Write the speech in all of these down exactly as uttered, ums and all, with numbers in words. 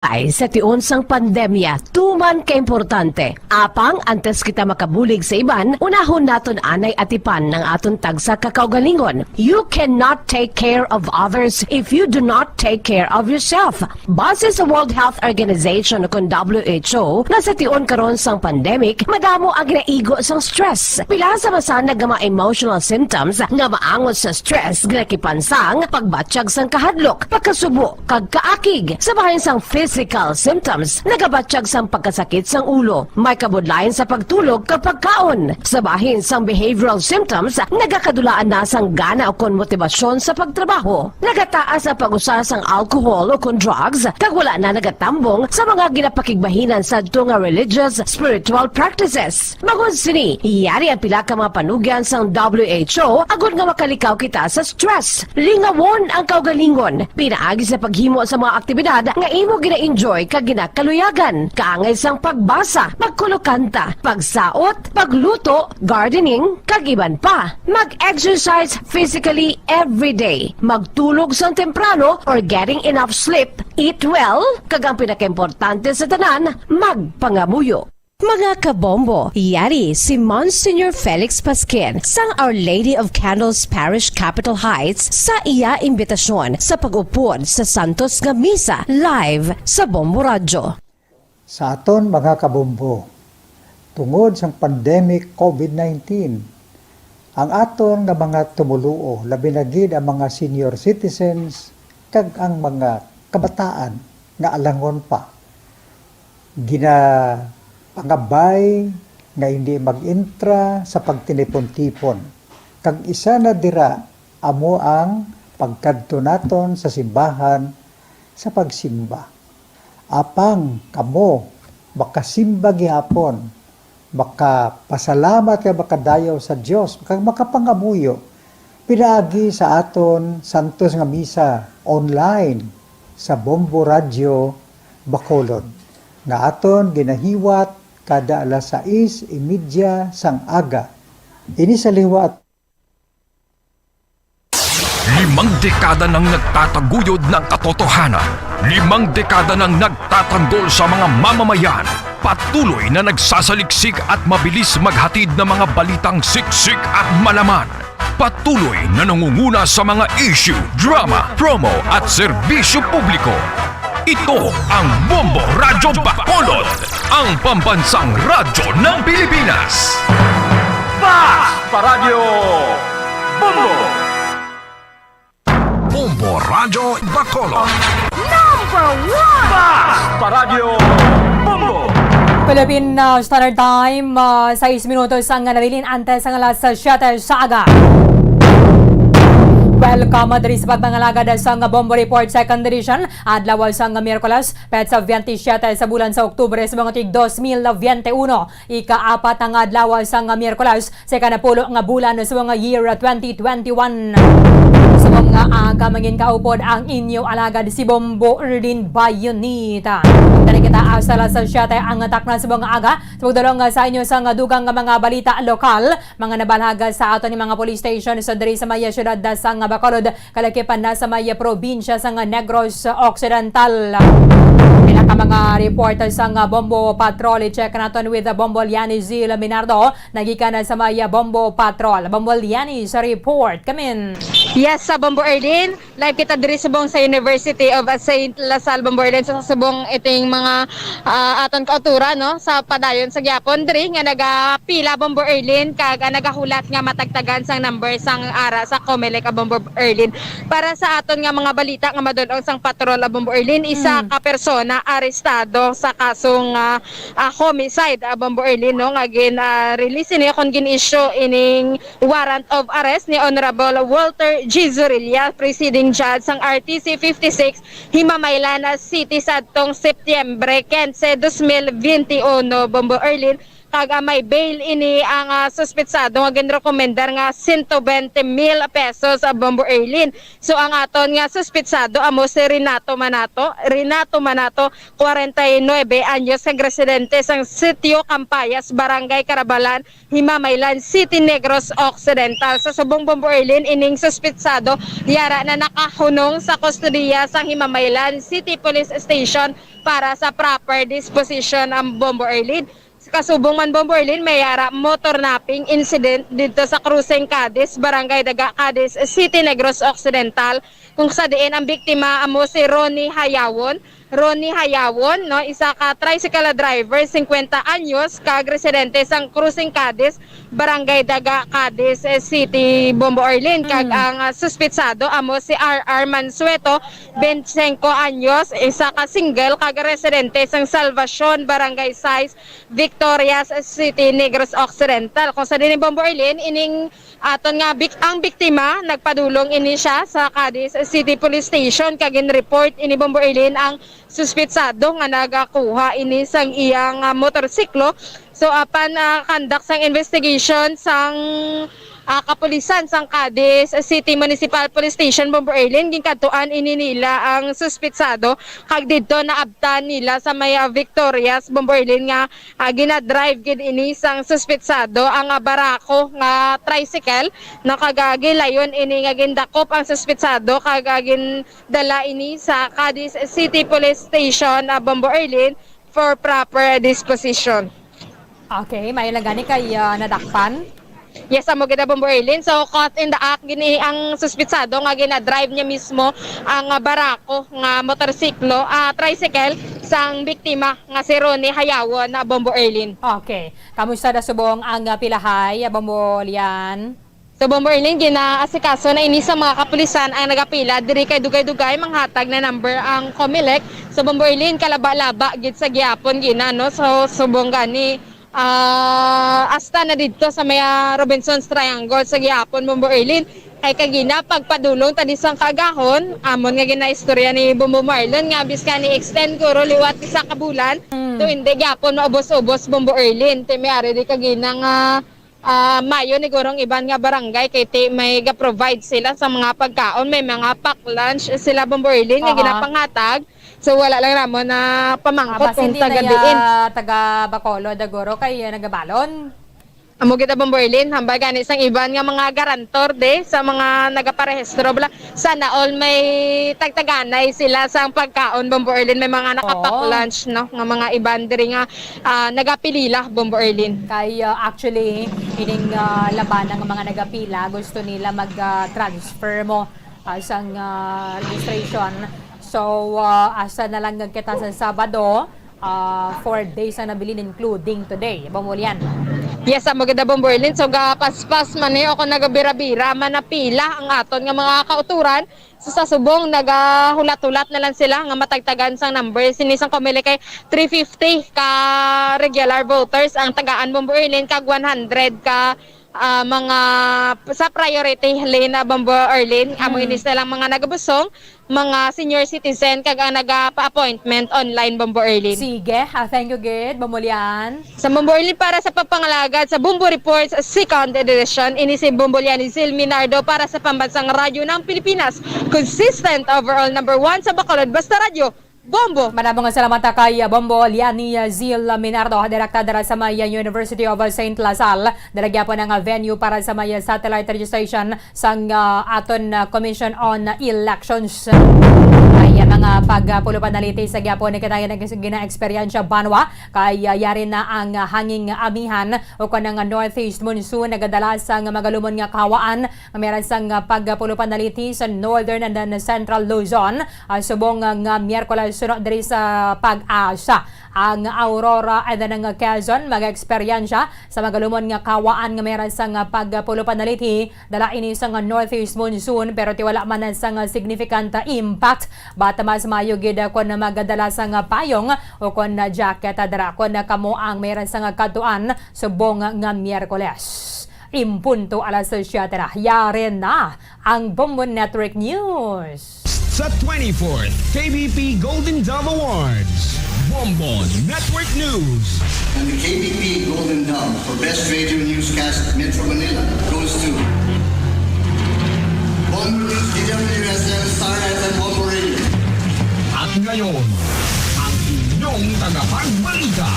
Ay, sa tion sang pandemya, tuman ka importante. Apang antes kita makabulig sa iban, unahon naton anay atipan ang aton tagsa ka kaugalingon. You cannot take care of others if you do not take care of yourself. Base sa World Health Organization, kun W H O, nga sa tion karon sang pandemic, madamo ang ginaigo sang stress. Pila sa masanag nga mga emotional symptoms nga maangot sa stress, ginakipansang, pagbatyag sang kahadlok, pagkasubo, kag kaakig. Sa bahin sang physical symptoms, nagabatyag sang pagkasakit sang ulo, may kabudlayan sa pagtulog kag pagkaon. Sa bahin sang behavioral symptoms, nagakadulaan na sang gana ukon motibasyon sa pagtrabaho. Nagataas ang pag-usa sang alcohol ukon drugs, kag wala na nagatambong sa mga ginapakigbahinan sadto nga religious, spiritual practices. Bangod sini, yari ang pila ka mga panugyan sang W H O agod nga makalikaw kita sa stress. Lingawon ang kaugalingon pinaagi sa paghimo sa mga aktibidad nga imo gina-enjoy kag ginakaluyagan, kaangay sang pagbasa, pagkulokanta, pagsaot, pagluto, gardening, kag iban pa. Mag-exercise physically every day. Magtulog sang temprano or getting enough sleep. Eat well, kag ang pinakaimportante sa tanan, magpangamuyo. Mga kabombo, yari si Monsignor Felix Pasquin sang Our Lady of Candles Parish, Capitol Heights, sa iya imbitasyon sa pag-upod sa santos nga misa live sa Bombo Radyo. Sa aton mga kabombo, tungod sang pandemic covid nineteen, ang aton nga mga tumoluo, labi na gid ang mga senior citizens kag ang mga kabataan nga alangon pa, ginapangabay nga hindi mag-entra sa pagtinipon-tipon, kag isa na dira amo ang pagkadto naton sa simbahan sa pagsimba. Apang kamo makasimba gihapon, makapasalamat kag makadayaw sa Dios, kag makapangamuyo pinaagi sa aton santos nga misa online sa Bombo Radyo Bacolod, nga aton ginahiwat kada alas sais y media sang aga. Ini sa liwat. Limang dekada nang nagtataguyod ng katotohanan. Limang dekada nang nagtatanggol sa mga mamamayan. Patuloy na nagsasaliksik at mabilis maghatid ng mga balitang siksik at malaman. Patuloy na nangunguna sa mga issue, drama, promo at serbisyo publiko. Ito ang Bombo Radyo Bacolod, ang pambansang radyo ng Pilipinas. Fast Paradyo Bombo! Bombo Radyo Bacolod. Number one! Fast Paradyo Bombo! Philippine, uh, Standard Time, uh, sais minutos ang nabilin antes ang alas siyete sa aga. Welcome diri sa pagpangalagad sa nga Bombo Report Second Edition, adlaw sa nga Miyerkules, petsa twenty-seven sa bulan sa Oktubre sa mga tig dos mil twenty-one. Ikaapat nga adlaw sang Miyerkules sa ikanapulo nga bulan sa mga year twenty twenty-one. Sa mga aga, mangin kaupod ang inyo alagad si Bombo Erlin Bayonita. Dali kita hasta alas siyete ang takna sa mga aga. Sa pagdulong sa inyo sa nga dugang nga mga balita lokal, mga nabalhag sa aton nga mga police station sa diri sa may siyudad sang Bacolod, kalakipan na sa may probinsya sang Negros Occidental. Pila ka mga report sang Bombo Patrol, i-check naton with Bombo Liani Z Minardo, nagikan na sa may Bombo Patrol. Bombo Liani sa report. Kamin. Yes, sa Bombo Erlin, live kita diri subong sa University of Saint La Salle, Bombo Erlin, sa subong iting mga, ah, aton kauturan, no, sa padayon sa gyapon diri nga nagapila, Bombo Erlin, kag, ah, nagahulat nga matagtagan sang number sang ara sa Comelec, ah, Bombo Erlin. Para sa aton nga mga balita nga madul-ong sang patrol, ah, Bombo Erlin, isa Mm. ka persona arestado sa kasong, ah, ah, homicide, ah, Bombo Erlin, no, nga gin, ah, release ini kon gin-issue ining warrant of arrest ni Honorable Walter G. Zorilla, presiding judge sang R T C fifty-six, Himamaylan City, sadtong Setyembre quince, dos mil veintiuno, Bombo Erlin. Kag, ah, may bail ini ang, ah, suspitsado nga ginrekomendar nga sento bente mil pesos, ah, Bombo Erlin. So, ang aton nga suspitsado amo si Renato Manato. Renato Manato, kwarenta y nuebe anyos, kag residente sang Sitio Campayas, Barangay Carabalan, Himamaylan City, Negros Occidental. Sa subong, Bombo Erlin, ining suspitsado yara na nakahunong sa kustodiya sang Himamaylan City Police Station para sa proper disposition ang Bombo Erlin. Sa kasubong man, Bombo Erlin, may yara motor napping incident didto sa Crossing Cadiz, Barangay Daga, Cadiz City, Negros Occidental, kung sa diin ang biktima amo si Ronnie Hayawon. Ronnie Hayawon, no, isa ka tricycle driver, singkwenta anyos, kag residente sang Crossing Cadiz, Barangay Daga, Cadiz, eh, City, Bombo Erlin. Kag Mm. ang, ah, suspitsado amo si R R Mansueto, bente singko anyos, isa ka single, kag residente sang Salvacion, Barangay Sais, Victorias City, Negros Occidental. Kung sa diin, Bombo Erlin, ining aton nga bik-, ang biktima, nagpadulong ini siya sa Cadiz City Police Station, kag gin-report ini, Bombo Erlin, ang suspitsado nga nagakuha ini sang iyang, ah, motorsiklo. So, apan, ah, conduct sang investigation sang, ah, kapulisan sang Cadiz City Municipal Police Station, Bombo Erlin, ginkadtuan ini nila ang suspitsado, kag didto naabtan nila sa may, ah, Victorias, Bombo Erlin, nga, ah, ginadrive gid ini sang suspitsado ang, ah, barako nga tricycle, no, kag, ah, gilayon ini nga gindakop ang suspitsado, kag, ah, gindala ini sa Cadiz City Police Station, ah, Bombo Erlin, for proper disposition. Okay, may lang gani kay, ah, nadakpan? Yes, amo gid, Bombo Erlin. So, caught in the act gini ang suspitsado nga ginadrive niya mismo ang, ah, barako nga motorsiklo, ah, tricycle sang biktima nga si Ronnie Hayawon na, Bombo Erlin. Okay. Kamusta na subong ang, ah, pilahay, ah, Bombo Lian? So, Bombo Erlin, ginaasikaso na ini sa mga kapulisan ang nagapila diri kay dugay-dugay manghatag na number ang Comelec. So, Bombo Erlin, kalaba-laba gid sa gihapon gina, no? So, subong gani, ah, hasta na didto sa may, ah, Robinson's Triangle sa gihapon, Bombo Erlin. Kay kagina, pagpadulong ta di sang kaagahon, amon nga ginaistorya ni Bombo Marlon nga bisan ni-extend guro liwat isa ka bulan, Mm. so hindi gyapon maubos-ubos, Bombo Erlin. Ti may ari di kagina nga, ah, mayo ni guro ang iban nga barangay kay ti may ga-provide sila sa mga pagkaon, may mga pack lunch sila, Bombo Erlin, nga Aha. ginapanghatag. So, wala lang namon na pamangkot Ah, basi kung hindi na taga ya diin. taga Bacolod, guro, kay, ah, nagabalon. Amo gid, Bombo Erlin, hambal gani sang iban nga mga garantor de sa mga nagaparehistro, bala, sana all may tagtaganay sila sang pagkaon, Bombo Erlin, may mga nakapack Oo. lunch, no, nga mga iban diri nga, ah, nagapilila, Bombo Erlin. Kay, ah, actually, ining, ah, labanan nga mga nagapila, gusto nila mag, ah, transfer mo, ah, sang, ah, registration. So, ah, asa na lang kita sa Sabado, ah, four days ang nabilin, including today, Bombo Lian. Yes, amo gid, Bombo Erlin. So, gapaspas man ni o kung nagabira-bira man na pila ang aton nga mga kauturan. So, sa subong, nagahulat-hulat na lang sila nga matagtagan sang number. Sini sang Comelec kay three fifty ka regular voters ang tagaan, Bombo Erlin, kag one hundred ka, ah, mga sa priority lane na, Bombo Erlin. Amo Mm. ini silang mga nagabusong, mga senior citizen, kag ang nagapa-appointment online, Bombo Erlin. Sige, ah, thank you gid, Bombo Lian. Sa Bombo Erlin, para sa pagpangalagad sa Bombo Reports Second Edition, ini si Bombo Lian Zil Minardo para sa Pambansang Radyo ng Pilipinas, consistent overall number one sa Bacolod, basta radyo, Bombo! Madamo nga salamat kay Bombo Liani Zil Minardo, direkta dira sa may University of Saint La Salle. Dira gyapon ang venue para sa may satellite registration sang, ah, aton, ah, Commission on Elections. Ay, ah, mga pagpulo panaliti sa gyapon ni kita nga gina-eksperyensya banwa kay, ah, yari na ang hanging amihan o kon ang northeast monsoon nagadala sang magalumon nga kahawaan nga meron sang pagpulo panaliti sa northern and then central Luzon. Ah, subong nga Miyerkules suno diri sa Pag-asa, ang Aurora and then ang Quezon mag-eksperyensya sa magalumon nga kahawaan nga may rason nga pagpulo panaliti. Dala ini sang northeast monsoon, pero ti wala man sang significant impact. But mas maayo gid kon magdala sang payong o kon jacket dira kon kamo ang may rason nga kadtuan subong nga Miyerkules. En punto alas siyete na, yari na ang Bombo Network News. Sa twenty-fourth K B P Golden Dove Awards. Bombo Network News. And the K B P Golden Dove for Best Radio Newscast Metro Manila goes to Bombo News D W S M, Star F M, Bombo Radio. At ngayon, ang inyong tagapagbalita.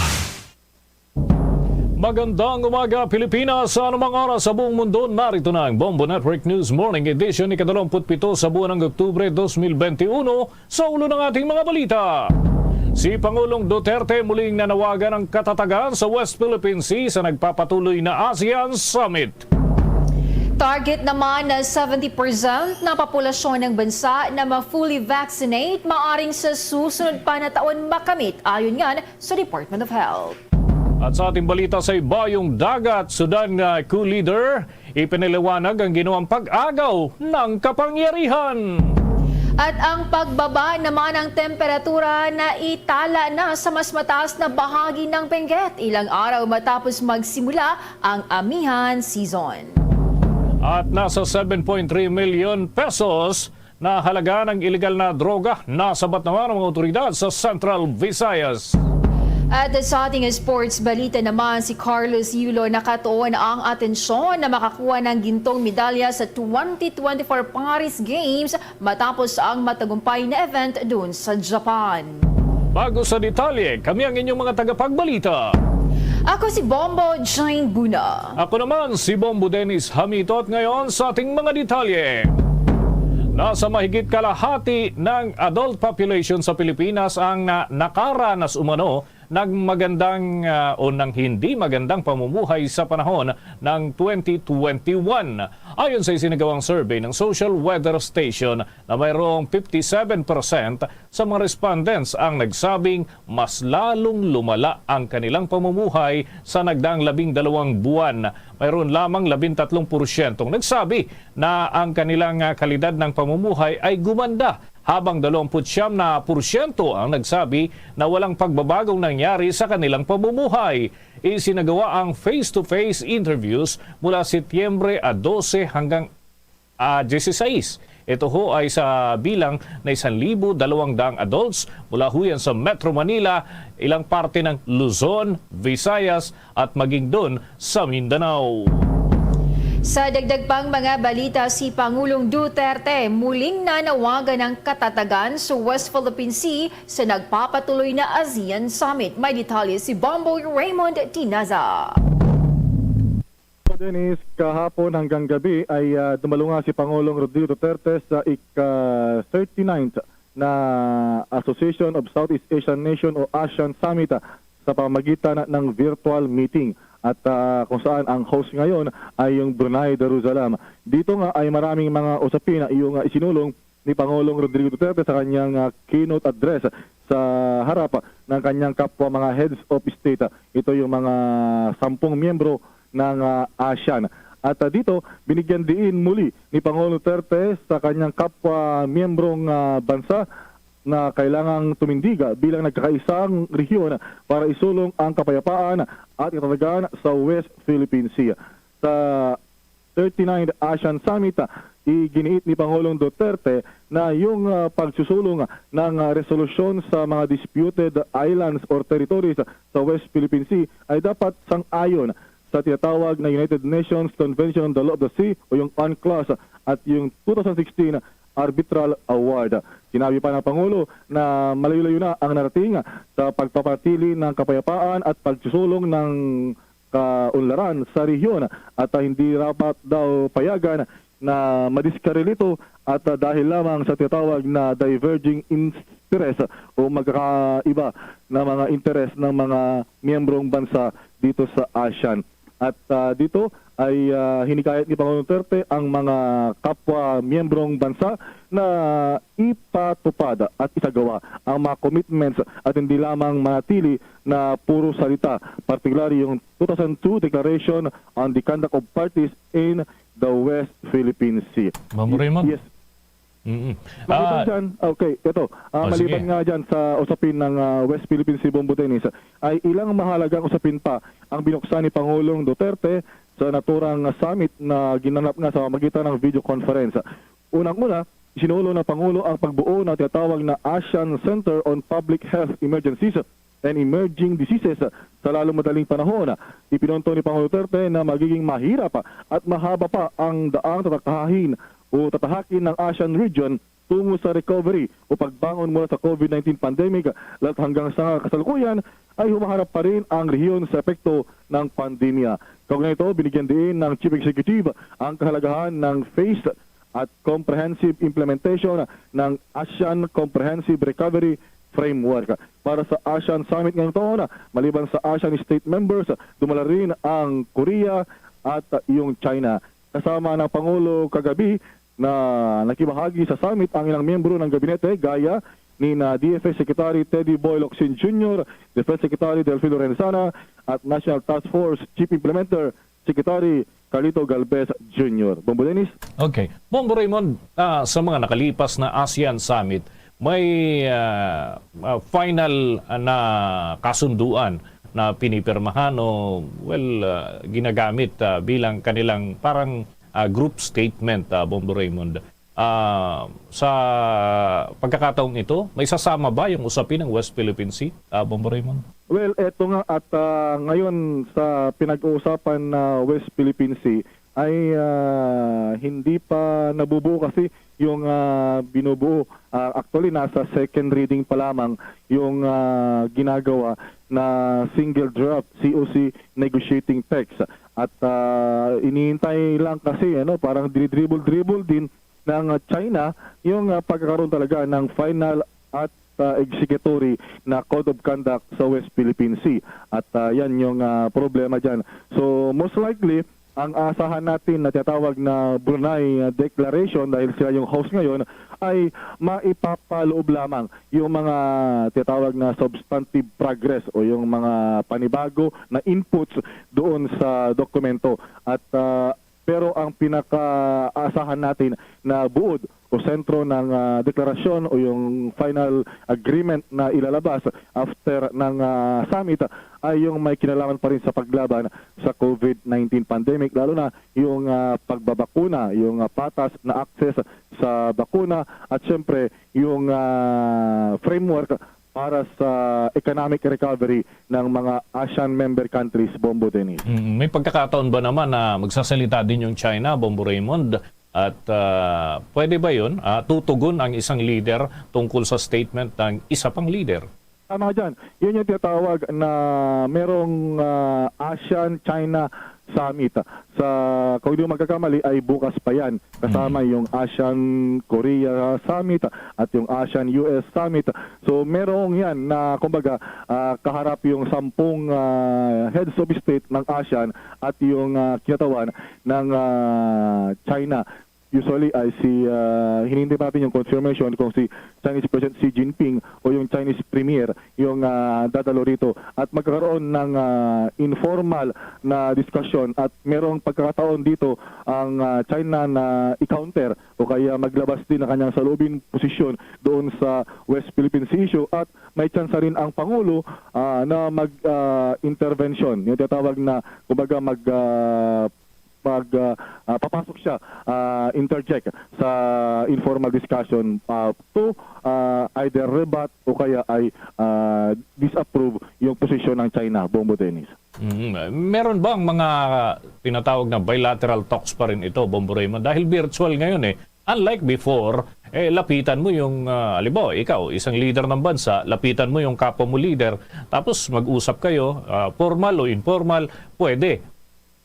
Magandang umaga, Pilipinas. Sa anumang oras sa buong mundo, narito na ang Bombo Network News Morning Edition, ikadalawamput pito sa buwan ng Oktubre, dos mil benti uno. Sa ulo ng ating mga balita, si Pangulong Duterte muling nanawagan ng katatagan sa West Philippine Sea sa nagpapatuloy na ASEAN Summit. Target naman na seventy percent na populasyon ng bansa na ma-fully vaccinate maaring sa susunod pa na taon makamit, ayon nga sa Department of Health. At sa ating balita sa ibayong dagat, Sudan, uh, coup leader, ipinaliwanag ang ginawang pag-agaw ng kapangyarihan. At ang pagbaba naman ng temperatura na itala na sa mas mataas na bahagi ng Benguet, ilang araw matapos magsimula ang amihan season. At nasa seven point three million pesos na halaga ng iligal na droga nasabat naman ng mga otoridad sa Central Visayas. At sa ating sports balita naman, si Carlos Yulo nakatuon ang atensyon na makakuha ng gintong medalya sa twenty twenty-four Paris Games matapos ang matagumpay na event doon sa Japan. Bago sa detalye, kami ang inyong mga tagapagbalita. Ako si Bombo Jane Buna. Ako naman si Bombo Dennis Hamito, at ngayon sa ating mga detalye. Nasa mahigit kalahati ng adult population sa Pilipinas ang na nakaranas umano ng magandang, ah, o ng hindi magandang pamumuhay sa panahon ng twenty twenty-one. Ayon sa isinagawang survey ng Social Weather Station, na mayroong fifty-seven percent sa mga respondents ang nagsabing mas lalong lumala ang kanilang pamumuhay sa nagdaang labing dalawang buwan. Mayroon lamang labintatlong porsyentong nagsabi na ang kanilang, ah, kalidad ng pamumuhay ay gumanda, habang dalawampu't siyam na porsyento ang nagsabi na walang pagbabagong nangyari sa kanilang pamumuhay. Isinagawa ang face-to-face interviews mula Setyembre a dose hanggang, ah, dieciséis. Ito ho ay sa bilang na isang libo dalawang daang adults mula ho yan sa Metro Manila, ilang parte ng Luzon, Visayas, at maging doon sa Mindanao. Sa dagdag pang mga balita, si Pangulong Duterte muling nanawagan ng katatagan sa West Philippine Sea sa nagpapatuloy na ASEAN Summit. May detalye si Bombo Raymond Tinaza. Dennis, kahapon hanggang gabi ay, ah, dumalunga si Pangulong Rodrigo Duterte sa ika thirty-ninth na Association of Southeast Asian Nation o ASEAN Summit, ah, sa pamagitan ng virtual meeting, at, ah, kung saan ang host ngayon ay yung Brunei Darussalam. Dito nga ay maraming mga usapin na iyong, ah, isinulong ni Pangulong Rodrigo Duterte sa kanyang, ah, keynote address sa harap ng kanyang kapwa mga heads of state. Ito yung mga sampung miyembro ng, ah, ASEAN. At, ah, dito, binigyan diin muli ni Pangulong Duterte sa kanyang kapwa miyembrong, ah, bansa na kailangang tumindig, ah, bilang nagkakaisang rehiyon para isulong ang kapayapaan at katatagan sa West Philippine Sea. Sa thirty-ninth ASEAN Summit, ah, iginiit ni Pangulong Duterte na yung, ah, pagsusulong ng, ah, resolusyon sa mga disputed islands or territories sa West Philippine Sea ay dapat sang-ayon sa tinatawag na United Nations Convention on the Law of the Sea o yung UNCLOS at yung two thousand sixteen Arbitral Award. Sinabi pa ng Pangulo na malayo-layo na ang narating sa pagpapanatili ng kapayapaan at pagsusulong ng kaunlaran sa rehiyon at, ah, hindi dapat daw payagan na madiskaril ito at, ah, dahil lamang sa tinatawag na diverging interest o magkakaiba na mga interes ng mga miyembrong bansa dito sa ASEAN. At, ah, dito ay, ah, hinikayat ni Pangulong Duterte ang mga kapwa miyembrong bansa na ipatupad at isagawa ang mga commitments at hindi lamang manatili na puro salita, partikular yung two thousand two Declaration on the Conduct of Parties in the West Philippine Sea. Ma'am Raymond? Yes. Mm-mm. Maliban Ah, dyan, okay, ito, ah, oh, maliban sige. nga dyan sa usapin ng, ah, West Philippine Sea, Bombo Dennis, ay ilang mahalagang usapin pa ang binuksan ni Pangulong Duterte sa naturang summit na ginanap nga sa pamagitan ng video conference. Unang-una, isinulo ng Pangulo ang pagbuo ng tinatawag na ASEAN Center on Public Health Emergencies and emerging diseases sa lalo madaling panahon. Ipinunto ni Pangulong Duterte na magiging mahirap at mahaba pa ang daang tatahakin o tatahakin ng ASEAN region tungo sa recovery o pagbangon mula sa COVID nineteen pandemic, lalo't hanggang sa kasalukuyan ay humaharap pa rin ang rehiyon sa epekto ng pandemya. Kaugnay nito, binigyan diin ng Chief Executive ang kahalagahan ng phased at comprehensive implementation ng ASEAN Comprehensive Recovery Framework. Para sa ASEAN Summit ngayong taon, maliban sa ASEAN state members, dumala rin ang Korea at yung China. Kasama ng Pangulo kagabi na nakibahagi sa summit ang ilang miyembro ng gabinete, gaya ni na D F S Secretary Teddy Boy Locsin Junior, Defense Secretary Delfin Lorenzana, at National Task Force Chief Implementer Secretary Carlito Galvez Junior. Bombo Dennis? Okay. Bombo Raymond, ah, sa mga nakalipas na ASEAN Summit, may ah, ah, final na kasunduan na pinipirmahan o, well, ah, ginagamit ah, bilang kanilang parang ah, group statement, ah, Bombo Raymond. Ah, sa pagkakataong ito, may sasama ba yung usapin ng West Philippine Sea, ah, Bombo Raymond? Well, eto nga at ah, ngayon sa pinag-uusapan na West Philippine Sea ay ah, hindi pa nabubuo kasi yung ah, binubuo. Ah, actually, nasa second reading pa lamang yung ah, ginagawa na single draft C O C negotiating text. At ah, inihintay lang kasi ano, parang dinidribble-dribble din ng ah, China yung ah, pagkakaroon talaga ng final at ah, executory na code of conduct sa West Philippine Sea. At ah, yan yung ah, problema dyan. So most likely, ang aasahan natin na tinatawag na Brunei ah, Declaration, dahil sila yung host ngayon, ay maipapaloob lamang yung mga tinatawag na substantive progress o yung mga panibago na inputs doon sa dokumento. At ah, pero ang pinakaasahan natin na buod o sentro ng ah, deklarasyon o yung final agreement na ilalabas after ng ah, summit ay yung may kinalaman pa rin sa paglaban sa COVID nineteen pandemic, lalo na yung ah, pagbabakuna, yung ah, patas na access sa bakuna, at syempre yung ah, framework para sa economic recovery ng mga ASEAN member countries, Bombo Dennis. Mm, may pagkakataon ba naman na magsasalita din yung China, Bombo Raymond? At ah, pwede ba yun? Ah, tutugon ang isang leader tungkol sa statement ng isa pang leader? Tama ka dyan. Yun yung tinatawag na merong ah, ASEAN-China Summit. Sa, kung di ko magkakamali, ay bukas pa yan. Kasama yung ASEAN-Korea Summit at yung ASEAN-U S Summit. So merong yan na kumbaga ah, kaharap yung sampung ah, heads of state ng ASEAN at yung ah, kinatawan ng ah, China. Usually ay si ah, hinihintay pa natin yung confirmation kung si Chinese President Xi Jinping o yung Chinese Premier yung ah, dadalo rito at magkakaroon ng ah, informal na diskusyon at merong pagkakataon dito ang ah, China na i-counter o kaya maglabas din ng kanyang saloobin posisyon doon sa West Philippine Sea issue at may tsansa rin ang Pangulo ah, na mag ah, intervention, yung tinatawag na kumbaga mag ah, mag ah, ah, papasok siya, ah, interject sa informal discussion ah, to ah, either rebut o kaya ay ah, disapprove yung posisyon ng China, Bombo Dennis. Mm, meron bang mga tinatawag na bilateral talks pa rin ito, Bombo Raymond? Dahil virtual ngayon eh. Unlike before, eh, lapitan mo yung, ah, halimbawa, ikaw, isang leader ng bansa, lapitan mo yung kapwa mo leader, tapos mag-usap kayo, ah, formal o informal, pwede.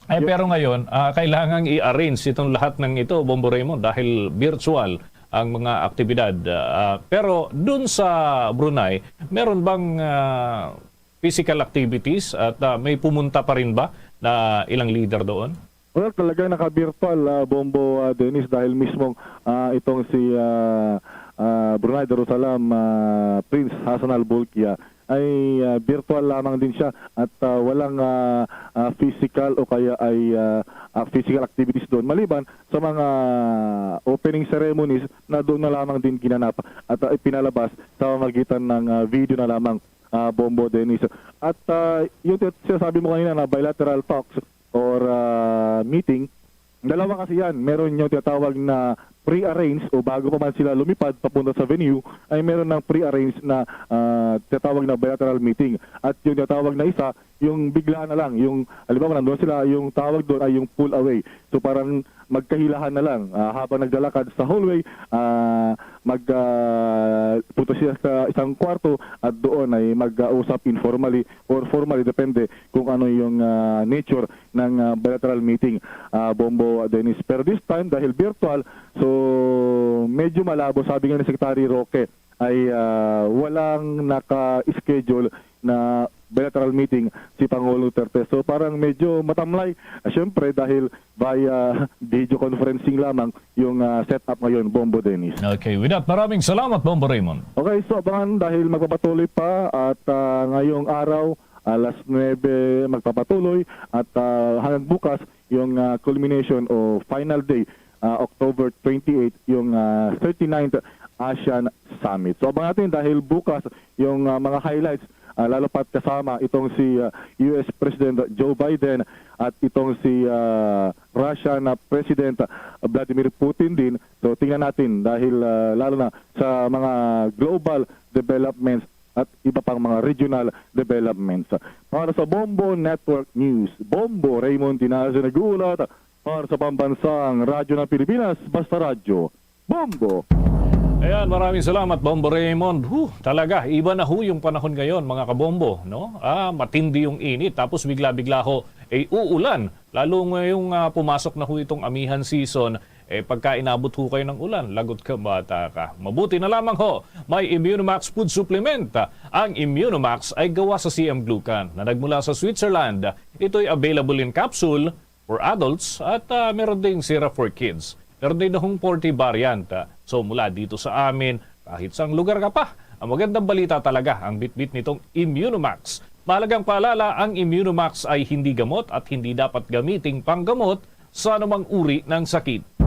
Eh, pero ngayon, ah, kailangang i-arrange itong lahat ng ito, Bombo Raymond, dahil virtual ang mga aktibidad. Ah, pero dun sa Brunei, meron bang ah, physical activities at ah, may pumunta pa rin ba na ilang leader doon? Well, talagang naka-virtual, ah, Bombo, ah, Dennis, dahil mismong ah, itong si ah, ah, Brunei Darussalam ah, Prince Hassanal Bolkiah ay ah, virtual lamang din siya at ah, walang ah, ah, physical o kaya ay ah, ah, physical activities doon, maliban sa mga opening ceremonies na doon na lamang din ginanap at ah, ipinalabas sa pamamagitan ng ah, video na lamang, ah, Bombo Dennis. At ah, yung sinasabi mo kanina na bilateral talks or ah, meeting, dalawa kasi yan. Meron yung tinatawag na pre-arranged o bago pa man sila lumipad papunta sa venue, ay meron ng pre-arranged na, ah, tinatawag na bilateral meeting. At yung tinatawag na isa, yung biglaan na lang, yung halimbawa nandun sila, yung tawag doon ay yung pull away. So parang magkahilahan na lang, ah, habang naglalakad sa hallway, ah, mag, ah, punta siya sa isang kwarto at doon ay mag-usap informally or formally, depende kung ano yung, ah, nature ng, ah, bilateral meeting, ah, Bombo Dennis. Pero this time, dahil virtual, so medyo malabo. Sabi nga ni Secretary Roque, ay, ah, walang naka-schedule na bilateral meeting si Pangulong Duterte. So parang medyo matamlay, ah, syempre dahil via video conferencing lamang yung, ah, setup ngayon, Bombo Dennis. Okay, with that, maraming salamat, Bombo Raymond. Okay, so abangan dahil magpapatuloy pa at, ah, ngayong araw, alas nuebe, magpapatuloy at, ah, hanggang bukas yung, ah, culmination o final day, ah, October twenty-eight, yung, ah, thirty-ninth ASEAN Summit. So abangan natin dahil bukas yung, ah, mga highlights, ah, lalo pat kasama itong si, ah, U S President Joe Biden at itong si, ah, Russian, ah, President Vladimir Putin din. So tingnan natin dahil, ah, lalo na sa mga global developments at iba pang mga regional developments. Para sa Bombo Network News, Bombo Raymond Tinazo nag-uulat para sa Pambansang Radyo ng Pilipinas, Basta Radyo, Bombo! Ayan, maraming salamat, Bombo Raymond. Huh, talaga, iba na ho yung panahon ngayon, mga kabombo, no? Ah, matindi yung init, tapos bigla-bigla ho, eh, uulan. Lalo ngayong, ah, pumasok na ho itong amihan season, eh, pagka inabot ho kayo ng ulan, lagot ka, bata ka. Mabuti na lamang ho, may Immunomax food supplement. Ang Immunomax ay gawa sa C M glucan na nagmula sa Switzerland. Ito'y available in capsule for adults at, ah, meron ding syrup for kids. Meron din hong forty variant. Ah, so, mula dito sa amin, kahit saang lugar ka pa, ang magandang balita talaga ang bitbit nitong Immunomax. Mahalagang paalala, ang Immunomax ay hindi gamot at hindi dapat gamiting panggamot sa anumang uri ng sakit.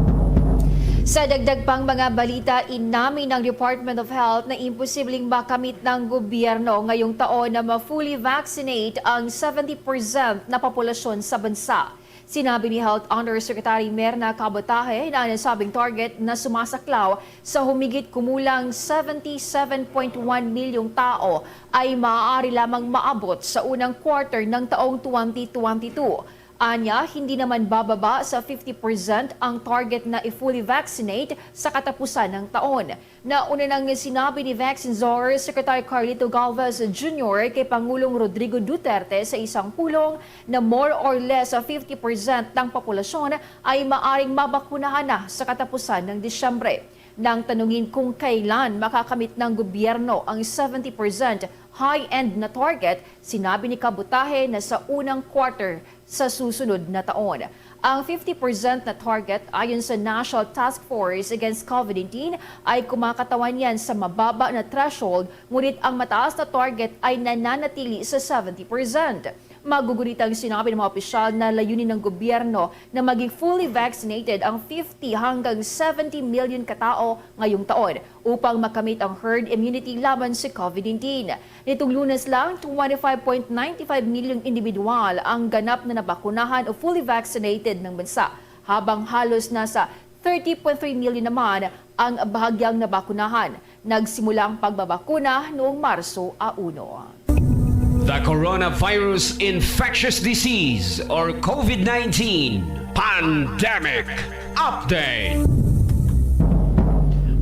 Sa dagdag pang mga balita, inamin ng Department of Health na imposibleng makamit ng gobyerno ngayong taon na ma-fully vaccinate ang seventy percent na populasyon sa bansa. Sinabi ni Health Undersecretary Mirna Cabutahe na ang nasabing target na sumasaklaw sa humigit kumulang seventy seven point one milyong tao ay maaari lamang maabot sa unang quarter ng taong twenty twenty-two. Anya, hindi naman bababa sa fifty percent ang target na i-fully vaccinate sa katapusan ng taon. Nauna nang sinabi ni Vaccine Czar Secretary Carlito Galvez Junior kay Pangulong Rodrigo Duterte sa isang pulong na more or less fifty percent ng populasyon ay maaring mabakunahan na sa katapusan ng Disyembre. Nang tanungin kung kailan makakamit ng gobyerno ang seventy percent high-end na target, sinabi ni Cabutahe na sa unang quarter sa susunod na taon. Ang fifty percent na target, ayon sa National Task Force Against COVID nineteen, ay kumakatawan yan sa mababa na threshold, ngunit ang mataas na target ay nananatili sa seventy percent. Magugunit ang sinabi ng mga opisyal na layunin ng gobyerno na maging fully vaccinated ang fifty hanggang seventy million katao ngayong taon upang makamit ang herd immunity laban sa COVID nineteen. Nitong Lunes lang, twenty-five point nine five milyong individual ang ganap na nabakunahan o fully vaccinated ng bansa, habang halos nasa thirty point three million naman ang bahagyang nabakunahan. Nagsimula ang pagbabakuna noong Marso a uno. The Coronavirus Infectious Disease or COVID nineteen Pandemic Update.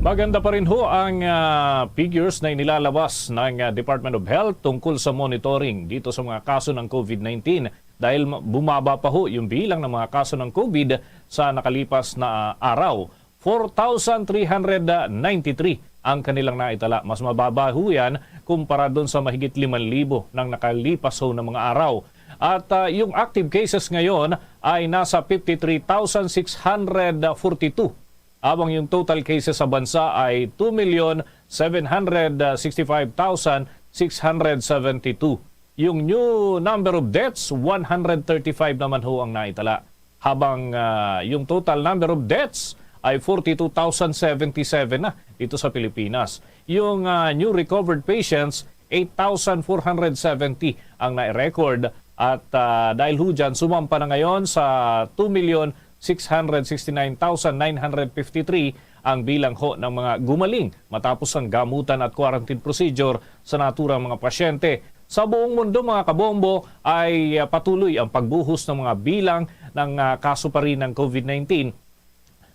Maganda pa rin ho ang, ah, figures na inilalabas ng, ah, Department of Health tungkol sa monitoring dito sa mga kaso ng COVID nineteen dahil ma-, bumaba pa ho yung bilang ng mga kaso ng COVID sa nakalipas na, ah, araw. Four thousand three hundred ninety-three ang kanilang naitala. Mas mababa ho yan kumpara dun sa mahigit limang libo ng nakalipas ho na mga araw. At, ah, yung active cases ngayon ay nasa fifty-three thousand six hundred forty-two, habang yung total cases sa bansa ay two million seven hundred sixty-five thousand six hundred seventy-two. Yung new number of deaths, one hundred thirty-five naman ho ang naitala. Habang, ah, yung total number of deaths ay forty-two thousand seventy-seven na dito sa Pilipinas. Yung, ah, new recovered patients, eight thousand four hundred seventy ang na-record. At, ah, dahil ho dyan, sumampa na ngayon sa two million six hundred sixty-nine thousand nine hundred fifty-three ang bilang ho ng mga gumaling matapos ang gamutan at quarantine procedure sa naturang mga pasyente. Sa buong mundo, mga kabombo, ay, ah, patuloy ang pagbuhos ng mga bilang ng, ah, kaso pa rin ng COVID nineteen.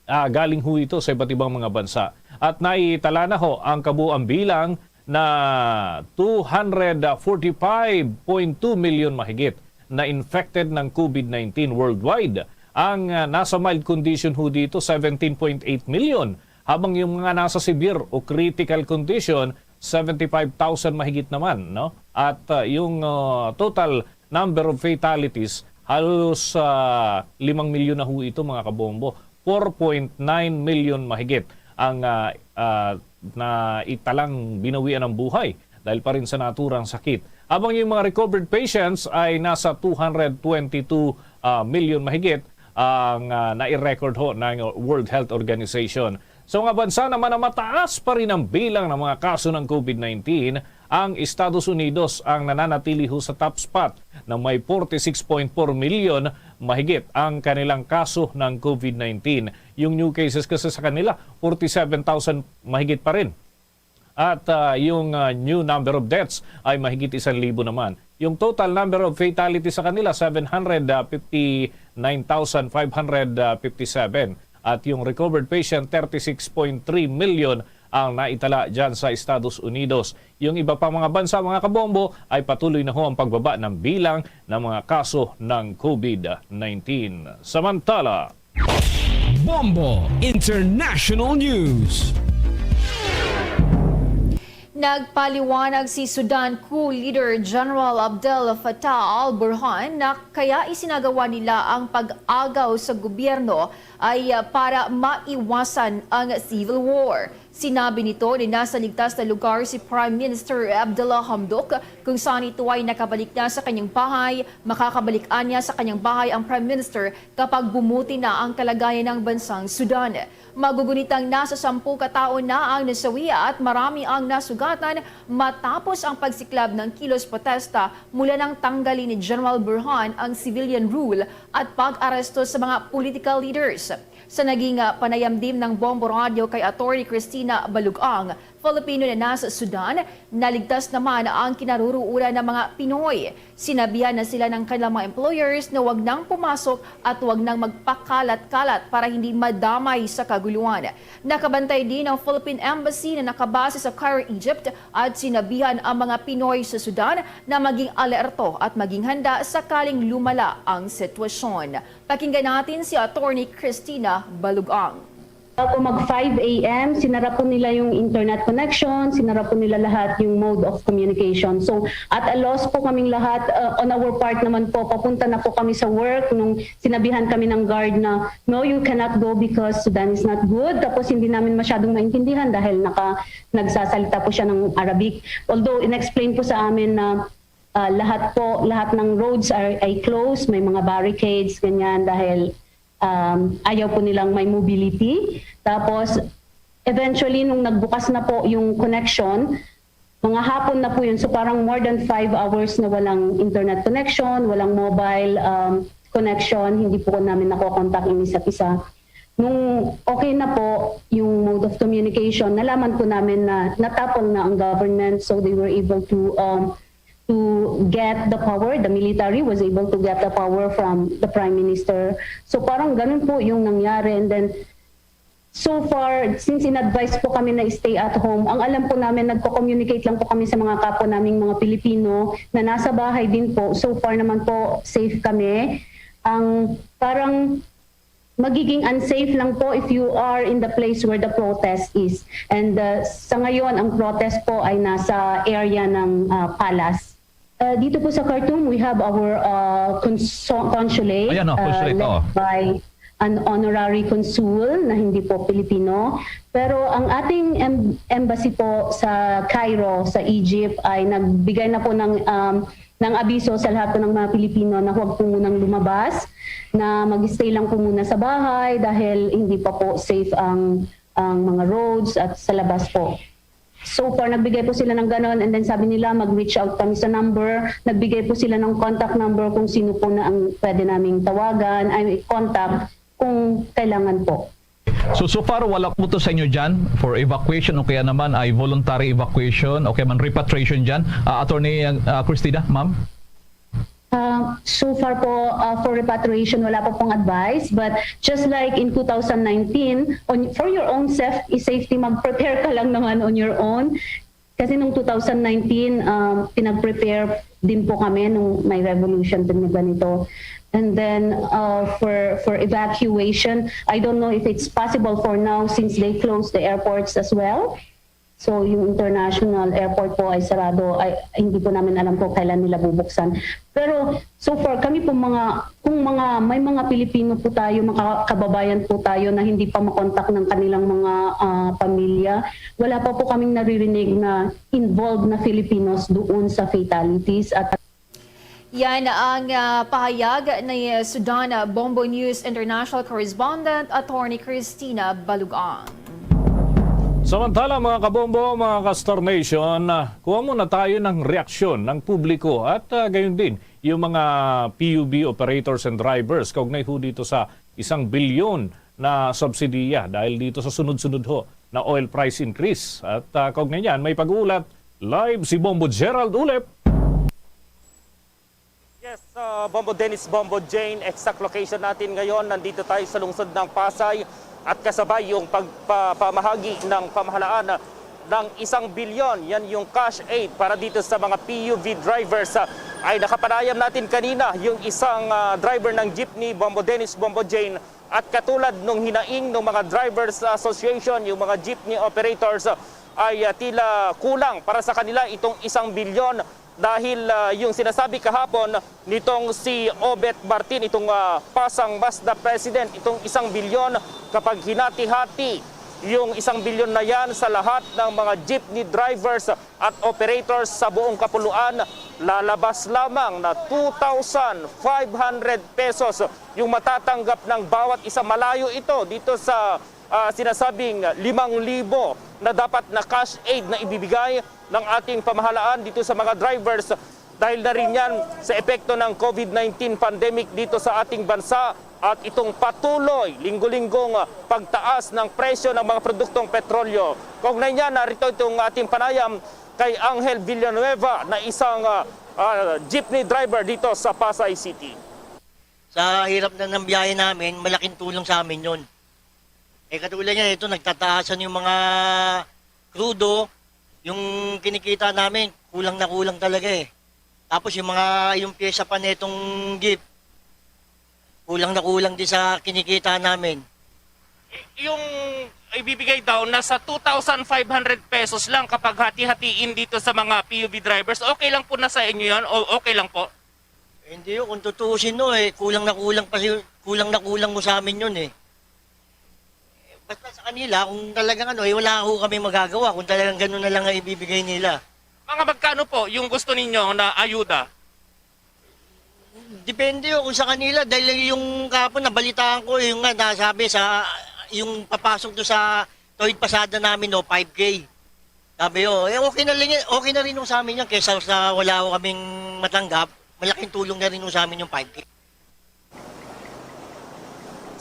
Ah, galing ho ito sa iba't ibang mga bansa. At naitala na ho ang kabuang bilang na two hundred forty-five point two million mahigit na infected ng COVID nineteen worldwide. Ang, ah, nasa mild condition ho dito, seventeen point eight million, habang yung mga nasa severe o critical condition, seventy-five thousand mahigit naman, no? At, ah, yung, ah, total number of fatalities, halos, ah, limang milyon na ho ito, mga kabombo. Four point nine million mahigit ang, ah, ah, naitalang binawian ng buhay dahil pa rin sa naturang sakit. Habang yung mga recovered patients ay nasa two hundred twenty-two, ah, million mahigit ang, ah, nai-record ho ng World Health Organization. Sa mga bansa naman na mataas pa rin ang bilang ng mga kaso ng COVID nineteen, ang Estados Unidos ang nananatili ho sa top spot na may forty-six point four million mahigit ang kanilang kaso ng COVID nineteen. Yung new cases kasi sa kanila, forty-seven thousand mahigit pa rin. At, ah, yung, ah, new number of deaths ay mahigit isang libo naman. Yung total number of fatalities sa kanila, seven hundred fifty-nine thousand five hundred fifty-seven. At yung recovered patient, thirty-six point three million ang naitala dyan sa Estados Unidos. Yung iba pa mga bansa, mga kabombo, ay patuloy na ho ang pagbaba ng bilang ng mga kaso ng COVID nineteen. Samantala, Bombo International News. Nagpaliwanag si Sudan coup leader General Abdel Fattah al-Burhan na kaya isinagawa nila ang pag-agaw sa gobyerno ay, ah, para maiwasan ang civil war. Sinabi nito na nasa ligtas na lugar si Prime Minister Abdullah Hamdok, kung saan ito ay nakabalik na sa kanyang bahay. Makakabalik anya sa kanyang bahay ang Prime Minister kapag bumuti na ang kalagayan ng bansang Sudan. Magugunitang nasa sampu ka tawo na ang nasawi at marami ang nasugatan matapos ang pagsiklab ng kilos protesta mula nang tanggalin ni General Burhan ang civilian rule at pag-aresto sa mga political leaders. Sa naging, ah, panayamdim ng Bombo Radio kay Attorney Christina Balugang, Filipino na nasa Sudan, naligtas naman ang kinaruruuran ng mga Pinoy. Sinabihan na sila ng kanilang mga employers na wag nang pumasok at wag nang magpakalat-kalat para hindi madamay sa kaguluhan. Nakabantay din ang Philippine Embassy na nakabase sa Cairo, Egypt, at sinabihan ang mga Pinoy sa Sudan na maging alerto at maging handa sakaling lumala ang sitwasyon. Pakinggan natin si Attorney Christina Balugang. Ako mag five a m, sinara po nila yung internet connection, sinara po nila lahat yung mode of communication. So, at a loss po kaming lahat, uh, on our part naman po, papunta na po kami sa work nung sinabihan kami ng guard na, "No, you cannot go because Sudan is not good." Tapos hindi namin masyadong maintindihan dahil naka, nagsasalita po siya ng Arabic. Although, in-explain po sa amin na, uh, lahat po, lahat ng roads are, ay closed, may mga barricades, ganyan, dahil um, ayaw po nilang may mobility. Tapos, eventually, nung nagbukas na po yung connection, mga hapon na po yun. So, parang more than five hours na walang internet connection, walang mobile, um, connection. Hindi po namin nakokontakt ang isa't isa. Nung okay na po yung mode of communication, nalaman po namin na natapol na ang government. So, they were able to, um, to get the power. The military was able to get the power from the Prime Minister. So parang ganun po yung nangyari. And then, so far, since in-advise po kami na stay at home, ang alam po namin, nagko-communicate lang po kami sa mga kapwa naming mga Pilipino na nasa bahay din po. So far naman po, safe kami. Ang parang magiging unsafe lang po if you are in the place where the protest is. And, uh, sa ngayon, ang protest po ay nasa area ng, uh, palace. Uh, dito po sa Khartoum, we have our, uh, consu-, consulate, Ayan, oh, uh, consulate, led oo. by an honorary consul na hindi po Pilipino. Pero ang ating em-, embassy po sa Cairo, sa Egypt, ay nagbigay na po ng, um, ng abiso sa lahat po ng mga Pilipino na huwag po munang lumabas, na mag-stay lang po muna sa bahay dahil hindi pa po safe ang, ang mga roads at sa labas po. So far, nagbigay po sila ng ganon, and then sabi nila, mag-reach out kami sa number. Nagbigay po sila ng contact number kung sino po na ang pwede naming tawagan, ay, contact kung kailangan po. So, so far, wala po to sa inyo dyan for evacuation o kaya naman ay voluntary evacuation o kaya man repatriation dyan. Ah, Attorney, ah, Cristina, ma'am? Uh, so far po, uh, for repatriation, wala po pong advice. But just like in two thousand nineteen, on, for your own safety, safety, mag-prepare ka lang naman on your own. Kasi nung two thousand nineteen, um, pinag-prepare din po kami nung may revolution din na ganito. And then uh, for for evacuation, I don't know if it's possible for now since they closed the airports as well. So yung international airport po ay sarado, ay hindi po namin alam kung kailan nila bubuksan. Pero so far kami po mga, kung mga may mga Pilipino po tayo, mga kababayan po tayo na hindi pa makontak ng kanilang mga ah, pamilya, wala pa po kaming naririnig na involved na Filipinos doon sa fatalities at Yan ang ah, pahayag ni Sudan Bombo News International Correspondent Attorney Cristina Balugan. Samantala, mga kabombo, mga ka-Star Nation, ah, kuha muna tayo ng reaksyon ng publiko at ah, gayon din yung mga P U B operators and drivers kaugnay ho dito sa isang bilyon na subsidiya dahil dito sa sunod-sunod ho na oil price increase. At ah, kaugnay niyan, may pag-uulat live si Bombo Gerald Ulep. Yes, uh, Bombo Dennis, Bombo Jane, exact location natin ngayon. Nandito tayo sa lungsod ng Pasay at kasabay yung pagpapamahagi ng pamahalaan ng isang bilyon. Yan yung cash aid para dito sa mga P U V drivers. Uh, ay nakapanayam natin kanina yung isang uh, driver ng jeepney, Bombo Dennis, Bombo Jane. At katulad nung hinaing ng mga drivers association, yung mga jeepney operators uh, ay uh, tila kulang para sa kanila itong isang bilyon dahil ah, yung sinasabi kahapon nitong si Obet Martin, itong ah, Pasang Mazda President, itong isang bilyon, kapag hinati-hati yung isang bilyon na yan sa lahat ng mga jeepney drivers at operators sa buong kapuluan, lalabas lamang na two thousand five hundred pesos yung matatanggap ng bawat isa. Malayo ito dito sa ah, sinasabing limang libo na dapat na cash aid na ibibigay ng ating pamahalaan dito sa mga drivers dahil na rin yan sa epekto ng COVID nineteen pandemic dito sa ating bansa at itong patuloy linggo-linggong ah, pagtaas ng presyo ng mga produktong petrolyo. Kaugnay niya, narito itong ating panayam kay Angel Villanueva na isang ah, ah, jeepney driver dito sa Pasay City. Sa hirap na ng biyahe namin, malaking tulong sa amin yon. Eh katulad niya, ito nagtataasan yung mga krudo, yung kinikita namin, kulang na kulang talaga eh. Tapos yung mga yung pyesa pa netong jeep, kulang na kulang din sa kinikita namin. Yung ibibigay daw nasa two thousand five hundred pesos lang kapag hati-hatiin dito sa mga P U V drivers. Okay lang po na sa inyo yan? O okay lang po? Eh, hindi yun, kung tutuusin no, eh, kulang na kulang pa si, kulang na kulang mo sa amin yun eh. Eh, Basta sa kanila, kung talagang ano, eh, wala ho kami magagawa kung talagang gano'n na lang ang ibibigay nila. Mga magkano po yung gusto ninyo na ayuda? Depende ho kung sa kanila, dahil yung kapon nabalitaan ko, yung nga nasabi sa yung papasok do sa tawid pasada namin no, five K. Sabi ho, eh okay na lang yan, okay na rin ho sa amin yan kaysa sa wala ho kaming matanggap, malaking tulong na rin ho sa amin yung five K.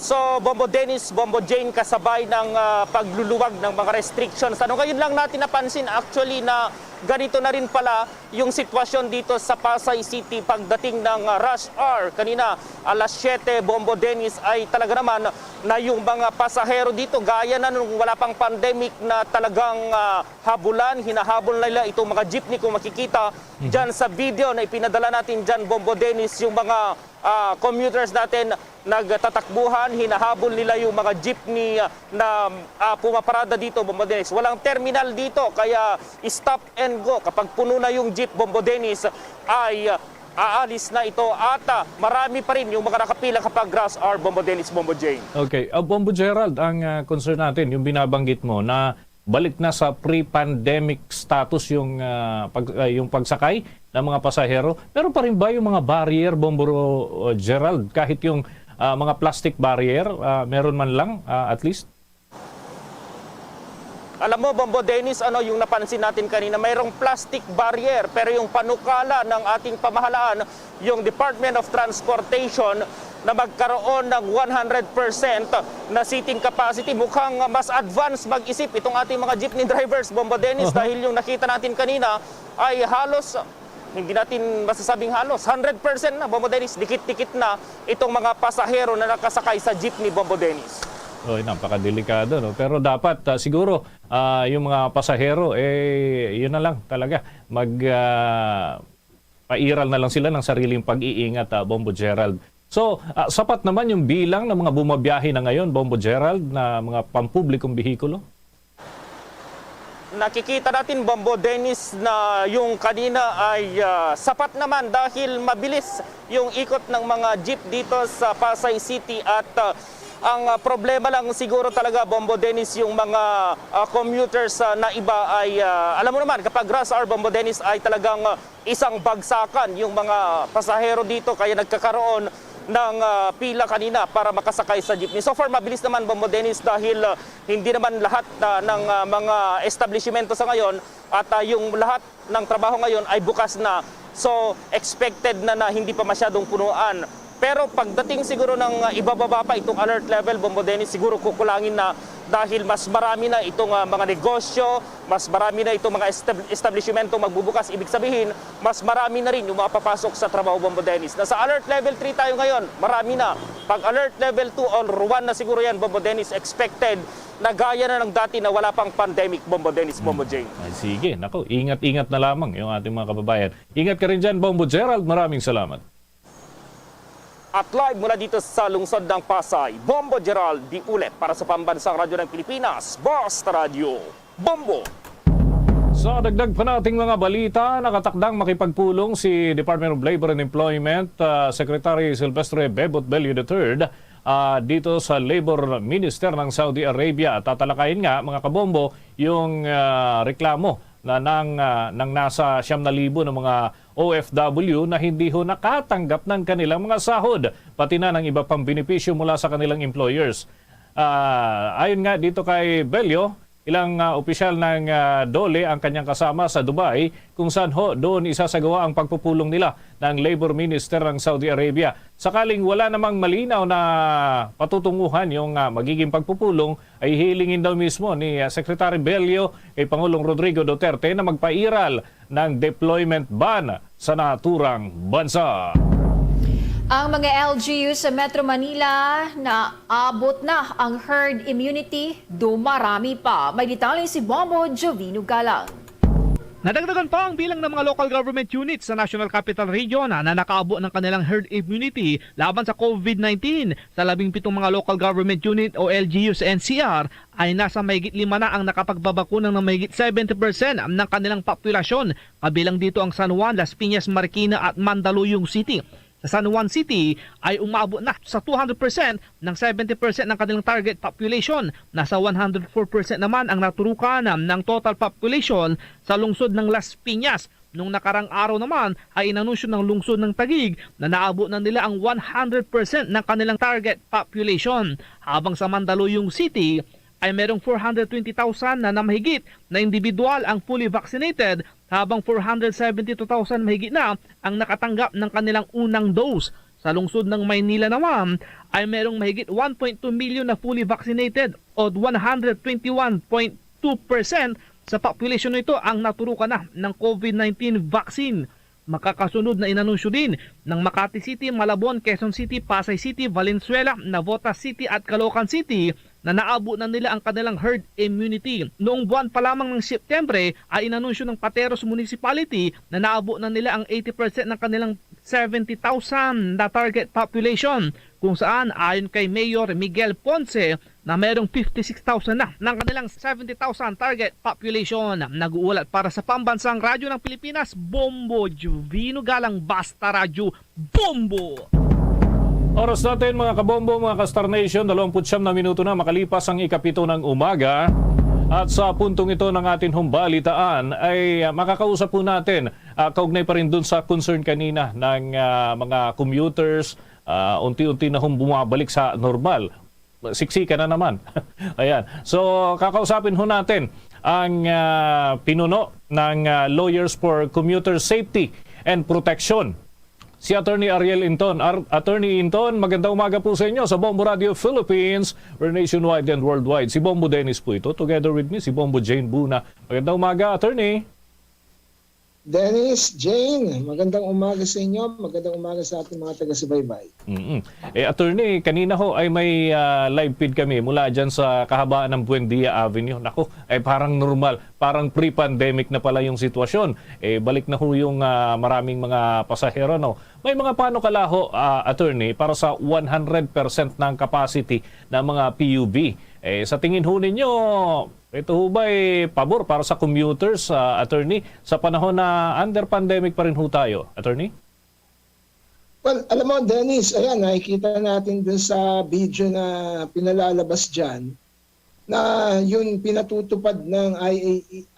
So, Bombo Dennis, Bombo Jane, kasabay ng ah, pagluluwag ng mga restrictions. Ano ngayon lang natin napansin actually na ganito na rin pala yung sitwasyon dito sa Pasay City pagdating ng ah, rush hour. Kanina, alas siyete, Bombo Dennis, ay talaga naman na yung mga pasahero dito, gaya na nung wala pang pandemic na talagang ah, habulan, hinahabol na nila itong mga jeepney. Kung makikita dyan sa video na ipinadala natin dyan, Bombo Dennis, yung mga ah, commuters natin nagtatakbuhan, hinahabol nila yung mga jeepney ah, na ah, pumaparada dito, Bombo Dennis. Walang terminal dito, kaya stop and go. Kapag puno na yung jeep, Bombo Dennis, ay ah, aalis na ito at ah, marami pa rin yung mga nakapila kapag rush hour, Bombo Dennis, Bombo Jane. Okay. Uh, Bombo Gerald, ang ah, concern natin, yung binabanggit mo na balik na sa pre-pandemic status yung ah, pag, ah, yung pagsakay ng mga pasahero. Meron pa rin ba yung mga barrier, Bombo uh, Gerald, kahit yung ah, mga plastic barrier, ah, meron man lang ah, at least? Alam mo, Bombo Dennis, ano yung napansin natin kanina? Mayroong plastic barrier, pero yung panukala ng ating pamahalaan, yung Department of Transportation, na magkaroon ng one hundred percent na seating capacity. Mukhang mas advanced mag-isip itong ating mga jeepney drivers, Bombo Dennis, Aha. dahil yung nakita natin kanina ay halos, hindi natin masasabing halos, hundred percent na, Bombo Dennis, dikit-dikit na itong mga pasahero na nakasakay sa jeepney, Bombo Dennis. Oy, napakadelikado, no? Pero dapat, ah, siguro, ah, yung mga pasahero, eh, yun na lang talaga. Mag, ah, pairal na lang sila ng sariling pag-iingat, ah, Bombo Gerald. So, ah, sapat naman yung bilang ng mga bumabiyahe na ngayon, Bombo Gerald, na mga pampublikong behikulo? Nakikita natin, Bombo Dennis, na yung kanina ay, ah, sapat naman dahil mabilis yung ikot ng mga jeep dito sa Pasay City at, ah, ang, ah, problema lang siguro talaga, Bombo Dennis, yung mga, ah, commuters, ah, na iba ay, ah, alam mo naman, kapag rush hour, Bombo Dennis, ay talagang, ah, isang bagsakan yung mga pasahero dito, kaya nagkakaroon ng, ah, pila kanina para makasakay sa jeepney. So far, mabilis naman, Bombo Dennis, dahil, ah, hindi naman lahat, ah, ng, ah, mga establishmento sa ngayon at, ah, yung lahat ng trabaho ngayon ay bukas na. So, expected na na hindi pa masyadong punuan. Pero pagdating siguro ng, ah, ibababa pa itong alert level, Bombo Dennis, siguro kukulangin na dahil mas marami na itong, ah, mga negosyo, mas marami na itong mga estab-, establishmento magbubukas. Ibig sabihin, mas marami na rin yung mapapasok sa trabaho, Bombo Dennis. Nasa alert level three tayo ngayon, marami na. Pag alert level two or one na siguro yan, Bombo Dennis, expected na gaya na ng dati na wala pang pandemic, Bombo Dennis, Bombo Jane. Ay, sige, naku, ingat-ingat na lamang yung ating mga kababayan. Ingat ka rin dyan, Bombo Gerald. Maraming salamat. At live mula dito sa lungsod ng Pasay, Bombo Gerald Diulet para sa Pambansang Radyo ng Pilipinas, Basta Radyo, Bombo! Sa dagdag pa nating mga balita, nakatakdang makipagpulong si Department of Labor and Employment, ah, Secretary Silvestre Bebot Bello the third, ah, dito sa Labor Minister ng Saudi Arabia. Tatalakayin nga, mga kabombo, yung, ah, reklamo na ng, ah, ng nasa siyam na libo ng mga O F W na hindi ho nakatanggap ng kanilang mga sahod, pati na ng iba pang benepisyo mula sa kanilang employers. Ah, ayon nga dito kay Bello, ilang, ah, opisyal ng, ah, DOLE ang kanyang kasama sa Dubai, kung saan ho doon isasagawa ang pagpupulong nila ng Labor Minister ng Saudi Arabia. Sakaling wala namang malinaw na patutunguhan yung, ah, magiging pagpupulong, ay hihilingin daw mismo ni, ah, Secretary Bello kay Pangulong Rodrigo Duterte na magpairal ng deployment ban sa naturang bansa. Ang mga L G U sa Metro Manila, naabot na ang herd immunity, dumarami pa. May detalye si Bombo Jovino Galang. Nadagdagan pa ang bilang ng mga local government units sa National Capital Region na nakaabot ng kanilang herd immunity laban sa COVID nineteen. Sa labing pitong mga local government unit o L G U sa N C R, ay nasa mahigit lima na ang nakapagbabakuna ng mahigit seventy percent ng kanilang populasyon. Kabilang dito ang San Juan, Las Piñas, Marikina at Mandaluyong City. Sa San Juan City ay umabot na sa two hundred percent ng seventy percent ng kanilang target population. Nasa one hundred four percent naman ang naturukan ng total population sa lungsod ng Las Piñas. Nung nakarang araw naman ay inanunsyo ng lungsod ng Taguig na naabot na nila ang one hundred percent ng kanilang target population. Habang sa Mandaluyong City ay merong four hundred twenty thousand na namahigit na individual ang fully vaccinated, habang four hundred seventy-two thousand mahigit na ang nakatanggap ng kanilang unang dose. Sa lungsod ng Maynila naman ay merong mahigit one point two million na fully vaccinated o one hundred twenty-one point two percent sa population nito ang naturukan na ng COVID nineteen vaccine. Makakasunod na inanunsyo din ng Makati City, Malabon, Quezon City, Pasay City, Valenzuela, Navotas City at Caloocan City na naabot na nila ang kanilang herd immunity. Noong buwan pa lamang ng Setyembre ay inanunsyo ng Pateros Municipality na naabot na nila ang eighty percent ng kanilang seventy thousand na target population, kung saan ayon kay Mayor Miguel Ponce na mayroong fifty-six thousand na ng kanilang seventy thousand target population. Nag-uulat para sa Pambansang Radyo ng Pilipinas, Bombo Juvino Galang, Basta Radyo, Bombo! Oras natin, mga kabombo, mga ka-Star Nation, dalawampu't siyam na minuto na makalipas ang ikapito ng umaga. At sa puntong ito ng ating humbalitaan ay, ah, makakausap po natin, ah, kaugnay pa rin dun sa concern kanina ng, ah, mga commuters, ah, unti-unti na hong bumabalik sa normal. Siksika na naman. Ayan. So, kakausapin ho natin ang, ah, pinuno ng, ah, Lawyers for Commuter Safety and Protection, si Attorney Ariel Inton. Ar-, Attorney Inton, magandang umaga po sa inyo sa Bombo Radio Philippines. We're nationwide and worldwide. Si Bombo Dennis po ito. Together with me, si Bombo Jane Buna. Magandang umaga, Attorney. Dennis, Jane, magandang umaga sa inyo. Magandang umaga sa ating mga taga-subaybay. Mm-mm. Eh, Attorney, kanina ho ay may, ah, live feed kami mula dyan sa kahabaan ng Buendia Avenue. Naku, ay parang normal, parang pre-pandemic na pala yung sitwasyon. Eh, balik na ho yung, ah, maraming mga pasahero, no? May mga panukala ho, ah, Attorney, para sa one hundred percent ng capacity ng mga P U B. Eh, sa tingin ho ninyo, ito ho ba'y pabor para sa commuters, ah, Attorney, sa panahon na under pandemic pa rin ho tayo, Attorney? Well, alam mo, Dennis, ayan, nakikita natin dun sa video na pinalalabas dyan na yun pinatutupad ng I A,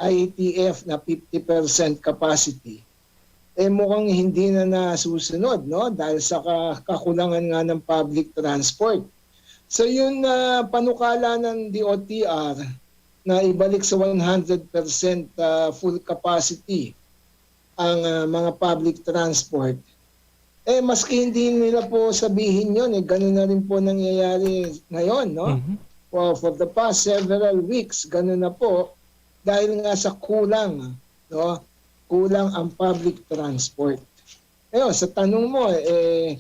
I A T F na fifty percent capacity, eh mukhang hindi na nasusunod, no? Dahil sa ka- kakulangan nga ng public transport. So yun na panukala ng D O T R na ibalik sa one hundred percent, ah, full capacity ang, ah, mga public transport. Eh, maski hindi nila po sabihin yun, eh, ganun na rin po nangyayari ngayon, no? Mhm. For, for the past several weeks, ganun na po dahil nga sa kulang, no? Kulang ang public transport. Ngayon, sa tanong mo, eh,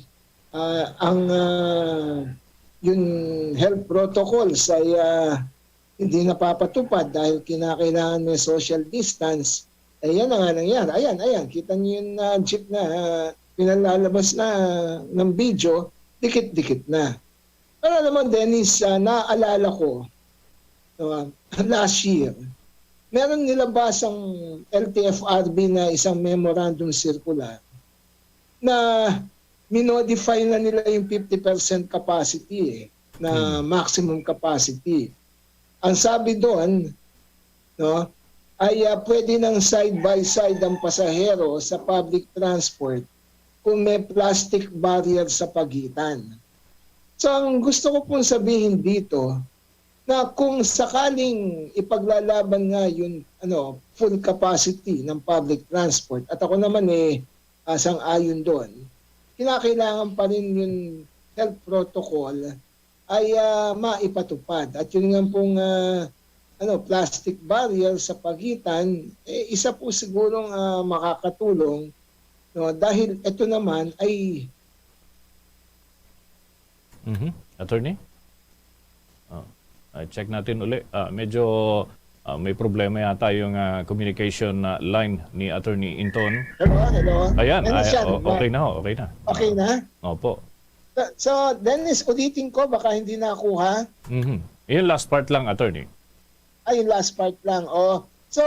ah, ang, ah, yung health protocols ay, ah, hindi napapatupad dahil kinakailangan may social distance. Eh, yan na nga nangyari. Ayan, ayan. Kita niyo yung, ah, jeep na, ah, pinalalabas na ng video, dikit-dikit na. Pero alam mo, Dennis, ah, naalala ko, no, last year, meron nilabas ang L T F R B na isang memorandum circular na minodify na nila yung fifty percent capacity, eh, na Hmm. maximum capacity. Ang sabi doon, no, ay, ah, pwede nang side by side ang pasahero sa public transport kung may plastic barrier sa pagitan. So, ang gusto ko pong sabihin dito, na kung sakaling ipaglalaban nga yung, ano, full capacity ng public transport, at ako naman, eh, ah, sang-ayon doon, kinakailangan pa rin yung health protocol ay, ah, maipatupad. At yun nga pong, ah, ano, plastic barrier sa pagitan, eh, isa po sigurong, ah, makakatulong, no, dahil ito naman ay Mhm. Attorney? Oh. Ah, check natin uli. Ah, medyo, ah, may problema yata yung, ah, communication, ah, line ni Attorney Inton. Hello, hello. Ayan, Ano ay, siya, o- diba? Okay na ho, okay na. Okay na? Opo. So, so, Dennis, ulitin ko, baka hindi nakuha. Mhm. Yung last part lang, Attorney. Ay, yung last part lang. Oh. So,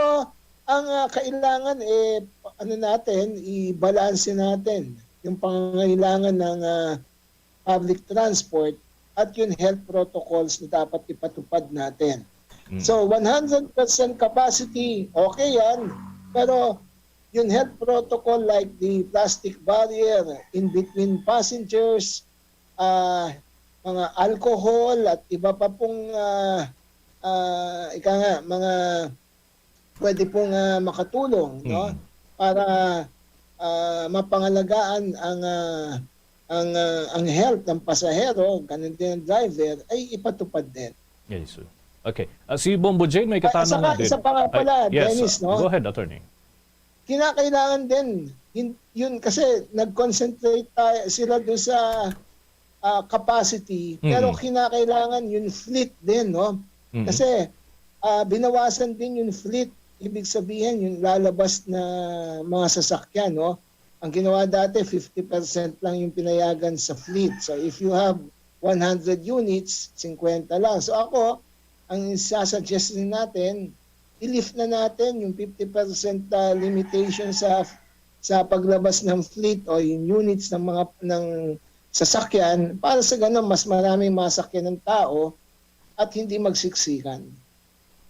ang, ah, kailangan, eh, ano natin, i-balance natin yung pangangailangan ng, ah, public transport at yung health protocols na dapat ipatupad natin. Mm. So, one hundred percent capacity, okay yan. Pero yung health protocol like the plastic barrier in between passengers, ah, mga alcohol at iba pa pong, ah, ah, ika nga, mga pwede pong, ah, makatulong, no? Mm. Para, ah, mapangalagaan ang, ah, ang, ah, ang health ng pasahero, ganun din ang driver, ay ipatupad din. Yes, sir. Okay. Ah, si Bombo Jane may Ah, katanungan saka, din. isa pa nga Ay, pala, yes, Dennis, uh, no? Go ahead, Attorney. Kinakailangan din, hin- yun kasi nag-concentrate tayo, sila doon sa, ah, capacity, Mm. pero kinakailangan yung fleet din, no? Mm. Kasi, ah, binawasan din yung fleet, ibig sabihin yung lalabas na mga sasakyan, no? Ang ginawa dati, fifty percent lang yung pinayagan sa fleet. So if you have one hundred units, fifty lang. So ako, ang isasuggest din natin, i-lift na natin yung fifty percent, ah, limitation sa sa paglabas ng fleet o yung units ng mga, ng sasakyan, para sa ganun mas maraming masakyan ng tao at hindi magsiksikan.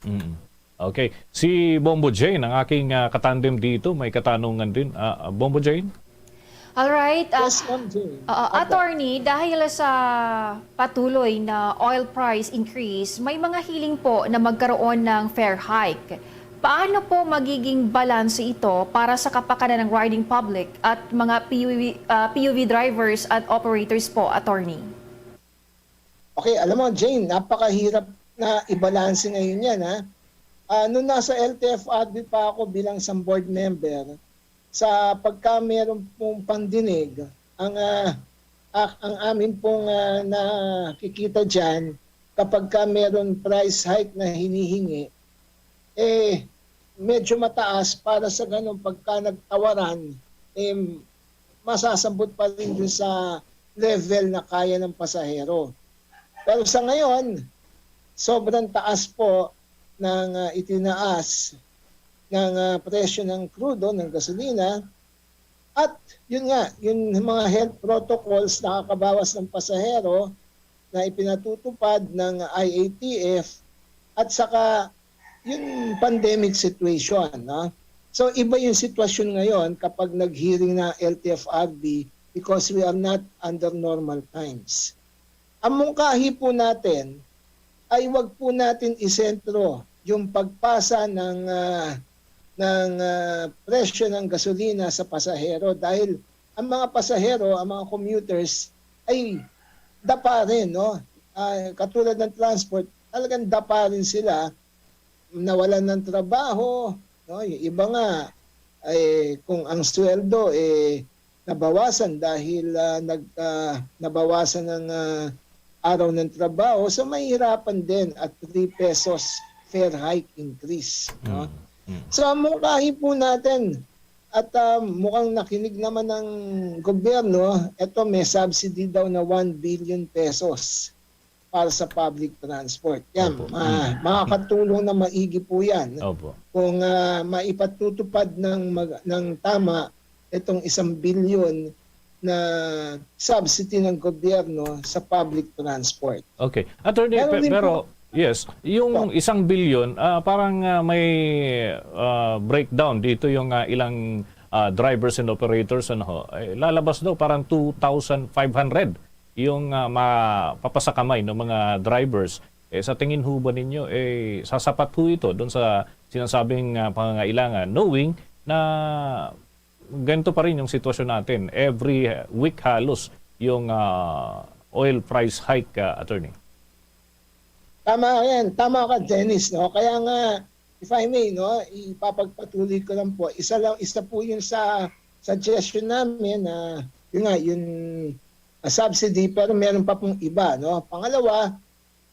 Mm. Okay. Si Bombo Jane, ang aking, ah, katandem dito, may katanungan din. Ah, ah, Bombo Jane? All right. Ah, Yes, Ma'am Jane. ah, Opo. Attorney, dahil sa patuloy na oil price increase, may mga hiling po na magkaroon ng fare hike. Paano po magiging balanse ito para sa kapakanan ng riding public at mga P U V, ah, P U V drivers at operators po, attorney? Okay, alam mo, Jane, napakahirap na ibalanse ngayon yan, ha? Ah, nung nasa L T F R B pa ako bilang isang board member, sa pagka meron pong pandinig, ang, ah, ah, ang amin pong, ah, nakikita dyan, kapag ka meron price hike na hinihingi, eh, medyo mataas para sa ganun pagka nagtawaran, eh, masasabot pa rin dun sa level na kaya ng pasahero. Pero sa ngayon, sobrang taas po ng, ah, itinaas ng, ah, presyo ng krudo, ng gasolina. At yun nga, yung mga health protocols nakakabawas ng pasahero na ipinatutupad ng I A T F at saka yung pandemic situation, no? So, iba yung sitwasyon ngayon kapag nag-hearing na L T F R B because we are not under normal times. Ang mungkahi po natin ay wag po natin isentro yung pagpasa ng, ah, ng, ah, presyo ng gasolina sa pasahero dahil ang mga pasahero, ang mga commuters ay dapa rin, no? Ah, katulad ng transport, talagang dapa rin sila, nawalan ng trabaho, no? Yung iba nga, ay kung ang sweldo, eh, nabawasan dahil, ah, nag-, ah, nabawasan ang, ah, araw ng trabaho, so mahihirapan din at three pesos fare hike increase, no? Mm, mm. So, ang mungkahi po natin, at, ah, mukhang nakinig naman ng gobyerno, eto may subsidy daw na one billion pesos para sa public transport. Yan, Opo. ah, Mm. makakatulong na maigi po yan Opo. kung, ah, maipatutupad ng mag-, ng tama itong isang bilyon na subsidy ng gobyerno sa public transport. Okay. Attorney, Meron pe-, din pero, po. yes, yung Po. isang bilyon, ah, parang, ah, may, ah, breakdown dito yung, ah, ilang, ah, drivers and operators, ano ho. Eh, lalabas daw parang two thousand five hundred yung, ah, mapapasakamay ng mga drivers. Eh, sa tingin ho ba ninyo, eh, sasapat ho ito dun sa sinasabing, ah, pangangailangan, knowing na ganito pa rin yung sitwasyon natin? Every week halos yung, ah, oil price hike, ah, attorney. Tama yan. Tama ka, Dennis, no? Kaya nga, if I may, no, ipapagpatuloy ko lang po. Isa lang, isa po yun sa suggestion namin na, yun nga, yun, ah, subsidy, pero meron pa pong iba, no? Pangalawa,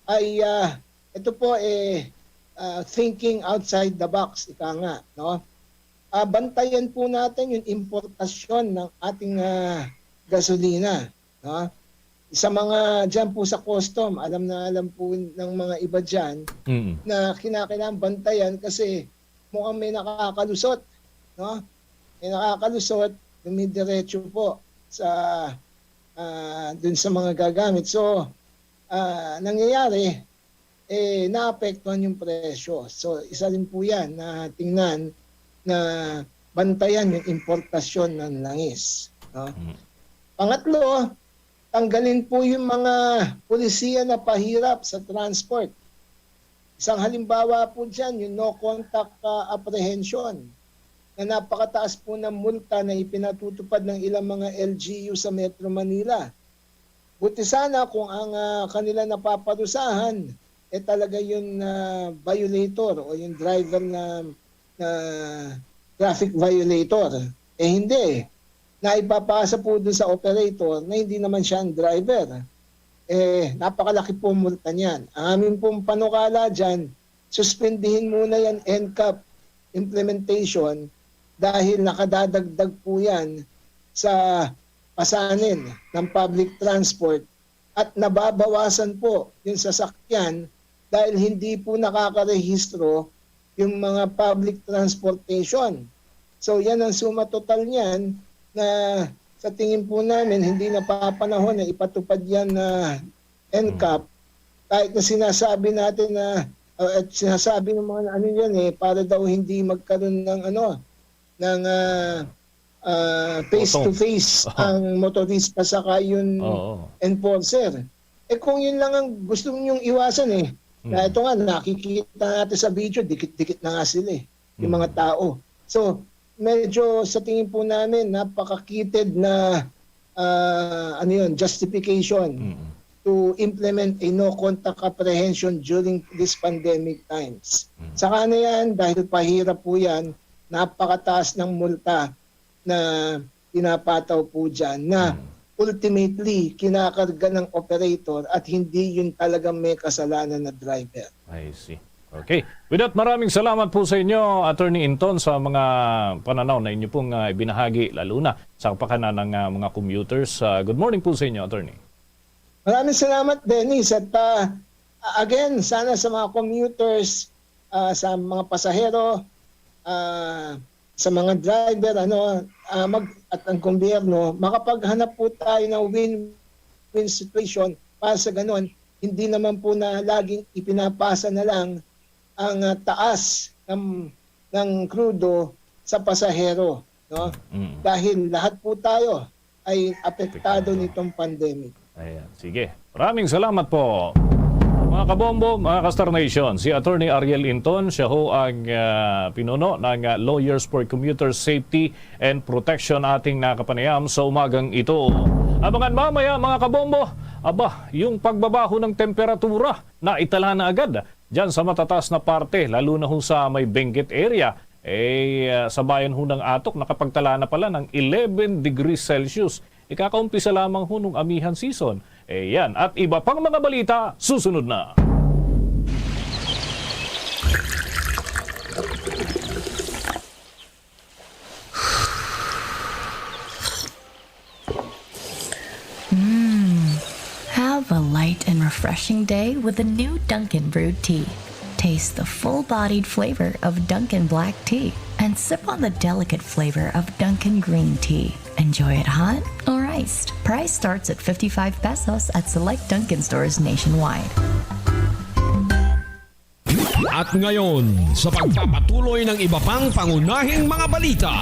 ay, ah, ito po, eh, ah, thinking outside the box, ika nga, no? Ah, bantayan po natin yung importasyon ng ating, ah, gasolina, no? Sa mga dyan po sa custom, alam na alam po ng mga iba dyan Mm. na kinakailangan bantayan kasi mukhang may nakakalusot, no? May nakakalusot, dumidiretso po sa, ah, dun sa mga gagamit. So, ah, nangyayari, eh, naapektuhan yung presyo. So, isa rin po yan na tingnan na bantayan yung importasyon ng langis, no? Mm. Pangatlo, tanggalin po yung mga polisiya na pahirap sa transport. Isang halimbawa po dyan, yung no contact, ah, apprehension na napakataas po ng multa na ipinatutupad ng ilang mga L G U sa Metro Manila. Buti sana kung ang, ah, kanila napaparusahan, eh, talaga yung, ah, violator o yung driver na, na traffic violator. Eh, hindi. Naipapasa po dun sa operator na hindi naman siya ang driver. Eh, napakalaki po ang multa niyan. Ang amin pong panukala dyan, suspendihin muna yan N C A P implementation dahil nakadadagdag po yan sa pasanin ng public transport at nababawasan po yung sasakyan dahil hindi po nakakarehistro yung mga public transportation. So, yan ang suma total niyan na sa tingin po namin hindi na papanahon na ipatupad yan na N C A P. Kahit na sinasabi natin na, uh, at sinasabi ng mga ano yan eh, para daw hindi magkaroon ng ano, ng, ah, ah, face to face Oto. ang motorista saka yung Oo. enforcer. Eh, kung yun lang ang gusto ninyong iwasan eh, na Mm. ito nga, nakikita natin sa video, dikit-dikit na nga sila eh. yung mga tao. So, medyo sa tingin po namin, napakakitid na, ah, ano yun, justification Mm. to implement a no contact apprehension during this pandemic times. Mm. Saka na yan, dahil pahirap po yan, napakataas ng multa na pinapataw po dyan na Mm. ultimately kinakarga ng operator at hindi yun talagang may kasalanan na driver. I see. Okay. With that, maraming salamat po sa inyo, Attorney Inton, sa mga pananaw na inyo pong, ah, ibinahagi, lalo na sa kapakanan ng, ah, mga commuters. Ah, good morning po sa inyo, Attorney. Maraming salamat, Dennis. At, ah, again, sana sa mga commuters, ah, sa mga pasahero, ah, sa mga driver, ano, ah, mag-, at ang gobyerno, makapaghanap po tayo ng win-win situation para sa ganun, hindi naman po na laging ipinapasa na lang ang, ah, taas ng, ng krudo sa pasahero, no? Mm. Dahil lahat po tayo ay apektado Apektado. nitong pandemic. Ayan, sige. Maraming salamat po. Mga kabombo, mga ka-Star Nation, si Attorney Ariel Inton, siya ho ang, ah, pinuno ng, ah, Lawyers for Commuter Safety and Protection, ating nakapanayam sa umagang ito. Abangan mamaya, mga kabombo, aba, yung pagbabaho ng temperatura na itala na agad dyan sa matataas na parte, lalo na ho sa may Benguet area. Eh, ah, sa bayan ho ng Atok, nakapagtala na pala ng eleven degrees Celsius. Ikakaumpisa lamang ho nung amihan season. Eh, yan. At iba pang mga balita, susunod na. Mm. Have a light and refreshing day with the new Dunkin' brewed tea. Taste the full-bodied flavor of Dunkin' black tea and sip on the delicate flavor of Dunkin' green tea. Enjoy it hot or iced. Price starts at fifty-five pesos at select Dunkin' stores nationwide. At ngayon, sa pagpapatuloy ng iba pang pangunahing mga balita.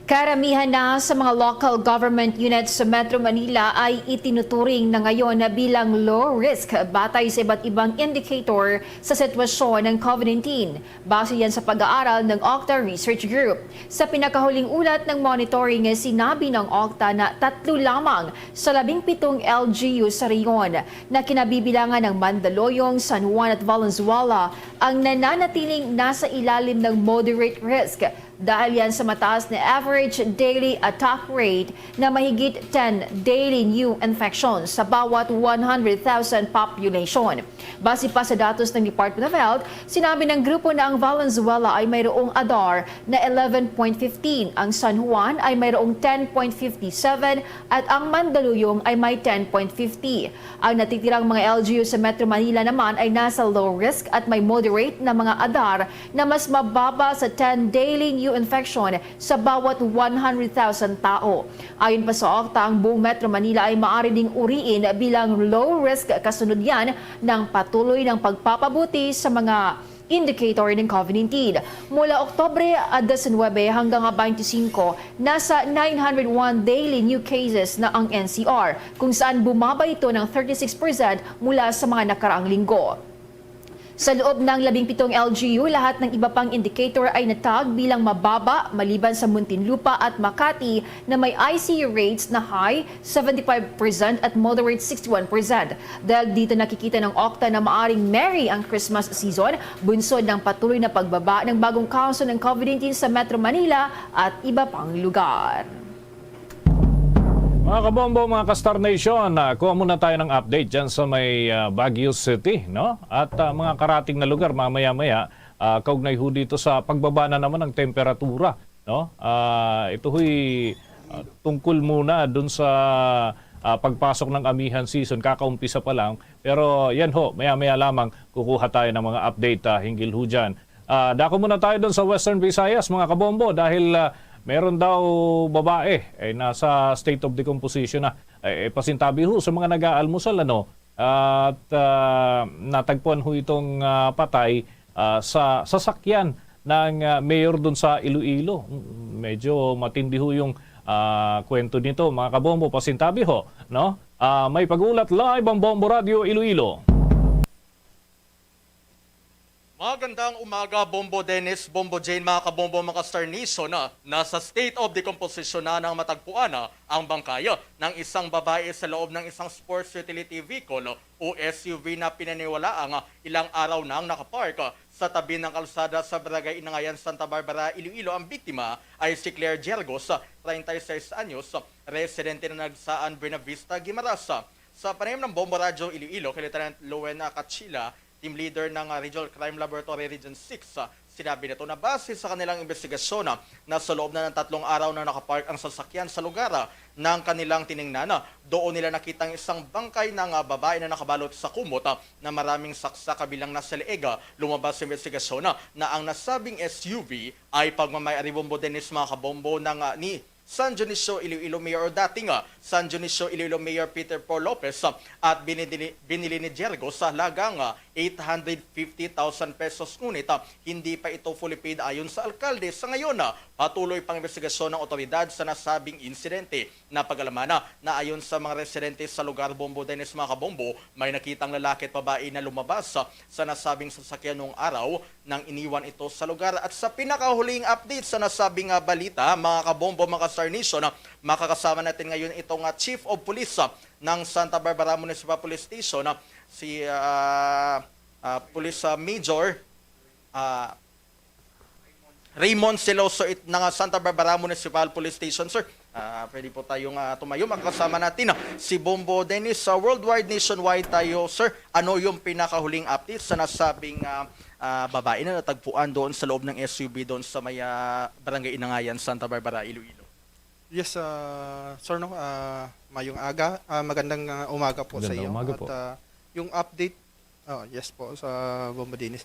Karamihan na sa mga local government units sa Metro Manila ay itinuturing na ngayon na bilang low risk batay sa iba't ibang indicator sa sitwasyon ng COVID nineteen. Base yan sa pag-aaral ng Okta Research Group. Sa pinakahuling ulat ng monitoring, sinabi ng Okta na tatlo lamang sa labing pitong L G U sa rehiyon na kinabibilangan ng Mandaluyong, San Juan at Valenzuela ang nananatiling nasa ilalim ng moderate risk dahil yan sa mataas na average daily attack rate na mahigit ten daily new infections sa bawat one hundred thousand population. Base pa sa datos ng Department of Health, sinabi ng grupo na ang Valenzuela ay mayroong ADAR na eleven point fifteen, ang San Juan ay mayroong ten point fifty seven at ang Mandaluyong ay may ten point fifty. Ang natitirang mga L G U sa Metro Manila naman ay nasa low risk at may moderate na mga ADAR na mas mababa sa ten daily new infection sa bawat one hundred thousand tao. Ayon pa sa Okta, ang buong Metro Manila ay maaari ding uriin bilang low risk kasunod yan ng patuloy ng pagpapabuti sa mga indicator ng COVID nineteen. Mula Oktubre, ah, diecinuebe hanggang, ah, twenty-five, nasa nine hundred one daily new cases na ang N C R, kung saan bumaba ito ng thirty-six percent mula sa mga nakaraang linggo. Sa loob ng labing pitong L G U, lahat ng iba pang indicator ay natag bilang mababa, maliban sa Muntinlupa at Makati na may I C U rates na high seventy-five percent at moderate sixty-one percent. Dahil dito, nakikita ng Okta na maaring merry ang Christmas season, bunsod ng patuloy na pagbaba ng bagong kaso ng COVID nineteen sa Metro Manila at iba pang lugar. Mga kabombo, mga ka-Star Nation, ah, kuha muna tayo ng update dyan sa may, ah, Baguio City, no? At, ah, mga karating na lugar, mamaya-maya, ah, kaugnay ho dito sa pagbaba na naman ng temperatura, no? Ah, ito ho'y, ah, tungkol muna dun sa, ah, pagpasok ng amihan season, kakaumpisa pa lang. Pero yan ho, maya-maya lamang kukuha tayo ng mga update, ah, hinggil ho dyan. Ah, dako muna tayo dun sa Western Visayas, mga kabombo, dahil, ah, meron daw babae, eh, nasa state of decomposition na. Eh, eh, pasintabi ho sa mga nag-aalmusal, ano, at, ah, natagpuan ho itong, ah, patay, ah, sa sasakyan ng, ah, mayor dun sa Iloilo. Mm, medyo matindi ho yung, ah, kwento nito, mga kabombo, pasintabi ho, no? Ah, may pag-ulat live ang Bombo Radio Iloilo. Magandang umaga, Bombo Dennis, Bombo Jane, mga kabombo, mga ka-Star Nation. Na, nasa state of decomposition na ng matagpuan na ang bangkay ng isang babae sa loob ng isang sports utility vehicle o S U V na pinaniwalaang ilang araw nang nakapark sa tabi ng kalsada sa Barangay Inangayan, Santa Barbara, Iloilo. Ang biktima ay si Claire Jergos, treinta y seis anyos, residente ng Nagsaan, Buenavista, Guimaras. Sa panayam ng Bombo Radyo Iloilo kay Lieutenant Lowen Cachila, team leader ng, ah, Regional Crime Laboratory Region six, ah, sinabi nito na base sa kanilang investigasyon, ah, na sa loob na ng tatlong araw na nakapark ang sasakyan sa lugar, ah, ng kanilang tiningnan, ah, doon nila nakita ang isang bangkay ng, ah, babae na nakabalot sa kumot, ah, na maraming saksa kabilang nasa leeg. Ah, lumabas sa investigasyon, ah, na ang nasabing S U V ay pagmamay-ari, Bombo Dennis, mga kabombo, ng, ah, ni San Dionisio Iloilo Mayor o dating, ah, San Dionisio Iloilo Mayor Peter Paul Lopez, ah, at binili, binili ni Jergos sa halagang, ah, eight hundred fifty thousand pesos, ngunit, ah, hindi pa ito fully paid ayon sa alkalde. Sa ngayon, ah, patuloy pang investigasyon ng otoridad sa nasabing insidente. Napag-alaman na, na ayon sa mga residente sa lugar, Bombo Dennis, mga kabombo, may nakitang lalaki at babae na lumabas, ah, sa nasabing sasakyan noong araw nang iniwan ito sa lugar. At sa pinakahuling update sa nasabing, ah, balita, mga kabombo, mga ka-Star Nation, ah, makakasama natin ngayon itong, ah, Chief of Police, ah, ng Santa Barbara Municipal Police Station, ah, si, ah, ah, Police, ah, Major, ah, Raymond Celoso it-, ng, ah, Santa Barbara Municipal Police Station, sir. Ah, pwede po tayong, ah, tumayo. Makakasama natin, ah, si Bombo Dennis. Sa worldwide, nationwide tayo, sir. Ano yung pinakahuling update sa nasabing, ah, ah, babae na natagpuan doon sa loob ng S U V doon sa may, ah, Barangay Inangayan, Santa Barbara, Iloilo? Yes, ah, sir, no? Ah, mayong aga. Ah, magandang, ah, umaga po sa Magandang iyo. umaga At, po. ah, yung update, oh, yes po, sa Bombo Dennis.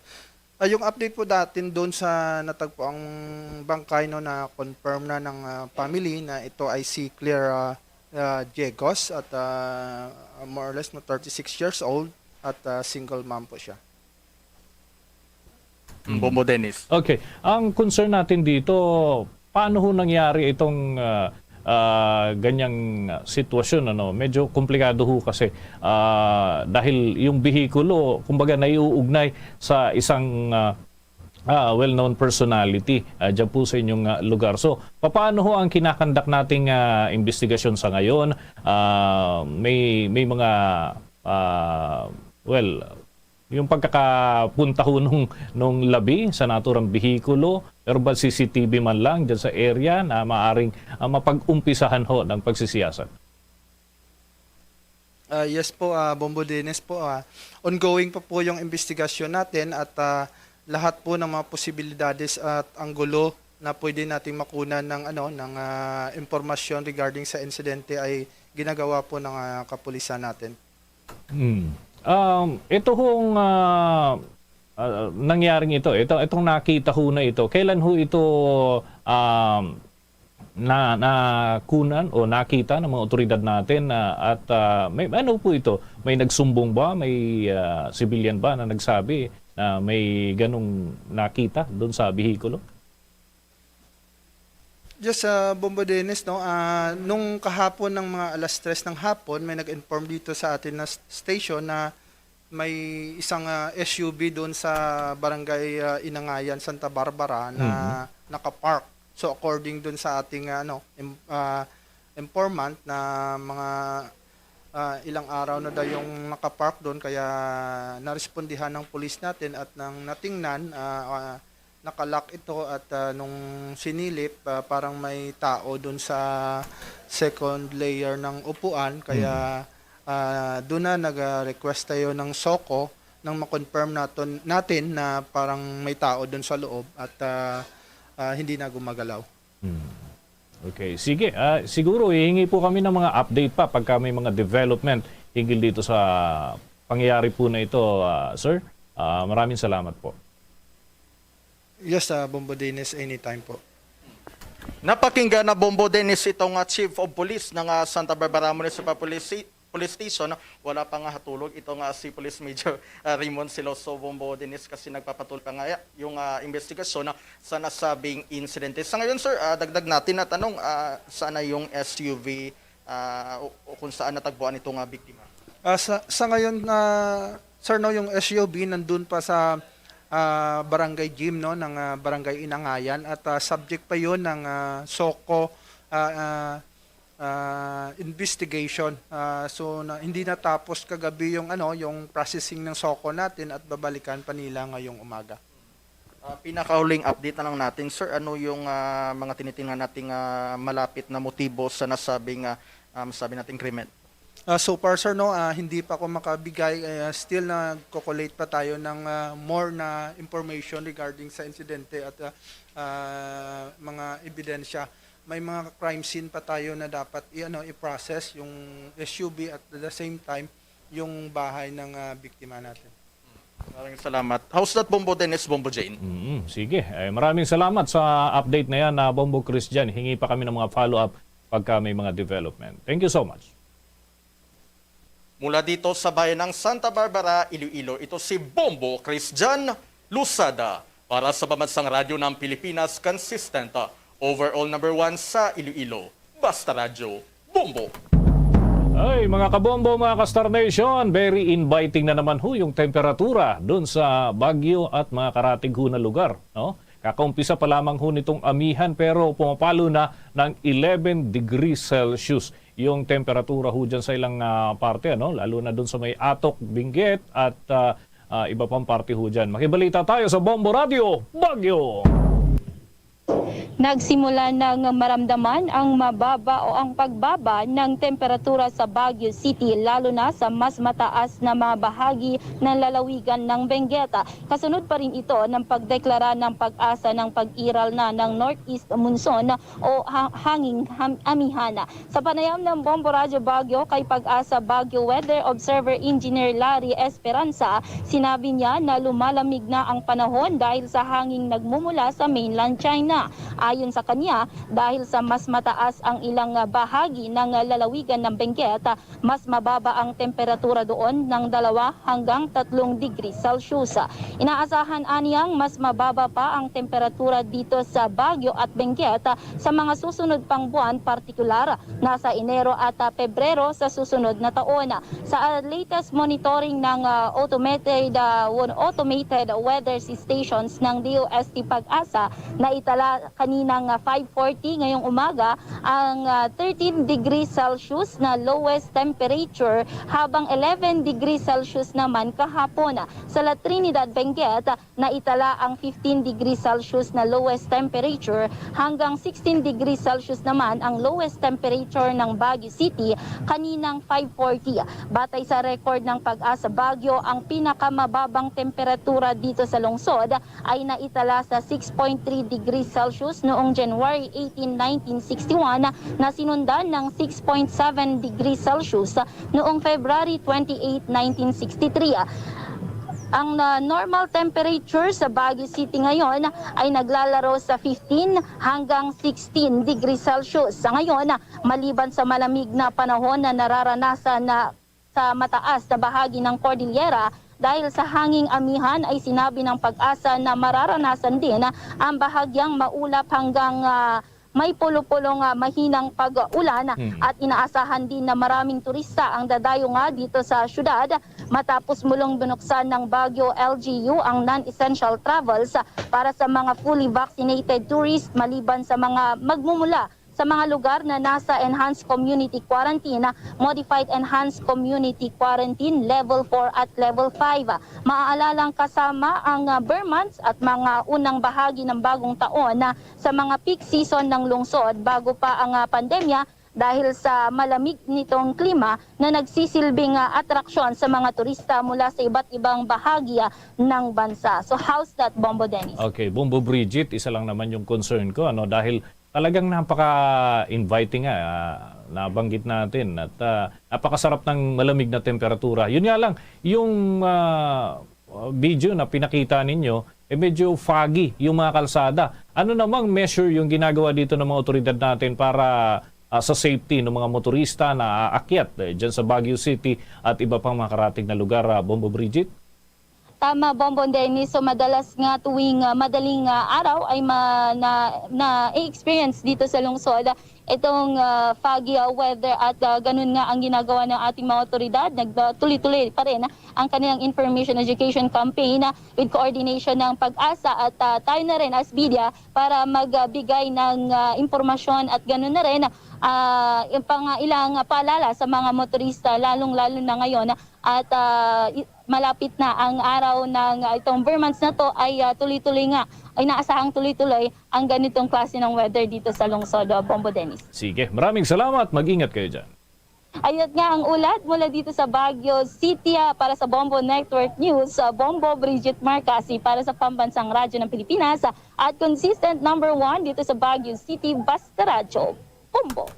Ah, yung update po natin doon sa natagpo ang bangkay, no, na confirm na ng, ah, family na ito ay si Claire, ah, ah, Diegos at, ah, more or less, no, thirty-six years old at, ah, single mom po siya. Mm. Bombo Dennis. Okay. Ang concern natin dito, paano ho nangyari itong, ah, ah, ganyang sitwasyon, ano? Medyo komplikado ho kasi, ah, dahil yung behikulo, kumbaga, naiuugnay sa isang, ah, ah, well-known personality, ah, dyan po sa inyong, ah, lugar. So, papaano ho ang kinakandak nating, ah, investigasyon sa ngayon? Ah, may, may mga, ah, well, yung pagkakapunta ho nung, nung labi sa naturang behikulo, pero ba C C T V man lang dyan sa area na maaring, ah, mapag-umpisahan ho ng pagsisiyasat? Ah, yes po, ah, Bombo Dennis po, ah, ongoing pa po yung investigasyon natin at, ah, lahat po ng mga posibilidades at anggulo na pwede nating makunan ng, ano, ng, ah, impormasyon regarding sa insidente ay ginagawa po ng, ah, kapulisan natin. Hmm. Um, ito hong, ah, ah, nangyaring ito, ito, itong nakita ho na ito, kailan ho ito, um, na, nakunan o nakita ng mga otoridad natin, ah, at, ah, may, ano po ito? May nagsumbong ba? May, ah, civilian ba na nagsabi na may ganong nakita doon sa behikulo? Just, ah, Bombo Dennis, no? Ah, nung kahapon ng mga alas tres ng hapon, may nag-inform dito sa atin na s-, station na may isang, ah, S U V doon sa barangay, ah, Inangayan, Santa Barbara na Mhm. nakapark. So, according doon sa ating, ah, ano, im-, ah, informant na mga, ah, ilang araw na daw yung nakapark doon, kaya narespondihan ng pulis natin at nang natingnan, ah, ah, nakalock ito at, ah, nung sinilip, ah, parang may tao doon sa second layer ng upuan, kaya, Mhm. ah, doon na nag-request tayo ng SOCO nang ma-confirm naton, natin na parang may tao doon sa loob at, ah, ah, hindi na gumagalaw. Hmm. Okay, sige. Ah, siguro hihingi po kami ng mga update pa pagka may mga development hinggil dito sa pangyayari po na ito, ah, sir. Ah, maraming salamat po. Yes, ah, Bombo Dennis, anytime po. Napakinggan na, Bombo Dennis, itong, ah, Chief of Police ng, ah, Santa Barbara Municipal Police, Police Station. Wala pa nga hatulog itong, ah, si Police Major, ah, Raymond Celoso, Bombo Dennis, kasi nagpapatuloy pa nga yung, ah, investigasyon, ah, sa nasabing insidente. Sa ngayon, sir, ah, dagdag natin na tanong, ah, saan na yung S U V, ah, o, o kung saan natagpuan itong, ah, biktima? Ah, sa, sa ngayon, ah, sir, no, yung S U V nandun pa sa ah, barangay gym, no, ng, ah, Barangay Inangayan, at, ah, subject pa yun ng, ah, SOCO, ah, ah, ah, investigation. Ah, so, na, hindi natapos kagabi yung, ano, yung processing ng SOCO natin at babalikan pa nila ngayong umaga. Ah, pinakauling update na lang natin, sir. Ano yung, ah, mga tinitingnan nating, ah, malapit na motibo sa nasabing, ah, um, sabi natin, krimen? Ah, so far, sir, no, ah, hindi pa ako makabigay. Eh, still, nagko-collate pa tayo ng, ah, more na information regarding sa insidente at, ah, ah, mga ebidensya. May mga crime scene pa tayo na dapat i-, ano, i-process yung S U V at, at the same time yung bahay ng, ah, biktima natin. Maraming salamat. How's that, Bombo Dennis, Bombo Jane? Mm, sige. Eh, maraming salamat sa update na yan, ah, Bombo Christian. Hingi pa kami ng mga follow-up pagka may mga development. Thank you so much. Mula dito sa bayan ng Santa Barbara, Iloilo, ito si Bombo Christian Losada para sa Pambansang Radyo ng Pilipinas, consistent, overall number one sa Iloilo. Basta Radyo, Bombo! Ay, mga kabombo, mga ka-Star Nation, very inviting na naman ho yung temperatura dun sa Baguio at mga karatig ho na lugar, no? Kakaumpisa pa lamang ho nitong amihan, pero pumapalo na ng eleven degrees Celsius yung temperatura ho dyan sa ilang, ah, parte, ano? Lalo na dun sa may Atok, Benguet at, ah, ah, iba pang parte ho dyan. Makibalita tayo sa Bombo Radyo Baguio. Nagsimula nang maramdaman ang mababa o ang pagbaba ng temperatura sa Baguio City, lalo na sa mas mataas na mga bahagi ng lalawigan ng Benguet. Kasunod pa rin ito ng pagdeklara ng PAGASA ng pag-iral na ng northeast monsoon o ha-, hanging ham-, amihan. Sa panayam ng Bombo Radyo Baguio kay PAGASA Baguio Weather Observer Engineer Larry Esperanza, sinabi niya na lumalamig na ang panahon dahil sa hanging nagmumula sa mainland China. Ayon sa kanya, dahil sa mas mataas ang ilang bahagi ng lalawigan ng Benguet, mas mababa ang temperatura doon ng dalawa hanggang tatlong degree Celsius. Inaasahan aniyang mas mababa pa ang temperatura dito sa Baguio at Benguet sa mga susunod pang buwan, partikular na sa Enero at, ah, Pebrero sa susunod na taon. Sa, ah, latest monitoring ng, ah, automated, ah, won-, automated weather stations ng D O S T PAGASA, naitala kaninang, ah, five forty ngayong umaga ang, ah, thirteen degrees Celsius na lowest temperature, habang eleven degrees Celsius naman kahapon. Sa La Trinidad, Benguet, naitala ang fifteen degrees Celsius na lowest temperature hanggang sixteen degrees Celsius naman ang lowest temperature ng Baguio City kaninang five forty. Batay sa record ng PAGASA Baguio, ang pinakamababang temperatura dito sa lungsod ay naitala sa six point three degrees Celsius noong January eighteen, nineteen sixty-one, na sinundan ng six point seven degrees Celsius noong February twenty-eight, nineteen sixty-three. Ang, ah, normal temperature sa Baguio City ngayon ay naglalaro sa fifteen hanggang sixteen degrees Celsius. Sa ngayon, maliban sa malamig na panahon na nararanasan na sa mataas na bahagi ng Cordillera, dahil sa hanging amihan ay sinabi ng PAGASA na mararanasan din ang bahagyang maulap hanggang, ah, may pulo-pulo nga mahinang pag-ulan. Hmm. At inaasahan din na maraming turista ang dadayo nga dito sa syudad matapos mulong binuksan ng Baguio L G U ang non-essential travels para sa mga fully vaccinated tourists, maliban sa mga magmumula sa mga lugar na nasa enhanced community quarantine, modified enhanced community quarantine level four at level five. Maaalalang kasama ang, ah, ber months at mga unang bahagi ng bagong taon na sa mga peak season ng lungsod bago pa ang, ah, pandemya, dahil sa malamig nitong klima na nagsisilbing, ah, atraksyon sa mga turista mula sa iba't ibang bahagi, ah, ng bansa. So, how's that, Bombo Dennis? Okay, Bombo Bridget, isa lang naman yung concern ko, ano, dahil talagang napaka-inviting nga, ah, nabanggit natin at, ah, napakasarap ng malamig na temperatura. Yun nga lang, yung, ah, video na pinakita ninyo, eh, medyo foggy yung mga kalsada. Ano namang measure yung ginagawa dito ng mga otoridad natin para, ah, sa safety ng mga motorista na aakyat, eh, dyan sa Baguio City at iba pang mga karatig na lugar, ah, Bombo Bridget? Tama, Bongbong Dennis. So, madalas nga tuwing, ah, madaling, ah, araw ay ma-, na, na-experience dito sa lungsod itong, ah, foggy, ah, weather at, ah, ganun nga ang ginagawa ng ating mga otoridad. Nag-, ah, tuloy-tuloy pa rin ang kanilang information education campaign, ah, with coordination ng PAGASA at, ah, tayo na rin as media para magbigay ng, ah, impormasyon at ganun na rin, ah, yung pang-, ilang paalala sa mga motorista, lalong-lalo na ngayon at, ah, i-, malapit na ang araw ng, ah, itong Ber months na 'to ay, ah, tuloy-tuloy nga, ay inaasahang tuloy-tuloy ang ganitong klase ng weather dito sa lungsod, ah, Bombo Dennis. Sige, maraming salamat. Mag-ingat kayo diyan. Ayun nga ang ulat mula dito sa Baguio City, ah, para sa Bombo Network News, ah, Bombo Bridget Marcasi para sa Pambansang Radyo ng Pilipinas, ah, at consistent number one dito sa Baguio City, Basta Radyo. Bombo.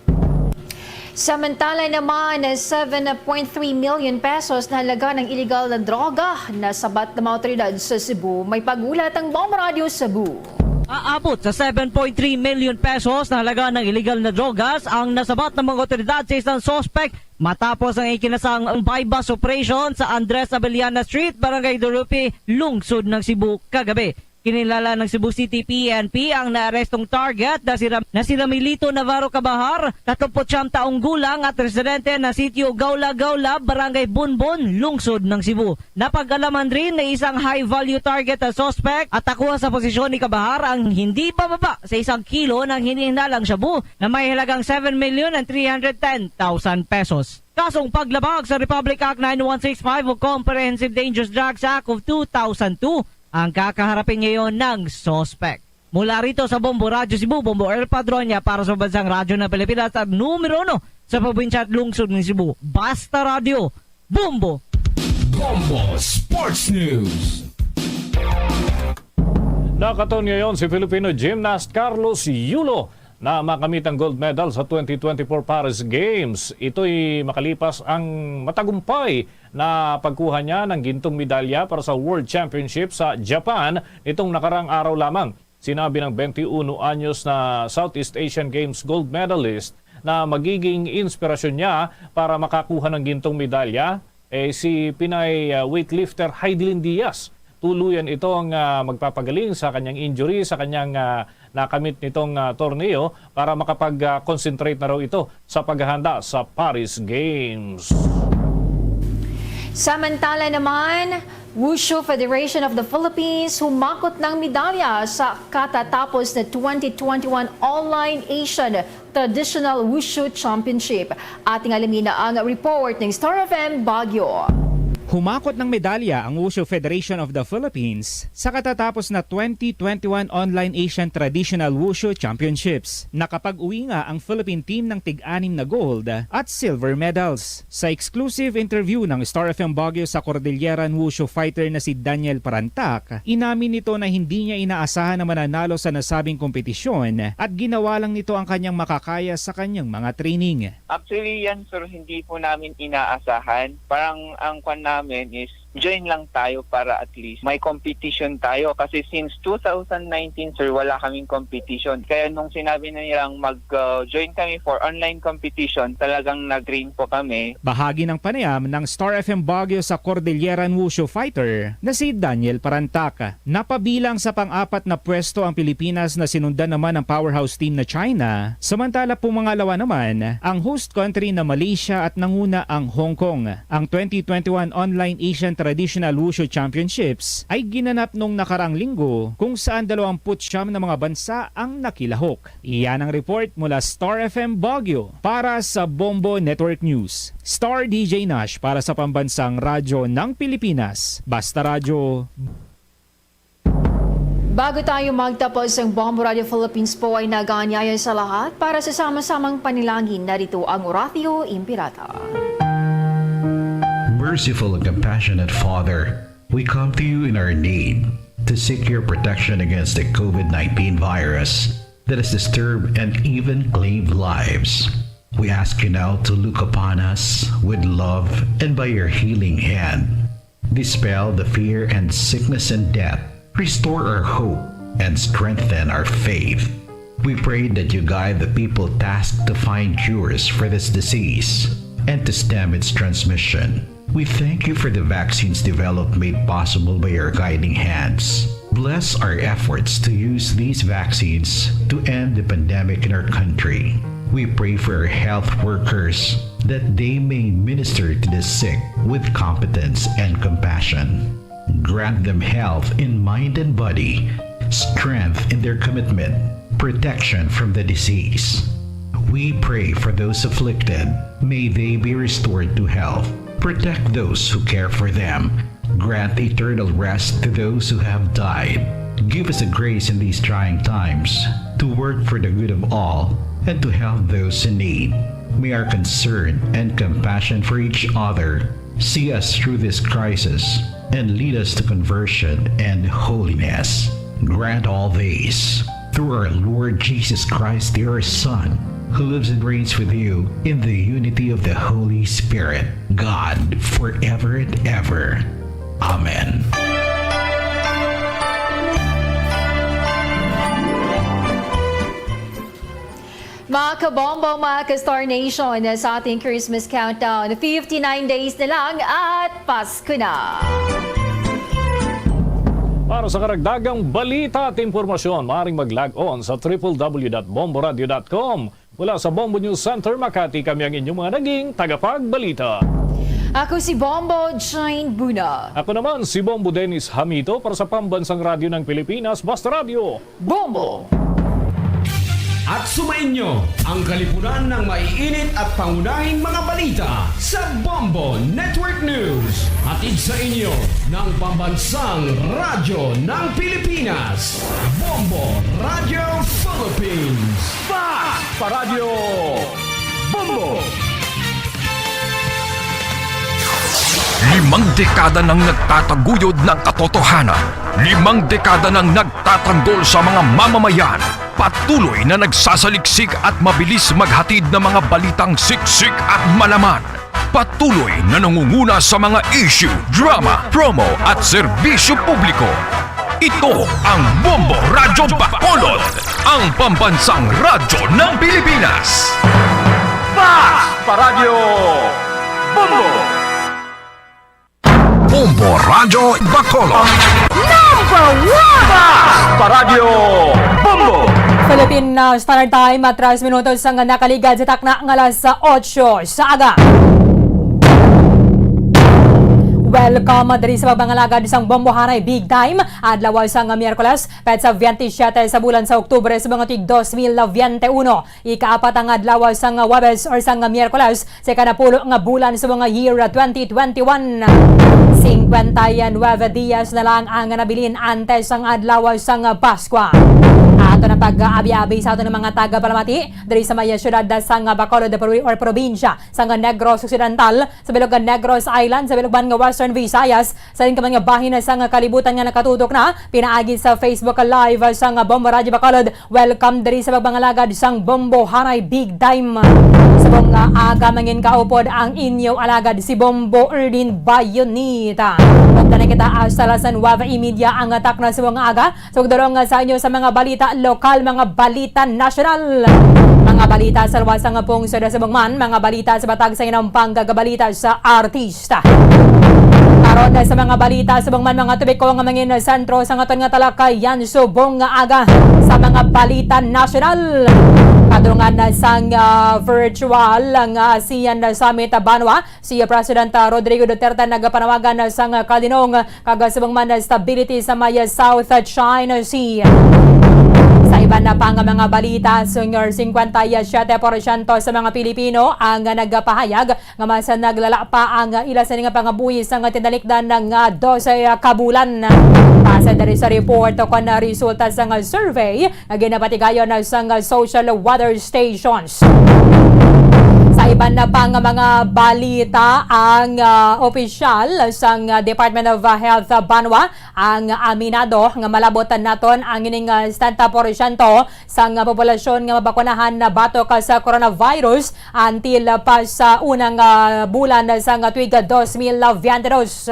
Samantala naman, seven point three million pesos na halaga ng iligal na droga nasabat ng mga otoridad sa Cebu. May pag-ulat ang Bombo Radio Cebu. Aabot sa seven point three million pesos na halaga ng iligal na drogas ang nasabat ng mga otoridad sa isang suspek matapos ang ikinasang buy-bust operation sa Andres Abellana Street, Barangay Durupi, Lungsod ng Cebu, kagabi. Kinilala ng Cebu City P N P ang naarestong target na si Ram-, na si Ramilito Navarro Cabahar, tatlumpu't siyam taong gulang at residente na sitio Gaula-Gaula, Barangay Bunbon, Lungsod ng Cebu. Napag-alaman rin na isang high-value target ang suspect at nakuha sa posisyon ni Cabahar ang hindi bababa sa isang kilo ng hinihinalang shabu na may halagang seven million and three hundred ten thousand pesos. Kasong paglabag sa Republic Act nine one six five o Comprehensive Dangerous Drugs Act of two thousand two ang kakaharapin ngayon ng suspect. Mula rito sa Bombo Radyo Cebu, Bombo Earl Padronia para sa Bansang Radyo ng Pilipinas at numero uno sa probinsya at lungsod ng Cebu. Basta Radyo, Bombo! Bombo Sports News. Nakaton ngayon si Filipino gymnast Carlos Yulo na makamit ang gold medal sa twenty twenty-four Paris Games. Ito'y makalipas ang matagumpay na pagkuha niya ng gintong medalya para sa World Championship sa Japan nitong nakarang araw lamang. Sinabi ng twenty-one anyos na Southeast Asian Games gold medalist na magiging inspirasyon niya para makakuha ng gintong medalya eh, si Pinay, ah, weightlifter Heidelin Diaz. Tuluyan itong, ah, magpapagaling sa kanyang injury, sa kanyang, ah, nakamit nitong, ah, torneo para makapag, ah, concentrate na raw ito sa paghahanda sa Paris Games. Samantala naman, Wushu Federation of the Philippines humakot ng medalya sa katatapos na twenty twenty-one Online Asian Traditional Wushu Championship. Ating alamin na ang report ng Star F M Baguio. Humakot ng medalya ang Wushu Federation of the Philippines sa katatapos na twenty twenty-one Online Asian Traditional Wushu Championships. Nakapag-uwi nga ang Philippine team ng tig-anim na gold at silver medals. Sa exclusive interview ng Star F M Baguio sa Cordilleran Wushu fighter na si Daniel Parantac, inamin nito na hindi niya inaasahan na mananalo sa nasabing kompetisyon at ginawa lang nito ang kanyang makakaya sa kanyang mga training. Actually, yan, sir, hindi po namin inaasahan. Parang ang kwan namin is join lang tayo para at least may competition tayo. Kasi since two thousand nineteen, sir, wala kaming competition. Kaya nung sinabi na nilang mag, uh, join kami for online competition, talagang nag-train po kami. Bahagi ng panayam ng Star F M Baguio sa Cordilleran Wushu fighter na si Daniel Parantac. Napabilang sa pang-apat na pwesto ang Pilipinas na sinundan naman ng powerhouse team na China, samantala pumangalawa naman ang host country na Malaysia at nanguna ang Hong Kong. Ang twenty twenty-one Online Asian Traditional Wushu Championships ay ginanap nung nakarang linggo, kung saan dalawampu't siyam na mga bansa ang nakilahok. Iyan ang report mula Star F M Baguio. Para sa Bombo Network News, Star D J Nash para sa Pambansang Radyo ng Pilipinas. Basta Radyo. Bago tayo magtapos, ang Bombo Radio Philippines po ay nag-aanyaya sa lahat para sa sama-samang panalangin. Narito ang Oratio Imperata. Merciful and compassionate Father, we come to you in our need to seek your protection against the COVID nineteen virus that has disturbed and even claimed lives. We ask you now to look upon us with love and by your healing hand, dispel the fear and sickness and death, restore our hope, and strengthen our faith. We pray that you guide the people tasked to find cures for this disease and to stem its transmission. We thank you for the vaccines developed made possible by your guiding hands. Bless our efforts to use these vaccines to end the pandemic in our country. We pray for our health workers that they may minister to the sick with competence and compassion. Grant them health in mind and body, strength in their commitment, protection from the disease. We pray for those afflicted. May they be restored to health. Protect those who care for them. Grant eternal rest to those who have died. Give us the grace in these trying times to work for the good of all and to help those in need. May our concern and compassion for each other see us through this crisis and lead us to conversion and holiness. Grant all these through our Lord Jesus Christ, your Son, who lives and reigns with you in the unity of the Holy Spirit, God, forever and ever. Amen. Mga kabombo, mga ka-Star Nation, sa ating Christmas countdown, fifty-nine days na lang at Pasko na. Para sa karagdagang balita at impormasyon, maaaring mag-log on sa triple W dot bomboradio dot com. Mula sa Bombo News Center, Makati, kami ang inyong mga naging tagapagbalita. Ako si Bombo Jane Buna. Ako naman si Bombo Dennis Hamito para sa Pambansang Radyo ng Pilipinas, Basta Radyo. Bombo! At sumainyo ang kalipunan ng maiinit at pangunahing mga balita sa Bombo Network News. Hatid sa inyo ng Pambansang Radyo ng Pilipinas, Bombo Radio Philippines. Fast Paradyo Bombo! Limang dekada nang nagtataguyod ng katotohanan. Limang dekada nang nagtatanggol sa mga mamamayan. Patuloy na nagsasaliksik at mabilis maghatid ng mga balitang siksik at malaman. Patuloy na nangunguna sa mga issue, drama, promo at serbisyo publiko. Ito ang Bombo Radyo Bacolod, ang pambansang radyo ng Pilipinas. Fast Paradyo Bombo! Bombo Radyo Bacolod. Number one! Fast Paradyo Bombo! Philippine, uh, Standard Time at tres minutos ang nakaligad sa takna nga alas otso sa aga. Welcome diri sa pagpangalagad sang Bombo Haray Big Time, adlaw sang Miyerkules, petsa veintisiete sa bulan sa Oktubre sa mga tig dos mil veintiuno. Ikaapat ang adlaw sang Huwebes or sang Miyerkules sa ikanapulo nga bulan sa mga year twenty twenty-one. Cincuenta y nueve dias na lang ang nabilin antes sang adlaw sang Paskwa. Ato na pag-abi-abi sa aton mga tagapalamati diri sa may siyudad sang Bacolod or probinsya sang Negros Occidental, sa bilog nga Negros Island, sa bilog man nga Western Visayas, sa diin ka man nga bahin sang kalibutan nga nakatutok na pinaagi sa Facebook Live sang Bombo Radyo Bacolod. Welcome diri sa pagpangalagad sang Bombo Haray Big Time. Subong nga aga, mangin kaupod ang inyo alagad si Bombo Erdin Bayonita. Ugda na kita hasta las nueve y media ang takna subong nga aga. Sugdurong sa inyo sa mga balita lokal, mga balita nasyonal, mga balita sa luwas sang pungsod subong man mga balita sa batag sa inang panggabalita sa artista. Karon sa mga balita subong man mga tubiko nga mangin sentro sa aton nga talakayan subong nga aga sa mga balita nasyonal. Kadungan sang, ah, virtual nga ASEAN Summit Banwa, si President, ah, Rodrigo Duterte nagapanawagan sang kalinong kag subong man stability sa may South China Sea. Sa iban na pa nga mga balita, senior cincuenta y siete porsyento sa mga Pilipino ang nagapahayag nga mas naglala pa ang ila sini nga pangabuhi sang tinalikdan nga dose ka bulan. Base diri sa report kon resulta sang survey nga ginapatigayon sang social weather stations. Sa iban na pa nga mga balita, ang, ah, opisyal sang, ah, Department of, ah, Health, ah, Banwa ang aminado nga malabot naton ang ining, ah, setenta porsyento sang, ah, populasyon nga mabakunahan na batok sa coronavirus until, ah, pa sa unang, ah, bulan sang, ah, tuig, ah, dos mil veintidos.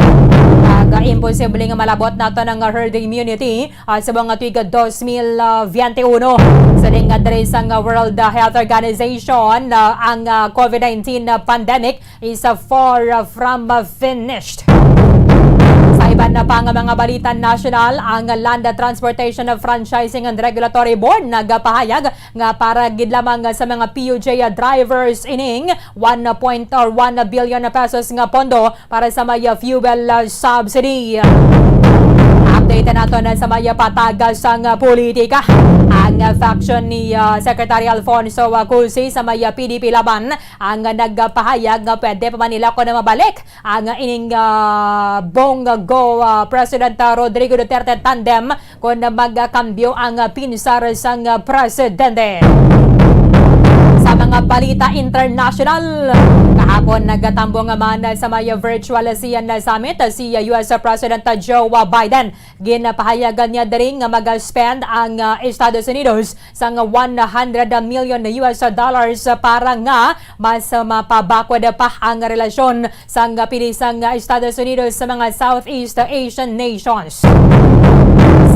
Kag Ka imposible nga malabot nato ang herd immunity, ah, sa mga tuig dos mil biyente uno. Sa linga diri sang World Health Organization, ah, ang, ah, COVID nineteen pandemic is, ah, far, ah, from, ah, finished. Sa iban na pa nga mga balita nasyonal, ang Land Transportation Franchising and Regulatory Board nagapahayag nga para gid lamang sa mga P U J drivers ining one point or one billion pesos nga pondo para sa may fuel, uh, subsidy. Update nato na sa may pataga sang politika. Ang faction ni, uh, Secretary Alfonso Acusi sa may P D P Laban ang nagpahayag nga pwede pa man nila kuno mabalik ang ining, uh, Bongo, uh, President Rodrigo Duterte tandem kon magkambyo ang pinsar sang presidente. Sa mga balita international, kahapon nagatambong man sa may virtual ASEAN Summit si U S President Joe Biden. Ginapahayagan niya diri nga mag-spend ang, ah, Estados Unidos sang one hundred million U S dollars para nga mas mapabakod pa ang relasyon sang pili sang Estados Unidos sa mga Southeast Asian nations.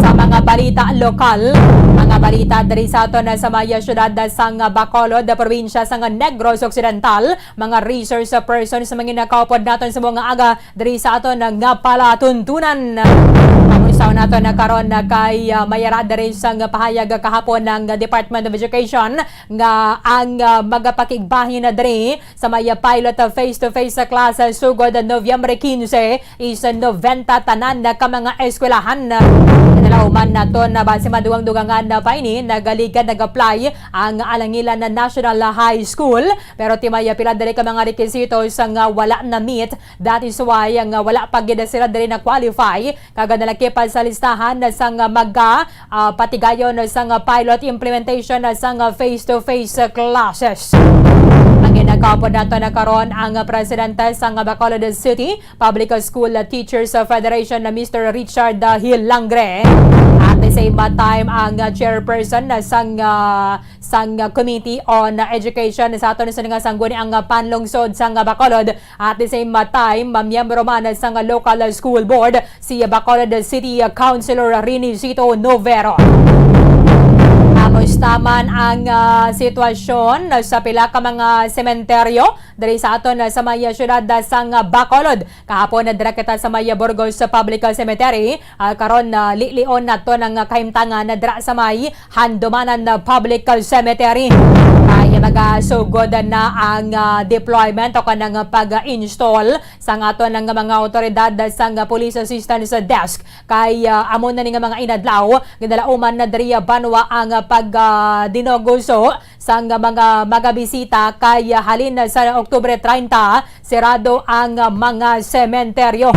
Sa mga balita lokal, mga balita diri sa aton sa may siyudad sang Bacolod, probinsya sang Negros Occidental, mga resource persons, mga nakaupod naton sa mga aga diri sa aton nga palatuntunan. Kamusta naton na karon na kay, ah, mayara diri sang pahayag kahapon ng Department of Education nga ang, ah, magapakigbahin na diri sa may, ah, pilot, ah, face-to-face sa klase sugod, ah, Nobyembre quince is, ah, noventa tanan na ka mga eskwelahan. Nalauman nato na base madugang-dugangan na pa ini, nagaligad, nag-apply ang Alangilan na National High School, pero timaya pila diri ka mga rekisito sa nga wala na meet. That is why nga wala pa gid sila diri na qualify kag nalakip sa listahan sang mga, ah, patigayon sang pilot implementation sang face-to-face classes. Ang ginakaupod nato na karon ang presidente sang Bacolod City Public School Teachers Federation na Mister Richard Hilangre. At the same time, ang chairperson sang, ah, sang Committee on Education sa aton sa nga sangguniang panlungsod sang Bacolod. At the same time, miyembro man sang local school board si Bacolod City Councilor Renicito Novero. Kamusta man ang, ah, sitwasyon sa pila ka mga sementeryo diri sa aton sa may siyudad sang Bacolod? Kahapon, nadira kita sa may Burgos Public Cemetery. Ah, karon, ah, lilion nato ang kahimtangan na dira sa may Handumanan Public Cemetery. Kay magasugod na ang, ah, deployment o kanang pag-install sang aton nga mga awtoridad sang Police Assistance Desk. Kay, ah, amo na ni nga mga inadlaw, ginalauman na diri banwa ang pag, ah, dinuguso sang mga magabisita kay halin sa Oktubre treinta, sirado ang mga sementeryo.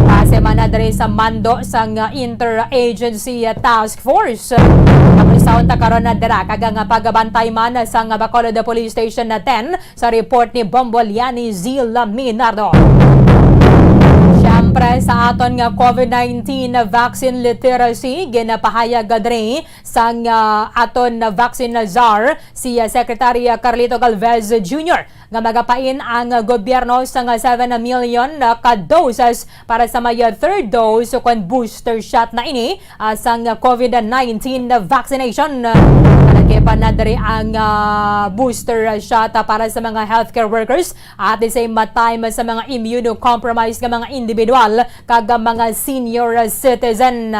Base man na diri sa mando sang Interagency Task Force, kamusta unta karon na dira kag ang pagbantay man sang Bacolod Police Station na ten sa report ni Bombo Liani Zila Minardo. Siyempre, sa aton nga COVID nineteen vaccine literacy, ginapahayag diri sang, ah, aton vaccine czar, si, ah, Secretary, ah, Carlito Galvez Junior, nga magapain ang gobyerno sang seven million ka doses para sa may third dose o kon booster shot na ini, ah, sang COVID nineteen vaccination. Nalagay pa na diri ang, ah, booster shot, ah, para sa mga healthcare workers at the same time sa mga immunocompromised nga mga individual kag mga senior citizen.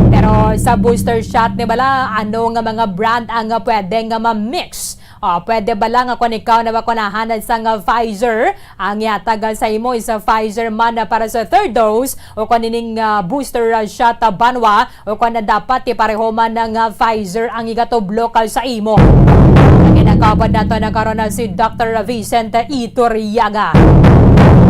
Pero sa booster shot ni bala, ano nga mga brand ang pwede nga ma-mix? Ah, pwede bala nga kon ikaw nabakunahan sang Pfizer, ang ihatag sa imo is Pfizer man para sa third dose o kon ining, ah, booster, ah, shot, ah, banwa, o kon dapat ti pareho man nga Pfizer ang igatublo ka sa imo? Ang ginakaupod nato na karon na si Doctor Vicente Iturriaga.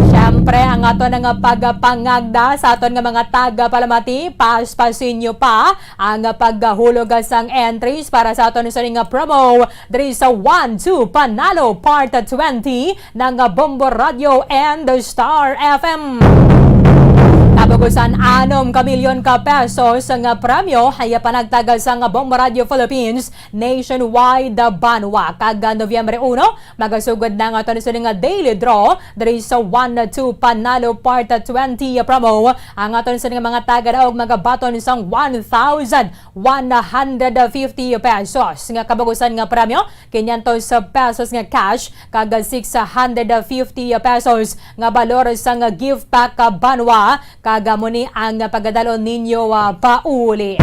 Siyempre, ang aton nga pagpangagda sa aton nga mga tagapalamati, paspasinyo pa ang paghulog sang entries para sa aton sa nga promo diri sa One Two Panalo Part twenty ng Bombo Radio and Star F M. Kabugusan, anom ka milyon ka pesos nga premyo ang panagtag sang Bombo Radio Philippines nationwide banwa. Kag, ah, Nobyembre uno, magasugod na ang aton sini nga daily draw diri sa One Two Panalo Part twenty promo. Ang aton sini nga mga tagadaog magabaton sang one thousand one hundred fifty pesos nga kabugusan nga premyo, quinientos pesos nga cash, kag six hundred fifty pesos nga balor sang gift pack banwa, kag amo ni ang pagadalon ninyo, ah, pauli.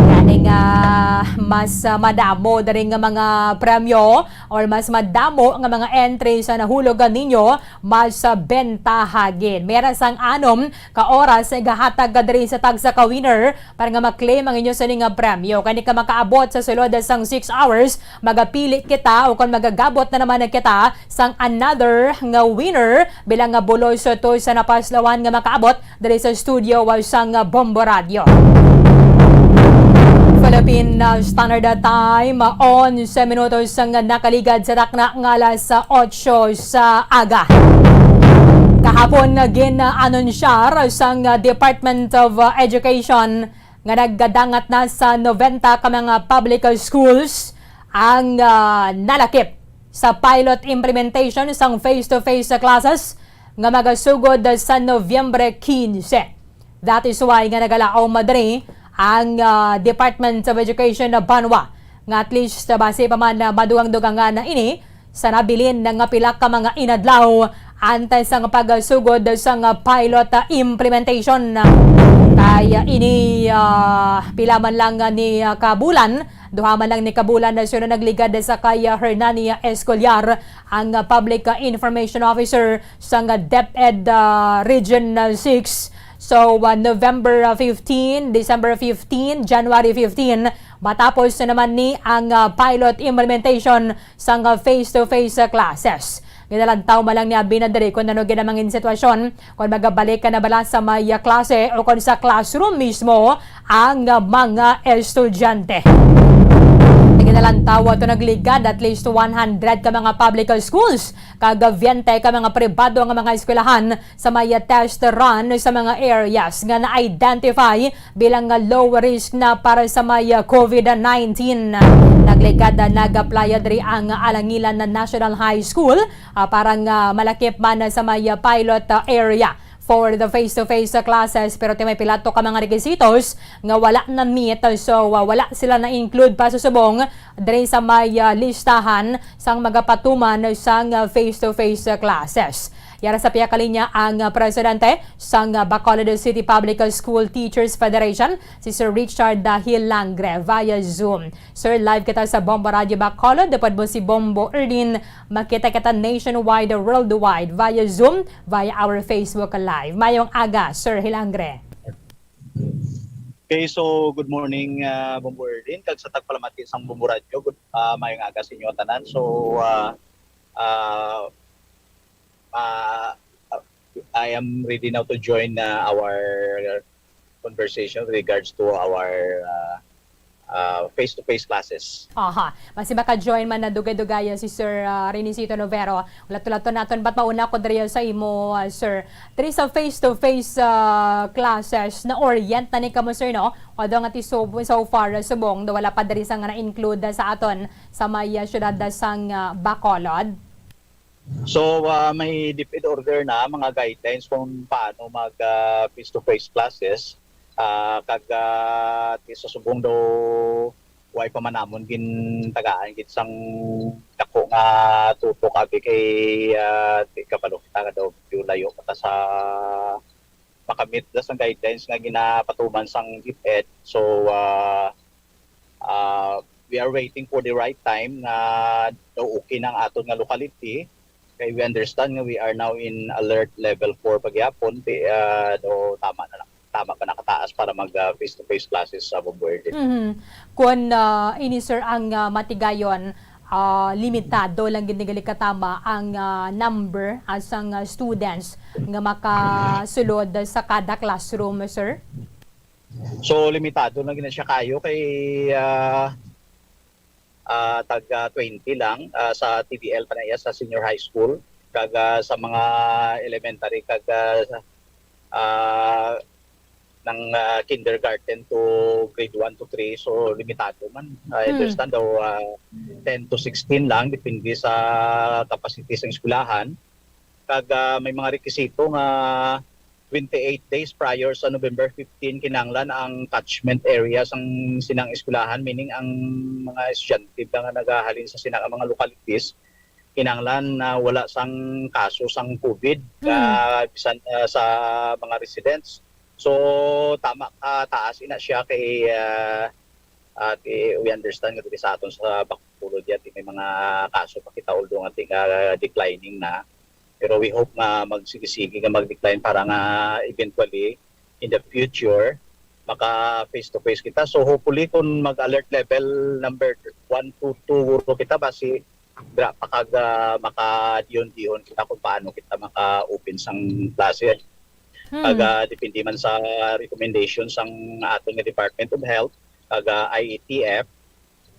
Gani nga mas, ah, madamo diri nga mga premyo or mas madamo nga mga entry sa nahulog ninyo, mas, ah, bentaha gid. May ra sang anom ka oras nga gahatag ka diri sa tagsa ka winner para nga ma-claim ang inyo sini nga premyo. Kani ka makaabot sa sulod sang six hours, magapili kita o kon magagabot na naman kita sang another nga winner bilang nga bulos to sa napaslawan nga makaabot diri sa studio sang Bombo Radio. Philippine, uh, Standard Time, uh, onse minutos ang nakaligad sa takna nga alas otso sa aga. Kahapon, uh, gin-anunsyar sang, uh, Department of, uh, Education nga nagdangat na sa noventa ka mga public schools ang, ah, nalakip sa pilot implementation sang face-to-face classes nga magasugod sa Nobyembre quince. That is why nga nagalaom diri ang, ah, Department of Education na banwa nga at least, ah, basi pa man, ah, madugang-dugangan na ini sa nabilin nga pila ka mga inadlaw antes sang pagsugod sang pilot implementation. Kay ini, ah, pila man lang ni, ah, kabulan, duha man lang ni kabulan na sila nagligad sa kay, ah, Hernani Escolar, ang, ah, Public, ah, Information Officer sang, ah, DepEd, ah, Region, ah, six. So, ah, November, ah, fifteen, December fifteen, January fifteen, matapos na naman ni ang, ah, pilot implementation sang, ah, face-to-face, ah, classes. Ginalantaw man lang ni Abinadre kung ano ginamangin sitwasyon, kung magabalik ka na bala sa may, ah, klase o kung sa classroom mismo ang, ah, mga estudyante. Ginalantaw ato nagligad at least one hundred ka mga public schools kag twenty ka mga pribado nga mga eskwelahan sa may test run sa mga areas nga na-identify bilang nga low risk na para sa may, ah, COVID nineteen. Nagligad na nag-apply diri ang Alangilan National High School, ah, para nga malakip man sa may, ah, pilot, ah, area for the face-to-face, ah, classes, pero ti may pila to ka mga requisitos nga wala na meet, so, ah, wala sila na-include pa sa subong diri sa may, ah, listahan sang magapatuman sang, ah, face-to-face, ah, classes. Yara sa pihak ka linya ang, ah, presidente sang, ah, Bacolod City Public School Teachers Federation, si Sir Richard, ah, Hilangre via Zoom. Sir, live kita sa Bombo Radio Bacolod. Dapat mo si Bombo Erdin. Makita kita nationwide, worldwide, via Zoom, via our Facebook Live. Mayong aga, Sir Hilangre. Okay, so good morning, ah, Bombo Erdin, kag sa tagpalamati sang Bombo Radio. Good, ah, mayong aga sa inyo tanan. So, ah, ah, ah, ah, I am ready now to join, ah, our conversation with regards to our, ah, ah, face-to-face classes. Aha. Basi maka-join man na dugay-dugay si Sir, ah, Renisito Novero. Lato-lato naton, but mauna ko diri sa imo, ah, sir. Diri sa face-to-face, ah, classes, na-orient na ni kamo, sir, no? Although nga ti so, so far, ah, subong, daw wala pa diri sa nga na-include sa aton sa may, ah, syudad, ah, sang, ah, Bacolod. So, ah, may DepEd order na, mga guidelines kung paano mag, ah, face-to-face classes. Ah, kag, ah, ti sa subong daw, way pa man namon gintagaan gid sang dako nga tutok abi kay, ah, ti kabalo kita nga daw medyo layo pa ta sa makamit da sang guidelines nga ginapatuman sang DepEd. So, ah, ah, we are waiting for the right time nga daw okay na ang aton nga locality. Kay we understand nga we are now in alert level four pa gihapon, ti, ah, daw tama na lang. Tama pa nakataas para mag, ah, face-to-face classes sa Bombo Erdin. Mhm. Kun, ah, ini, sir, ang, ah, matigayon, ah, limitado lang gid ni gali katama ang, ah, number, ah, sang, ah, students nga makasulod sa kada classroom, sir? So, limitado lang gid na siya kayo kay, ah, ah, tag, ah, twenty lang, ah, sa T D L pa na iya sa senior high school, kag, ah, sa mga elementary kag, ah, sa, ah, ng, ah, kindergarten to grade one to three, so limitado man. I Hmm. understand daw, ah, ten to sixteen lang, depende sa capacity sang eskwelahan. Kag, ah, may mga rekisito nga twenty-eight days prior sa November fifteen, kinahanglan ang catchment area sang sinang eskwelahan, meaning ang mga estudyante ba nga nagahalin sa sinang mga localities, kinahanglan na wala sang kaso sang COVID, Hmm. ah, bisan, ah, sa mga residents. So, tama, ah, taas ina siya kay, ah, at, eh, we understand nga diri sa aton sa Bacolod, yati may mga kaso pa kita, although nga ti-, nga declining na. Pero we hope nga magsige-sige nga mag-decline para nga eventually, in the future, maka face to face kita. So, hopefully, kung mag-alert level number one to two guro kita, basi dira pa kag, ah, makadihon-dihon kita kung paano kita maka-open sang klase. Hmm. Kag, ah, depende man sa recommendation sang aton nga Department of Health, kag, ah, I E T F,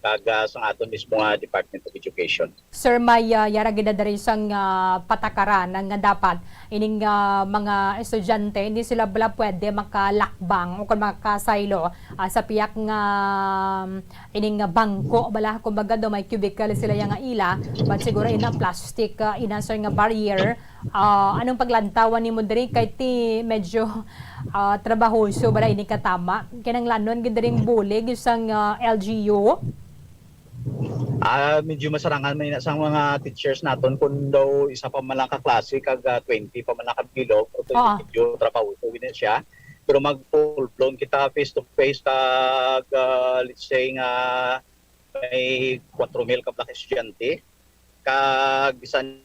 kag, ah, sang aton mismo nga Department of Education. Sir, may, ah, yara gid na diri sang, ah, patakaran nga dapat ining, ah, mga estudyante, hindi sila bala pwede makalakbang o kon makasaylo, ah, sa piyak nga, um, ining nga bangko bala, kumbaga daw may cubicle sila yang nga ila, but siguro ina plastic, ah, ina, sir, nga barrier. Ah, anong paglantawan nimo diri kay ti medyo, ah, trabahoso bala ini katama? Kinahanglanon gid diri ang bulig sang, ah, L G U. Ah, medyo masarangan man ina sang mga teachers naton kung daw isa pa man lang ka klase kag, ah, twenty pa man lang ka bilog, although Oo. medyo trabahoso gid na siya. Pero mag full blown kita face to face kag, ah, let's say nga may kwatro mil ka bala ka estudyante, kag bisan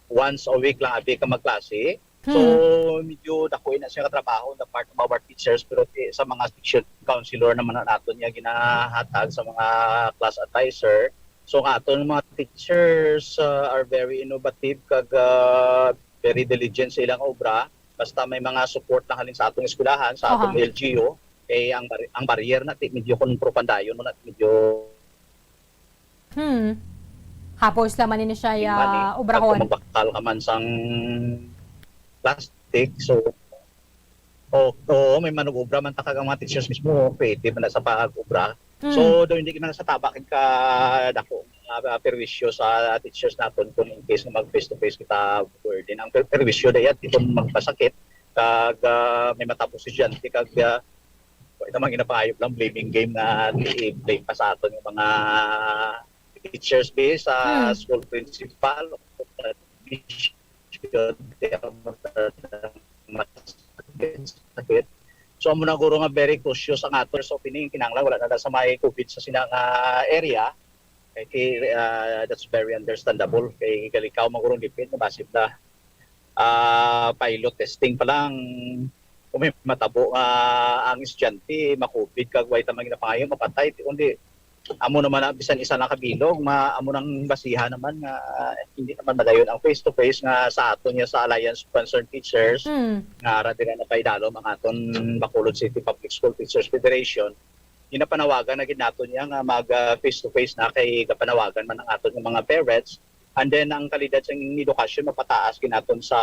once a week lang abi ka magklase. So, Hmm. medyo dako na siya ka trabaho on the part of our teachers, pero ti-, sa mga section counselor naman na naton nga ginahatag sa mga class advisor. So, ang aton mga teachers, uh, are very innovative kag, uh, very diligent sa ilang obra. Basta may mga support na halin sa atong eskwelahan, sa atong Aha. L G U, eh, ang bar-, ang barrier na ti-, medyo kon propandayon mo na, medyo Hmm. Hapos lang man ini siya, Yung mali, ah, obrahon. Pag kumagbakal ka man sang plastic, so, o-, oo, may manug-obra man ta kag ang mga teachers mismo, creative man na sa pag-obra. Hmm. So, do hindi na sa tabak ka dako nga, ah, perwisyo sa teachers naton kung in case nga mag face to face kita burden. Ang per-, perwisyo da yan, di kon magpasakit, kag, ah, may matabo estudyante, kag, ah, Wa naman ginapangayo lang blaming game nga i-blame pa sa aton yung mga teachers, be, sa Hmm. school principal, o sa administration, kaya mas, mas sakit. So, amo na guro nga very cautious ang aton. So, pining kinanglan, wala na lang sa may COVID sa sina nga area. Kay, ah, that's very understandable. Kay galikaw man guro ang dipit, nabasib na, ah, pilot testing pa lang, kung may matabo nga ang estudyante, ma-COVID, kag way ta man ginapangayo, mapatay, ti-, kundi amo naman na bisan isa lang ka bilog, ma-, amo nang basihan naman nga, ah, hindi naman madayon ang face-to-face nga sa aton nga sa Alliance of Concerned Teachers, Hmm. nga ara dira na kay dalom ang aton Bacolod City Public School Teachers Federation, ginapanawagan na gid naton niya nga mag, ah, face-to-face na kay gapanawagan man ang aton nga mga parents. And then, ang kalidad sang edukasyon mapataas gid naton sa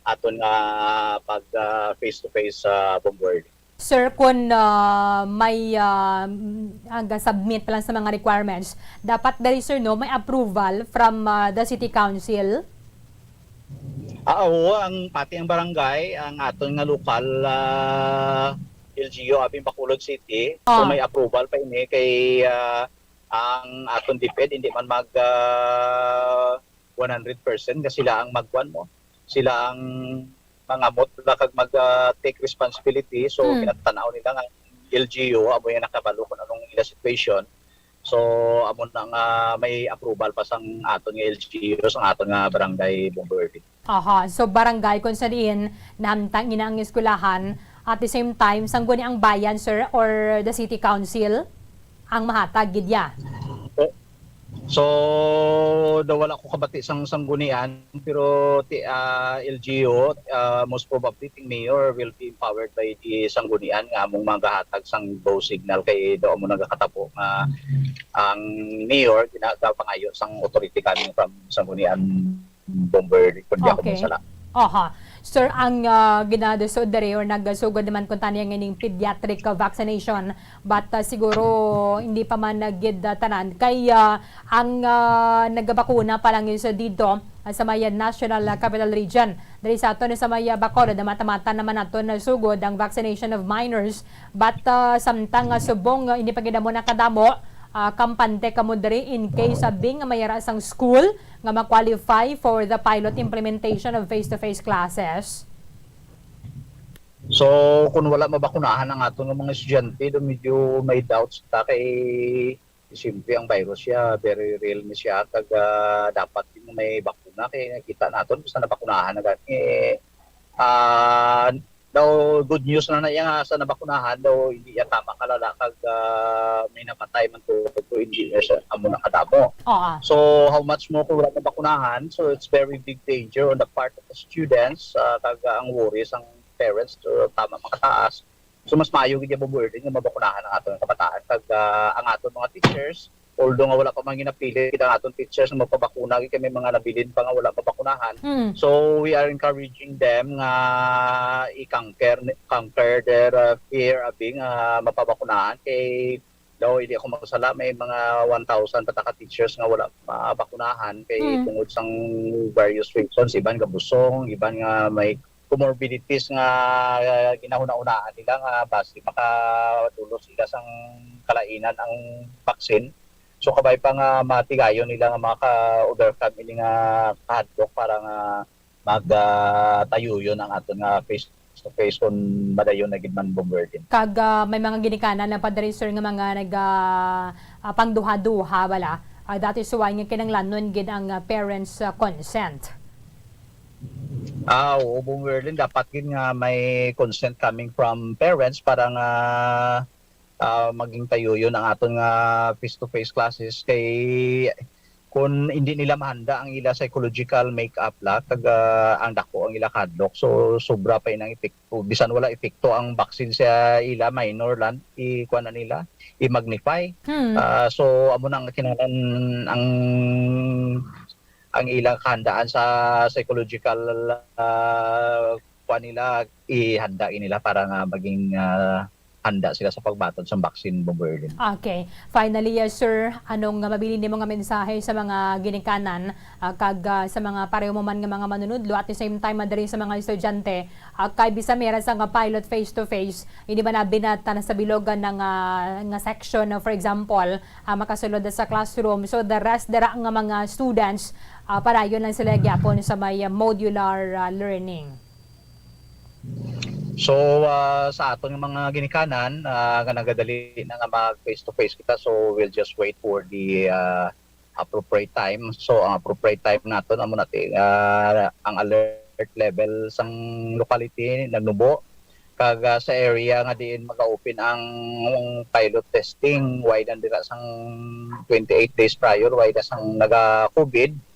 aton nga pag, ah, face-to-face, ah, bombarding. Sir, kun, ah, may, ah, mm, ang ga-submit pa lang sa mga requirements, dapat diri, sir, no, may approval from, ah, the city council? Ah, oo, ang pati ang barangay, ang aton nga lokal, ah, L G U, abi Bacolod City, Ah. kung may approval pa ini kay, ah, ang aton DepEd hindi man mag, ah, one hundred percent nga sila ang magkuan mo. Sila ang mangamot na kag mag, ah, take responsibility. So, Hmm. pinatanaw nila nga L G U, amo yung nakabalo kung anong ila situation. So, amo na nga may approval pa sang aton nga L G U, sang aton nga barangay bombarding. Aha. So, barangay kung sa diin nahamtang ina ang eskwelahan, at the same time, sangguni ang bayan, sir, or the city council ang mahatag gid ya? So, so, daw wala ko kabati sang sanggunian, pero ti-, ah, L G U, ah, most probably, ting mayor will be empowered by the sanggunian nga among magahatag sang go signal kay daw amo nagakatabo nga ang mayor gina-, gapangayo sang authority coming from sanggunian bomber, kung di ako Okay. masala. Aha. Sir, ang, ah, ginadusod diri or nagsugod naman kuntani ang ining pediatric, ah, vaccination, but, ah, siguro hindi pa man, ah, gid, ah, tanan kay, ah, ang, ah, nagabakuna pa lang yun sa dito, ah, sa may, ah, National, ah, Capital Region. Diri sa aton sa may, ah, Bacolod, mata-mata naman naton nasugod ang vaccination of minors, but, ah, samtang, ah, subong, ah, hindi pa gid amo nakadamo, ah, kampante kamo diri in case abi nga may ara sang school nga ma-qualify for the pilot implementation of face-to-face classes? So, kung wala mabakunahan ang aton nga mga estudyante, do medyo may doubts ta kay siyempre ang virus siya, very real ni siya, kag, ah, dapat din may bakuna kay nakita naton basta nabakunahan na gani. Eh, ah, daw good news na na iya nga sa nabakunahan daw hindi iya tama kalala kag, ah, may namatay man to, to hindi na siya amo nakadamo. Oo. So, how much mo kung wala nabakunahan? So, it's very big danger on the part of the students, ah, kag, ah, ang worries ang parents, so, tama makataas. So, mas maayo gid yung burden nga mabakunahan ang aton kabataan kag, ah, ang aton mga teachers, although nga wala pa man ginapili kita ang aton teachers nga magpabakuna gid kay may mga nabilin pa nga wala mabakunahan. Mm. So, we are encouraging them nga i-conquer conquer their, ah, fear abi nga mapabakunahan kay daw hindi ako magsala may mga one thousand pataka teachers nga wala mabakunahan kay Mm. tungod sang various reasons, iban gabusong, iban nga may comorbidities nga, ah, ginahuna-hunaan nila nga basi makadulot sila sang kalainan ang vaccine. So, kabay pa nga matigayon nila nga maka-overcome ini nga kahadlok para nga mag, ah, tayuyon ang aton nga face to face kung madayon na gid man, Bomberlin. Kag, ah, may mga ginikanan na pa diri, sir, nga mga nag, ah, ah, pangduha-duha bala. Ah, that is why nga kinahanglanon gid ang, ah, parents, ah, consent. Ah, oo, Bomberlin, dapat gid nga may consent coming from parents para nga, ah, maging tayuyon ang aton nga face-to-face classes kay kung hindi nila mahanda ang ila psychological make-up la kag, ah, ang dako ang ila kahadlok, so sobra pa inang epekto. Bisan wala epekto ang vaccine sa ila, minor lang, ikuan na nila, i-magnify. Hmm. Ah, so amo na ang kinahanglan ang ang ilang kahandaan sa psychological, ah, kuan nila, ihanda gid nila para nga maging, ah, handa sila sa pagbaton sa vaccine, Bomberlin. Okay. Finally, yes, sir, anong mabilin nimo nga mensahe sa mga ginikanan, ah, kag, ah, sa mga pareho mo man nga mga manunudlo, at the same time, madiri sa mga estudyante, ah, kay bisan may ara sa nga pilot face-to-face, hindi ba na binata na sa bilogan na nga, nga section, no? For example, ah, makasulod na sa classroom. So, the rest dira nga mga students, ah, padayon lang sila gyapon sa may, ah, modular, ah, learning. So, ah, sa aton nga mga ginikanan, ah, nga nagadali na nga mag face to face kita, so we'll just wait for the, ah, appropriate time. So, ang appropriate time naton amo na ti, ah, ang alert level sang locality nagnubo, kag, ah, sa area nga diin mag-open ang pilot testing, way lang dira sang twenty-eight days prior, way na sang naga-COVID.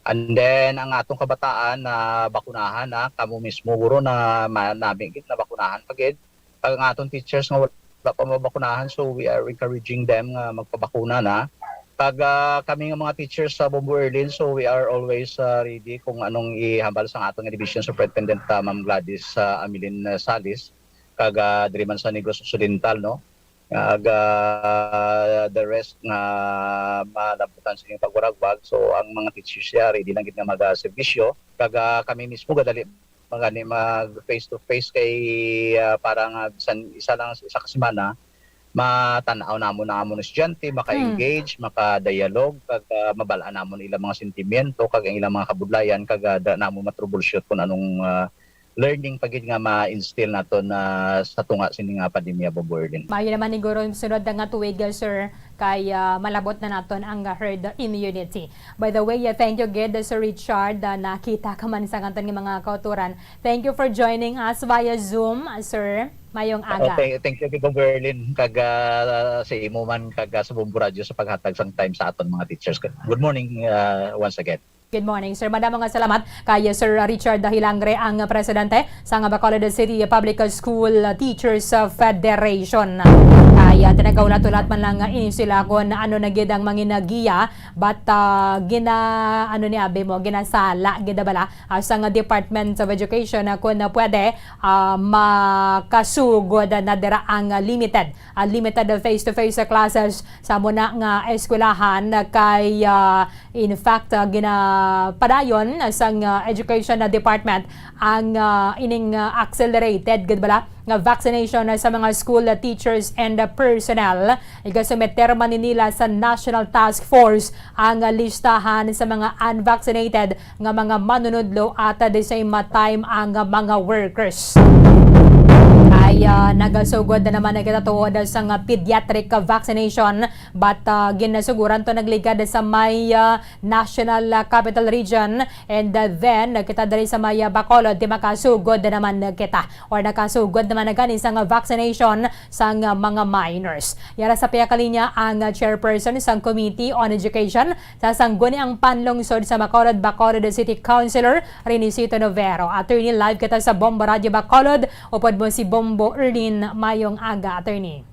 And then, ang atong kabataan na bakunahan na, kamo mismo guro na ma-, nami gid na bakunahan pa gid. Kag ang atong teachers nga wala pa mabakunahan, so we are encouraging them nga magpabakuna na. Kag, ah, kami nga mga teachers sa Bombo Erlin, so we are always, ah, ready kung anong ihambal sang aton nga Division Superintendent, ah, Ma'am Gladys, ah, Amelin, ah, Salis, kag, ah, diri man sa Negros Occidental, no? Kag, ah, the rest nga malabutan sa inyong pagwaragwag. So, ang mga teachers siya, ready lang gid nga mag-, ah, serbisyo. Kag, ah, kami mismo, gadali magani mag face to face kay, ah, para nga bisan isa lang, isa ka semana, matan-aw namon ang amon estudyante, maka-engage, maka-dialogue, kag, ah, mabal-an namon ilang mga sentimiento, kag ang ilang mga kabudlayan, kag, ah, da namon ma-troubleshoot kung anong, ah, learning pa gid nga ma-instill naton, ah, sa tunga sini nga pandemya, Bombo Erlin. Maayo naman ni guro sunod na nga tuig, ah, sir, kay, ah, malabot na naton ang, ah, herd immunity. By the way, ah, thank you gid, ah, Sir Richard, ah, nakita ka man sa aton nga mga kauturan. Thank you for joining us via Zoom, ah, sir. Mayong Oh, aga. thank, thank you, Bombo Erlin, kag, ah, sa imo man, kag, ah, sa Bombo Radyo sa paghatag sang time sa aton mga teachers. Good morning, ah, once again. Good morning, sir. Madamo nga salamat kay Sir Richard Hilangre, ang presidente sang Bacolod City Public School Teachers Federation. Kay, ah, tinagahulat-hulat man lang, ah, ini sila kung ano na gid ang manginagiya, but, ah, gina-, ano ni abi mo, ginasala gid bala, ah, sang Department of Education, ah, kung, ah, pwede, ah, makasugod na dira ang, ah, limited, ah, limited face-to-face classes sa muna nga eskwelahan kay, ah, In fact, ah, ginapadayon sang, ah, Education Department ang, ah, ining, ah, accelerated gid bala nga vaccination sa mga school teachers and, ah, personnel. Igasumiter man ni nila sa National Task Force ang, ah, listahan sa mga unvaccinated nga mga manunudlo at, ah, the same time ang, ah, mga workers. Ay, ah, nagasugod na naman na kita tuod sa nga pediatric vaccination, but, ah, ginasuguran to nagligad sa may, ah, National, ah, Capital Region. And, ah, then, kita diri sa may, ah, Bacolod, di makasugod naman kita or nakasugod naman na gani sang vaccination sang, ah, mga minors. Yara sa pihak kalinya ang, ah, chairperson sang Committee on Education sa Sangguniang Panlungsod sa Bacolod, Bacolod City Councilor Renisito Novero. Attorney, live kita sa Bombo Radyo Bacolod, upod mo si Bombo Erlin. Mayong aga, attorney.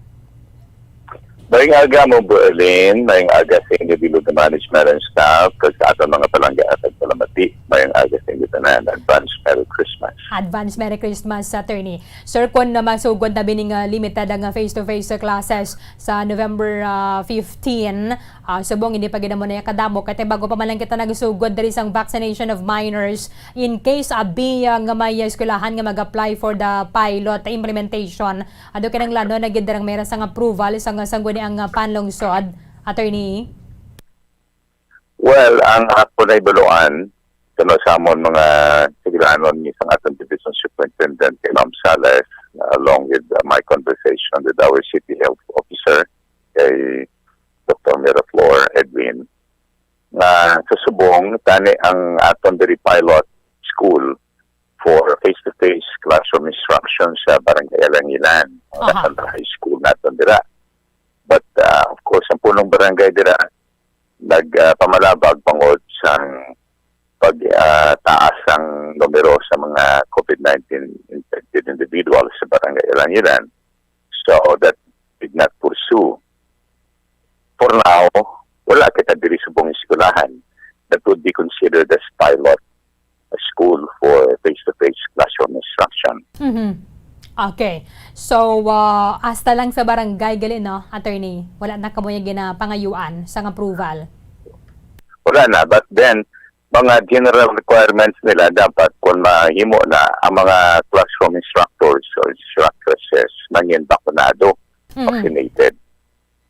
Mayong aga mo, Berlin. Mayong aga sa inyo, bilog nga management and staff, kag sa aton mga palangga at palamati. Mayong aga sa inyo tanan. Advance Merry Christmas. Advance Merry Christmas, attorney. Sir, kung na masugod na bining, ah, limited ang, ah, face-to-face classes sa November, ah, fifteen, ah, subong hindi pa gid mo na kadamo, kay bago pa man lang kita nagsugod diri sang vaccination of minors, in case abi, ah, nga may eskwelahan nga mag-apply for the pilot implementation, ado kinahanglanon na gid dirang may ra sang approval sang, sang sangguniang, ah, panlungsod, attorney? Well, ang ako na ibaluan, kuno sa amon mga sugilanon ni sang aton Division Superintendent kay Ma'am Sales, uh, along with, uh, my conversation with our City Health Officer kay Doctor Miraflor Edwin, nga sa subong tani ang aton diri pilot school for face-to-face classroom instruction sa Barangay Alangilan, ang Aha. Santa High School naton dira. But, uh, of course, ang punong barangay dira nag, uh, pamalabag bangod sang pag, uh, taas ang numero sa mga COVID nineteen infected individuals sa Barangay Alangilan. So that did not pursue. For now, wala kita diri subong eskwelahan that would be considered as pilot school for face-to-face classroom instruction. Mhm. Okay. So, ah, hasta lang sa barangay gali, no, attorney? Wala na kamo yung ginapangayuan sang approval? Wala na, but then, mga general requirements nila, dapat kung mahimo na ang mga classroom instructors or instructresses mangin bakunado, Mhm. vaccinated.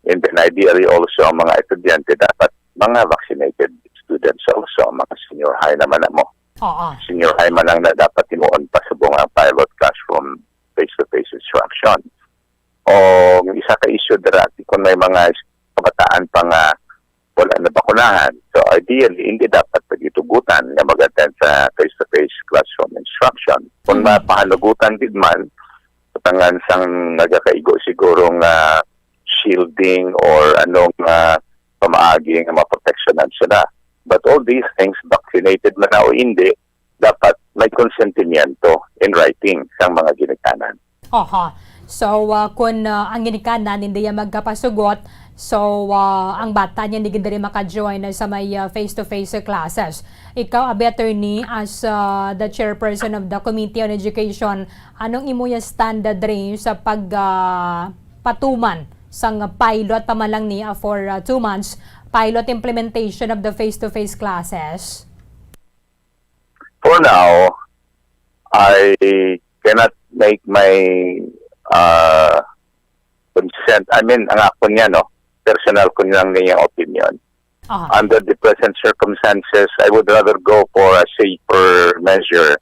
And then ideally also ang mga estudyante dapat mga vaccinated students also, ang mga senior high naman na mo. Oo. Senior high man lang na dapat himuon pa subong ang pilot classroom face-to-face instruction. O ang isa ka issue dira, kung may mga kabataan pa nga wala nabakunahan, so ideally, hindi dapat pagitugutan nga mag-attend sa face-to-face classroom instruction. Kung Mm. mapahanugutan gid man, katangan sang nagakaigo siguro nga shielding or anong, ah, pamaagi nga maproteksyonan sila. But all these things, vaccinated man na o hindi, dapat may konsentimiento in writing sang mga ginikanan. Aha. So, ah, kung, ah, ang ginikanan hindi yan magkapasugot, so, ah, ang bata niya hindi gid diri maka-join sa may, ah, face-to-face classes. Ikaw, abi, attorney, as, ah, the chairperson of the Committee on Education, anong imo yung standard diri sa pag, ah, patuman sang pilot pa man lang ni, ah, for, ah, two months, pilot implementation of the face-to-face classes? For now, I cannot make my, uh, consent. I mean, ang ako niya, no, personal ko nilang niya opinion. Aha. Under the present circumstances, I would rather go for a safer measure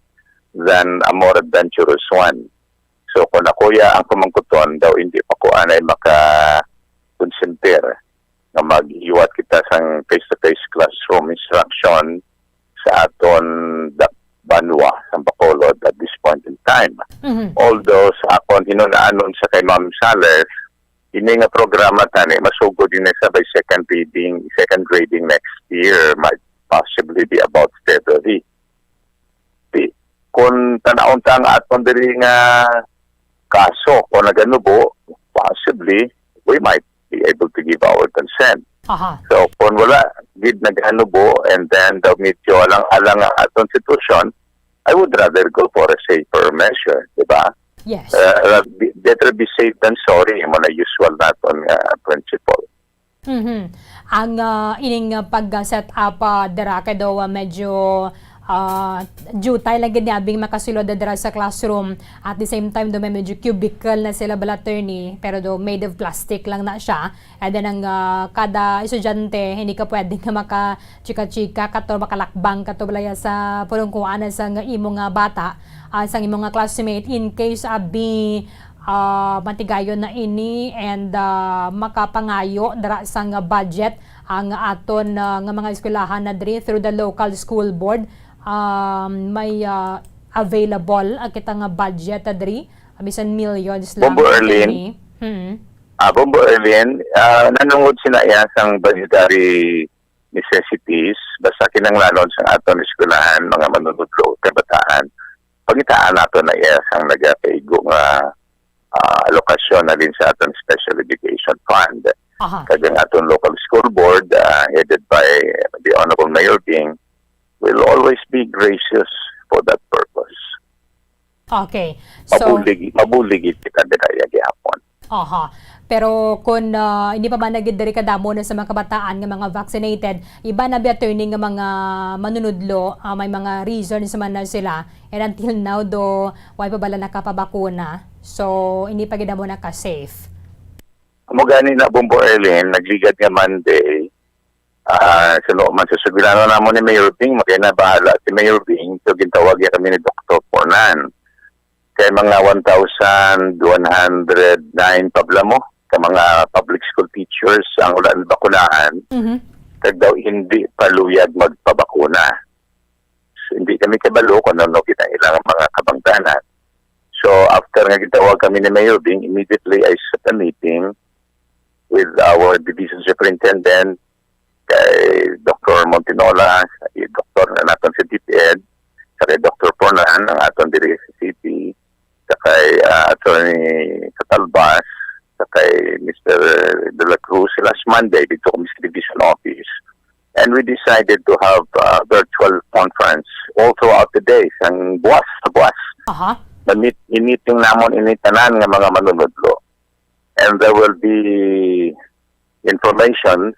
than a more adventurous one. So, kung ako ya ang kumangkuton, daw hindi pa ko anay maka-consentir nga mag-iwat kita sang face-to-face classroom instruction sa aton dak-, banwa, sa Bacolod at this point in time. Mhm. Although sa akon hinunaanon sa kay Ma'am Saler, ini nga programa tani masugod ini sa by second reading, second grading next year, March, possibly be about February. Di, kung tanawon ta ang aton diri nga kaso, kung naganubo, possibly, we might be able to give our consent. Aha. So, kung wala gid naganubo, and then daw medyo alang-alang ang aton sitwasyon, I would rather go for a safer measure, di ba? Yes. Uh, be- better be safe than sorry, mo na usual naton nga principle. Mhm. Ang, ah, ining, ah, pag-set up, ah, dira kay daw, ah, medyo, ah, jutay lang gid ni abing makasulod dira sa classroom. At the same time, daw may medyo cubicle na sila bala, attorney, pero daw made of plastic lang na siya. And then ang, ah, kada estudyante, hindi ka pwede nga makachika-chika kato, makalakbang kato balaya sa pulungkuan sang imo nga bata, ah, sang imo nga classmate in case abi, ah, matigayon na ini and, ah, makapangayo dira sang budget ang aton, ah, nga mga eskwelahan na diri through the local school board. Um, may, ah, available, ah, kita nga budget, ah, diri, ah, bisan millions lang, Bombo Erlin. Attorney. Hmm. Ah, Bombo Erlin, ah, nanungod sina iya sang budgetary necessities, basta kinahanglanon sa aton eskwelahan, mga manunudlo, kabataan, pangitaan nato na iya sang nagapaigo nga, ah, alokasyon na din sa aton special education fund. Aha. Kag ang aton local school board, ah, headed by the Honorable Mayor Bing, will always be gracious for that purpose. Okay. So, mabulig, mabulig kita dira gihapon. Aha. Pero kung, ah, hindi pa man na gid diri kadamo na sa mga kabataan nga mga vaccinated, iba na bi, attorney, nga mga manunudlo, ah, may mga reasons man na sila. And until now, do, wala pa bala nakapabakuna. So, hindi pa gid amo naka-safe. Amo gani na, Bombo Erlin, nagligad nga Monday, ah, suno man sa sugdanan namo ni Mayor Bing, makay na bahala si Mayor Bing, so gintawag niya kami ni Doktor Fornan. Kay mga one thousand one hundred nine pa bala mo ka mga public school teachers ang wala nabakunahan, Mhm. kag daw hindi pa luyag magpabakuna. So, hindi kami kabalo kung ano gid ang ilang mga kabangdanan. So, after nga gitawag kami ni Mayor Bing, immediately I set a meeting with our division superintendent, kay Doktor Montinola, kay Doktor na naton sa DepEd, sa kay Doktor Fornan, ang aton diri sa city, sa kay, ah, Attorney Catalbas, sa kay Mister De La Cruz, last Monday, dito kami sa division office. And we decided to have a virtual conference all throughout the day, sang buwas sa buwas. Aha. Na-meet, i-meeting namon ini tanan nga mga manunudlo. And there will be information,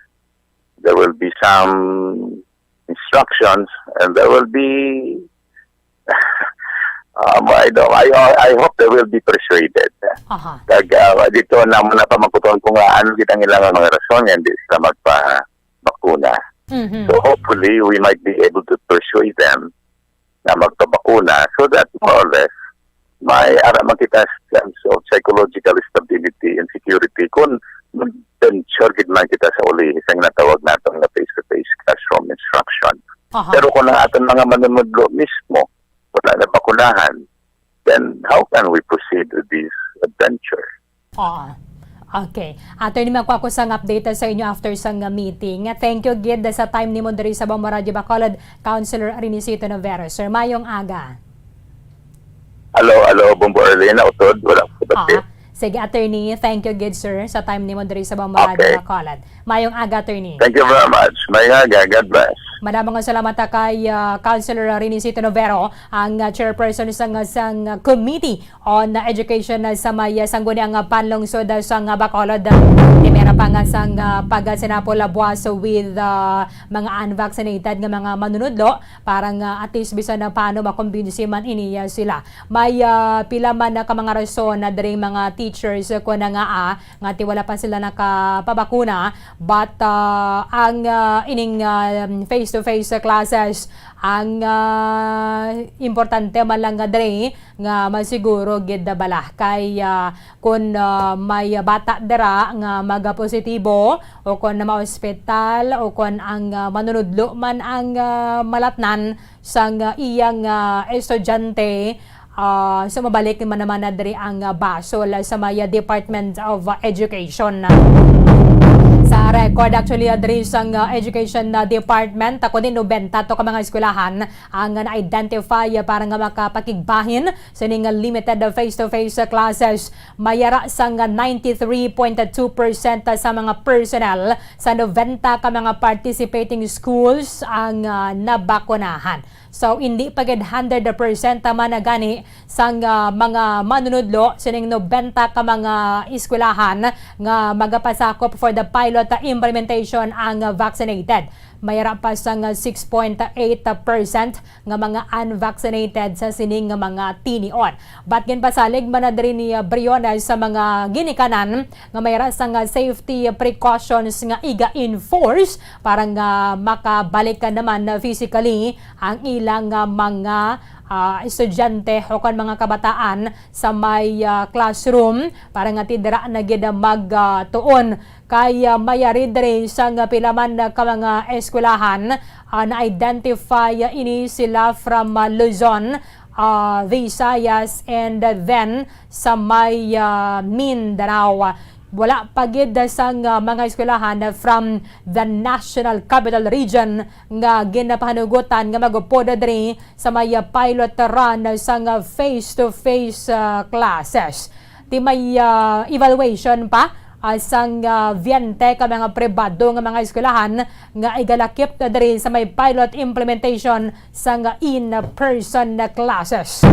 there will be some instructions, and there will be, um, I don't, I, I hope they will be persuaded. Aha. Kag, ah, dito naman na pamangkuton ko nga ano gid ang ilang mga rason nga hindi sila magpabakuna. Mhm. So hopefully, we might be able to persuade them na magpabakuna so that more or less may ara man kita sa terms of psychological stability and security kung mag-venture gid man kita sa uli sa ginatawag naton nga face-to-face classroom instruction. Aha. Pero kung ang aton mga manunudlo mismo wala na bakunahan, then how can we proceed with this adventure? Oo. Okay. Attorney, magkuha ko sang update sa inyo after sang, uh, meeting. Thank you gid sa time nimo diri sa Bombo Radyo Bacolod, Councilor Renisito Novero. Sir, mayong aga. Hello, hello, Bombo Erlin, utod, wala ko Ah, bati. Sige, attorney, thank you gid, sir, sa time nimo diri sa Bombo Radyo Okay. Bacolod. Mayong aga, attorney. Thank you very much. Mayong aga. God bless. Madamo nga salamat ta kay, ah, Councilor Renisito Novero, ang, ah, chairperson sang, sang, ah, Committee on Education, ah, sa may, ah, sangguniang, ah, panlungsod, ah, sang, ah, Bacolod. Primera pa nga sang, ah, pagsinapol, ah, buwas with, ah, mga unvaccinated nga mga manunudlo para nga at least bisan na paano makumbinsi man ini, ah, sila. May, ah, pila man na ka mga rason na diri mga teachers, ah, kuwan na nga, ah, nga ti wala pa sila nakapabakuna, but, ah, ang, ah, ining, ah, face-to-face classes, ang, ah, importante man lang nga diri nga masiguro gid na bala kay, ah, kun, ah, may bata dira nga magapositibo o kun maospital o kun ang, ah, manunudlo man ang, ah, malatnan sang, ah, iyang, ah, estudyante, ah, so mabalik man naman na diri ang, ah, basol sa may, ah, Department of, ah, Education. Sa Record actually, ah, diri sang, ah, Education, ah, Department, ah, kundi nobenta to ka mga eskwelahan ang na-identify, ah, para nga makapakigbahin sining limited, ah, face-to-face, ah, classes. May ara sang, ah, ninety-three point two percent sa mga personnel sa nobenta ka mga participating schools ang, ah, nabakunahan. So, hindi pa gid hundred percent man na gani sang, ah, mga manunudlo sining nobenta ka mga eskwelahan nga magapasakop for the pilot implementation ang, ah, vaccinated. May ara pa sang, ah, six point eight percent nga mga unvaccinated sa sining nga mga tinion. But ginpasalig man na diri ni, ah, Briones sa mga ginikanan nga may ara sang, ah, safety precautions nga iga-enforce para nga makabalik ka naman, ah, physically ang ilang, ah, mga, ah, estudyante o kon mga kabataan sa may, ah, classroom para nga ti dira na gid, ah, mag, ah, tuon. Kay, ah, may ari diri sang pila man ka mga eskwelahan, ah, na-identify, ah, ini sila from, ah, Luzon, ah, Visayas, and, ah, then sa may, ah, Mindanao. Wala pa gid sang, ah, mga eskwelahan from the National Capital Region nga ginapahanugutan nga magupod diri sa may, ah, pilot run sang, ah, face-to-face, ah, classes. Ti may, ah, evaluation pa, ah, sang, ah, veinte ka mga pribado nga mga eskwelahan nga igalakip na diri sa may pilot implementation sang in-person na classes.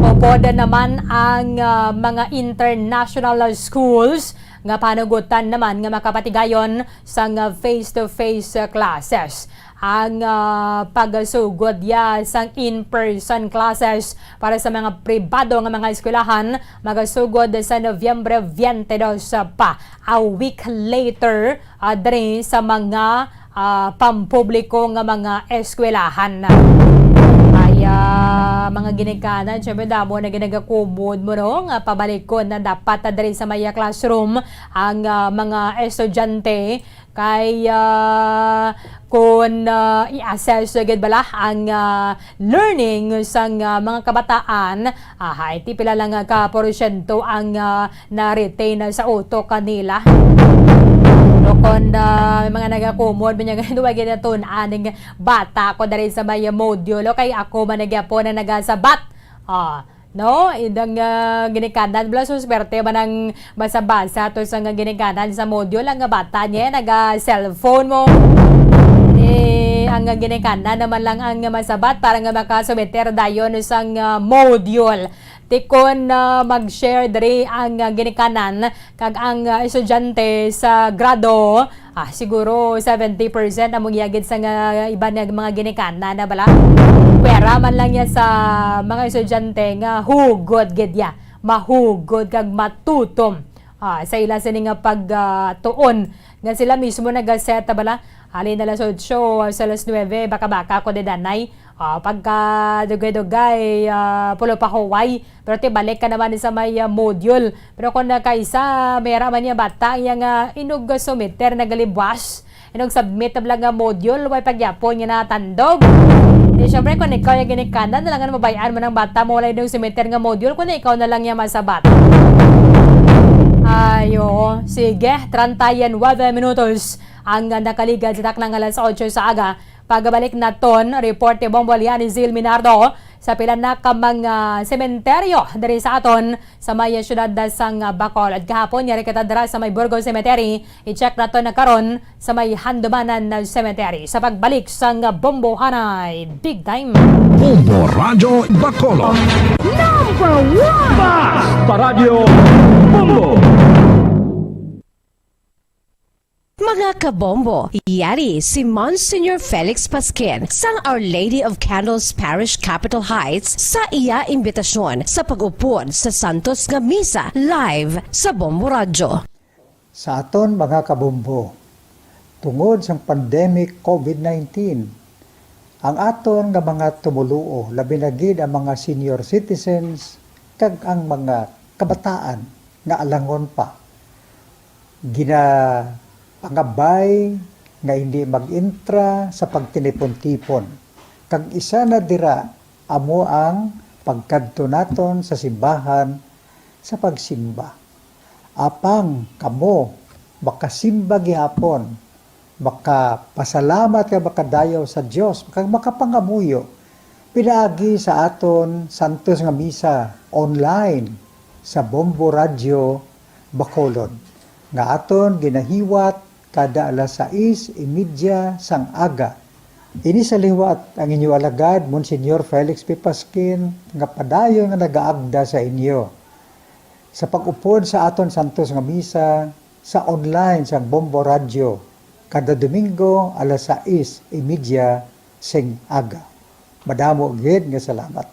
Upod naman ang, ah, mga international schools nga panugutan naman nga makapatigayon sang, ah, face-to-face, ah, classes. Ang, ah, pagsugod ya sang in-person classes para sa mga pribado nga mga eskwelahan magasugod sa Nobyembre twenty-two pa, a week later, ah, diri sa mga, ah, pampubliko nga mga eskwelahan. Ay, ah, mga ginikanan, syempre, damo na ginagakumod mo, no, nga pabalikon na dapat na diri sa maya classroom ang, ah, mga estudyante. Kay, ah, kun, ah, i-assess gid bala ang, ah, learning sang, ah, mga kabataan, ah, ti pila lang ka porsyento ang, ah, na-retain sa utok kanila. Pero kon, ah, may mga nagakumod, may nga, "Wa gid natun-an ning bata ko diri sa may module, o kay ako man na gyapon ang nagasabat." Ah, no? Idang, ah, ginikanan, bala, so, swerte man ang basa-basa to sa nga ginikanan sa module. Ang bata niya, naga-cellphone mo. Eh, ang ginikanan naman lang ang masabat para nga makasumiter dayon sa nga module. Ti kon, ah, mag-share diri ang, ah, ginikanan kag ang, ah, estudyante sa grado, ah, siguro seventy percent among iyagid sa nga iban nga mga ginikanan na bala. Pwera man lang ya sa mga estudyante nga hugod gid ya, mahugod kag matutom, ah, sa ila sini nga pag, ah, tuon nga sila mismo nagaset bala. Halin alas otso sa alas nuebe, baka-baka ko didanay. Ah, pagka dugay-dugay, ah, pulo pa huway. Pero ti balik ka naman sa may, ah, module. Pero kung nakaisa, may ara man niya bata, iya nga inog sumiter nagalibwas. Inog submit na lang nga module, way pagyapon nga natandog. Eh, syempre, kung ikaw yung ginikanan, na lang mabay-an mo ng bata mo, wala inog sumiter nga module, kung ikaw na lang yung masabat. Ay, oo. Sige, treinta y nueve minutos ang, ah, nakaligad sa taknang alas otso sa aga. Pagabalik naton, report ni Bombo Liani Zil Minardo sa pila na ka mga sementeryo diri sa aton sa may siyudad sang Bacolod. Kahapon, yari kita dira sa may Burgos Cemetery. I-check naton na karon sa may Handumanan Cemetery. Sa pagbalik sang Bombo Hanay, big time. Bombo Radyo Bacolod. Number one! Basta Radyo Bombo! Mga kabombo, yari si Monsignor Felix Pasquin sang Our Lady of Candles Parish, Capitol Heights, sa iya imbitasyon sa pag-upod sa Santos nga Misa live sa Bombo Radyo. Sa aton mga kabombo, tungod sang pandemic covid nineteen, ang aton nga mga tumoluo, labi na gid ang mga senior citizens kag ang mga kabataan nga alangon pa, ginapangabay nga hindi mag-intra sa pagtinipon-tipon, kag isa na dira amo ang pagkadto naton sa simbahan sa pagsimba. Apang kamo makasimba gihapon, makapasalamat kag makadayaw sa Dios, kag makapangamuyo pinaagi sa aton santos nga misa online sa Bombo Radyo Bacolod, nga aton ginahiwat kada alas sais y media sang aga. Ini sa liwat ang inyo alagad, Monsignor Felix P. Pasquin, nga padayon nga nagaagda sa inyo sa pag-upod sa aton santos nga misa sa online sang Bombo Radyo kada Domingo alas sais y media sing aga. Madamo gid nga salamat.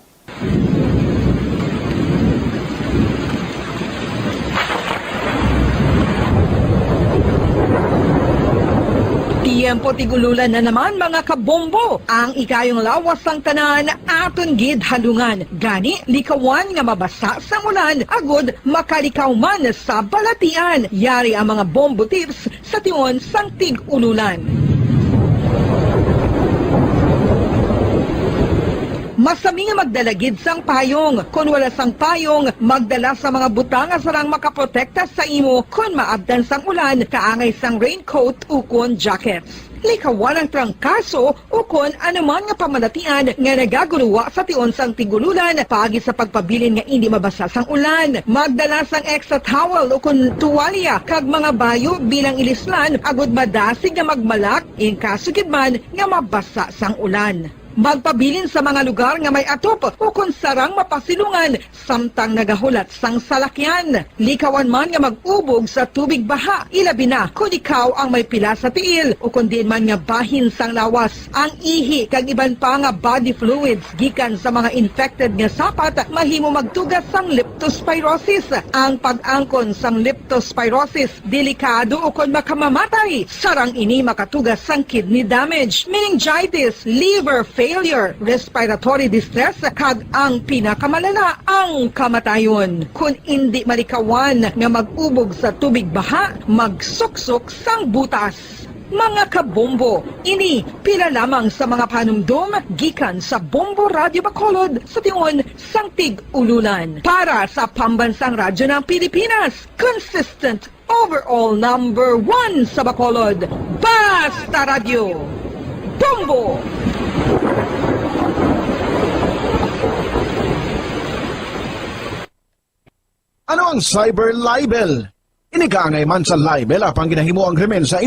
Tiyempo tig-ululan na naman, mga kabombo. Ang ikayong lawas sang tanan aton gid halungan. Gani, likawan nga mabasa sang ulan agud makalikaw man sa balatian. Yari ang mga bombo tips sa tion sang tig-ululan. Masami nga magdala gid sang payong. Kon wala sang payong, magdala sa mga butang nga sarang makaprotekta sa imo kon maabtan sang ulan, kaangay sang raincoat ukon jackets. Likawan ang trangkaso ukon anuman nga pamalatian nga nagaguluwa sa tion sang tig-ululan paagi sa pagpabilin nga indi mabasa sang ulan. Magdala sang extra towel ukon tuwalya kag mga bayo bilang ilislan agud madasig nga magmalak in kaso gid man nga mabasa sang ulan. Magpabilin sa mga lugar nga may atop ukon sarang mapasilungan samtang nagahulat sang salakyan. Likawan man nga mag-ubog sa tubig baha, ilabi na kon ikaw ang may pila sa tiil ukon diin man nga bahin sang lawas. Ang ihi kag iban pa nga body fluids gikan sa mga infected nga sapat mahimo magtuga sang leptospirosis. Ang pag-angkon sang leptospirosis delikado ukon makamamatay. Sarang ini makatuga sang kidney damage, meningitis, liver failure, respiratory distress, kag ang pinakamalala, ang kamatayon. Kon indi malikawan nga mag-ubog sa tubig baha, magsuksok sang butas. Mga kabombo, ini pila lamang sa mga panumdom gikan sa Bombo Radyo Bacolod sa tion sang tig-ululan. Para sa Pambansang Radyo ng Pilipinas, consistent overall number one sa Bacolod, Basta Radyo, Bombo! Ano ang cyber libel? Ini kaangay man sa libel apang ginahimo ang krimen sa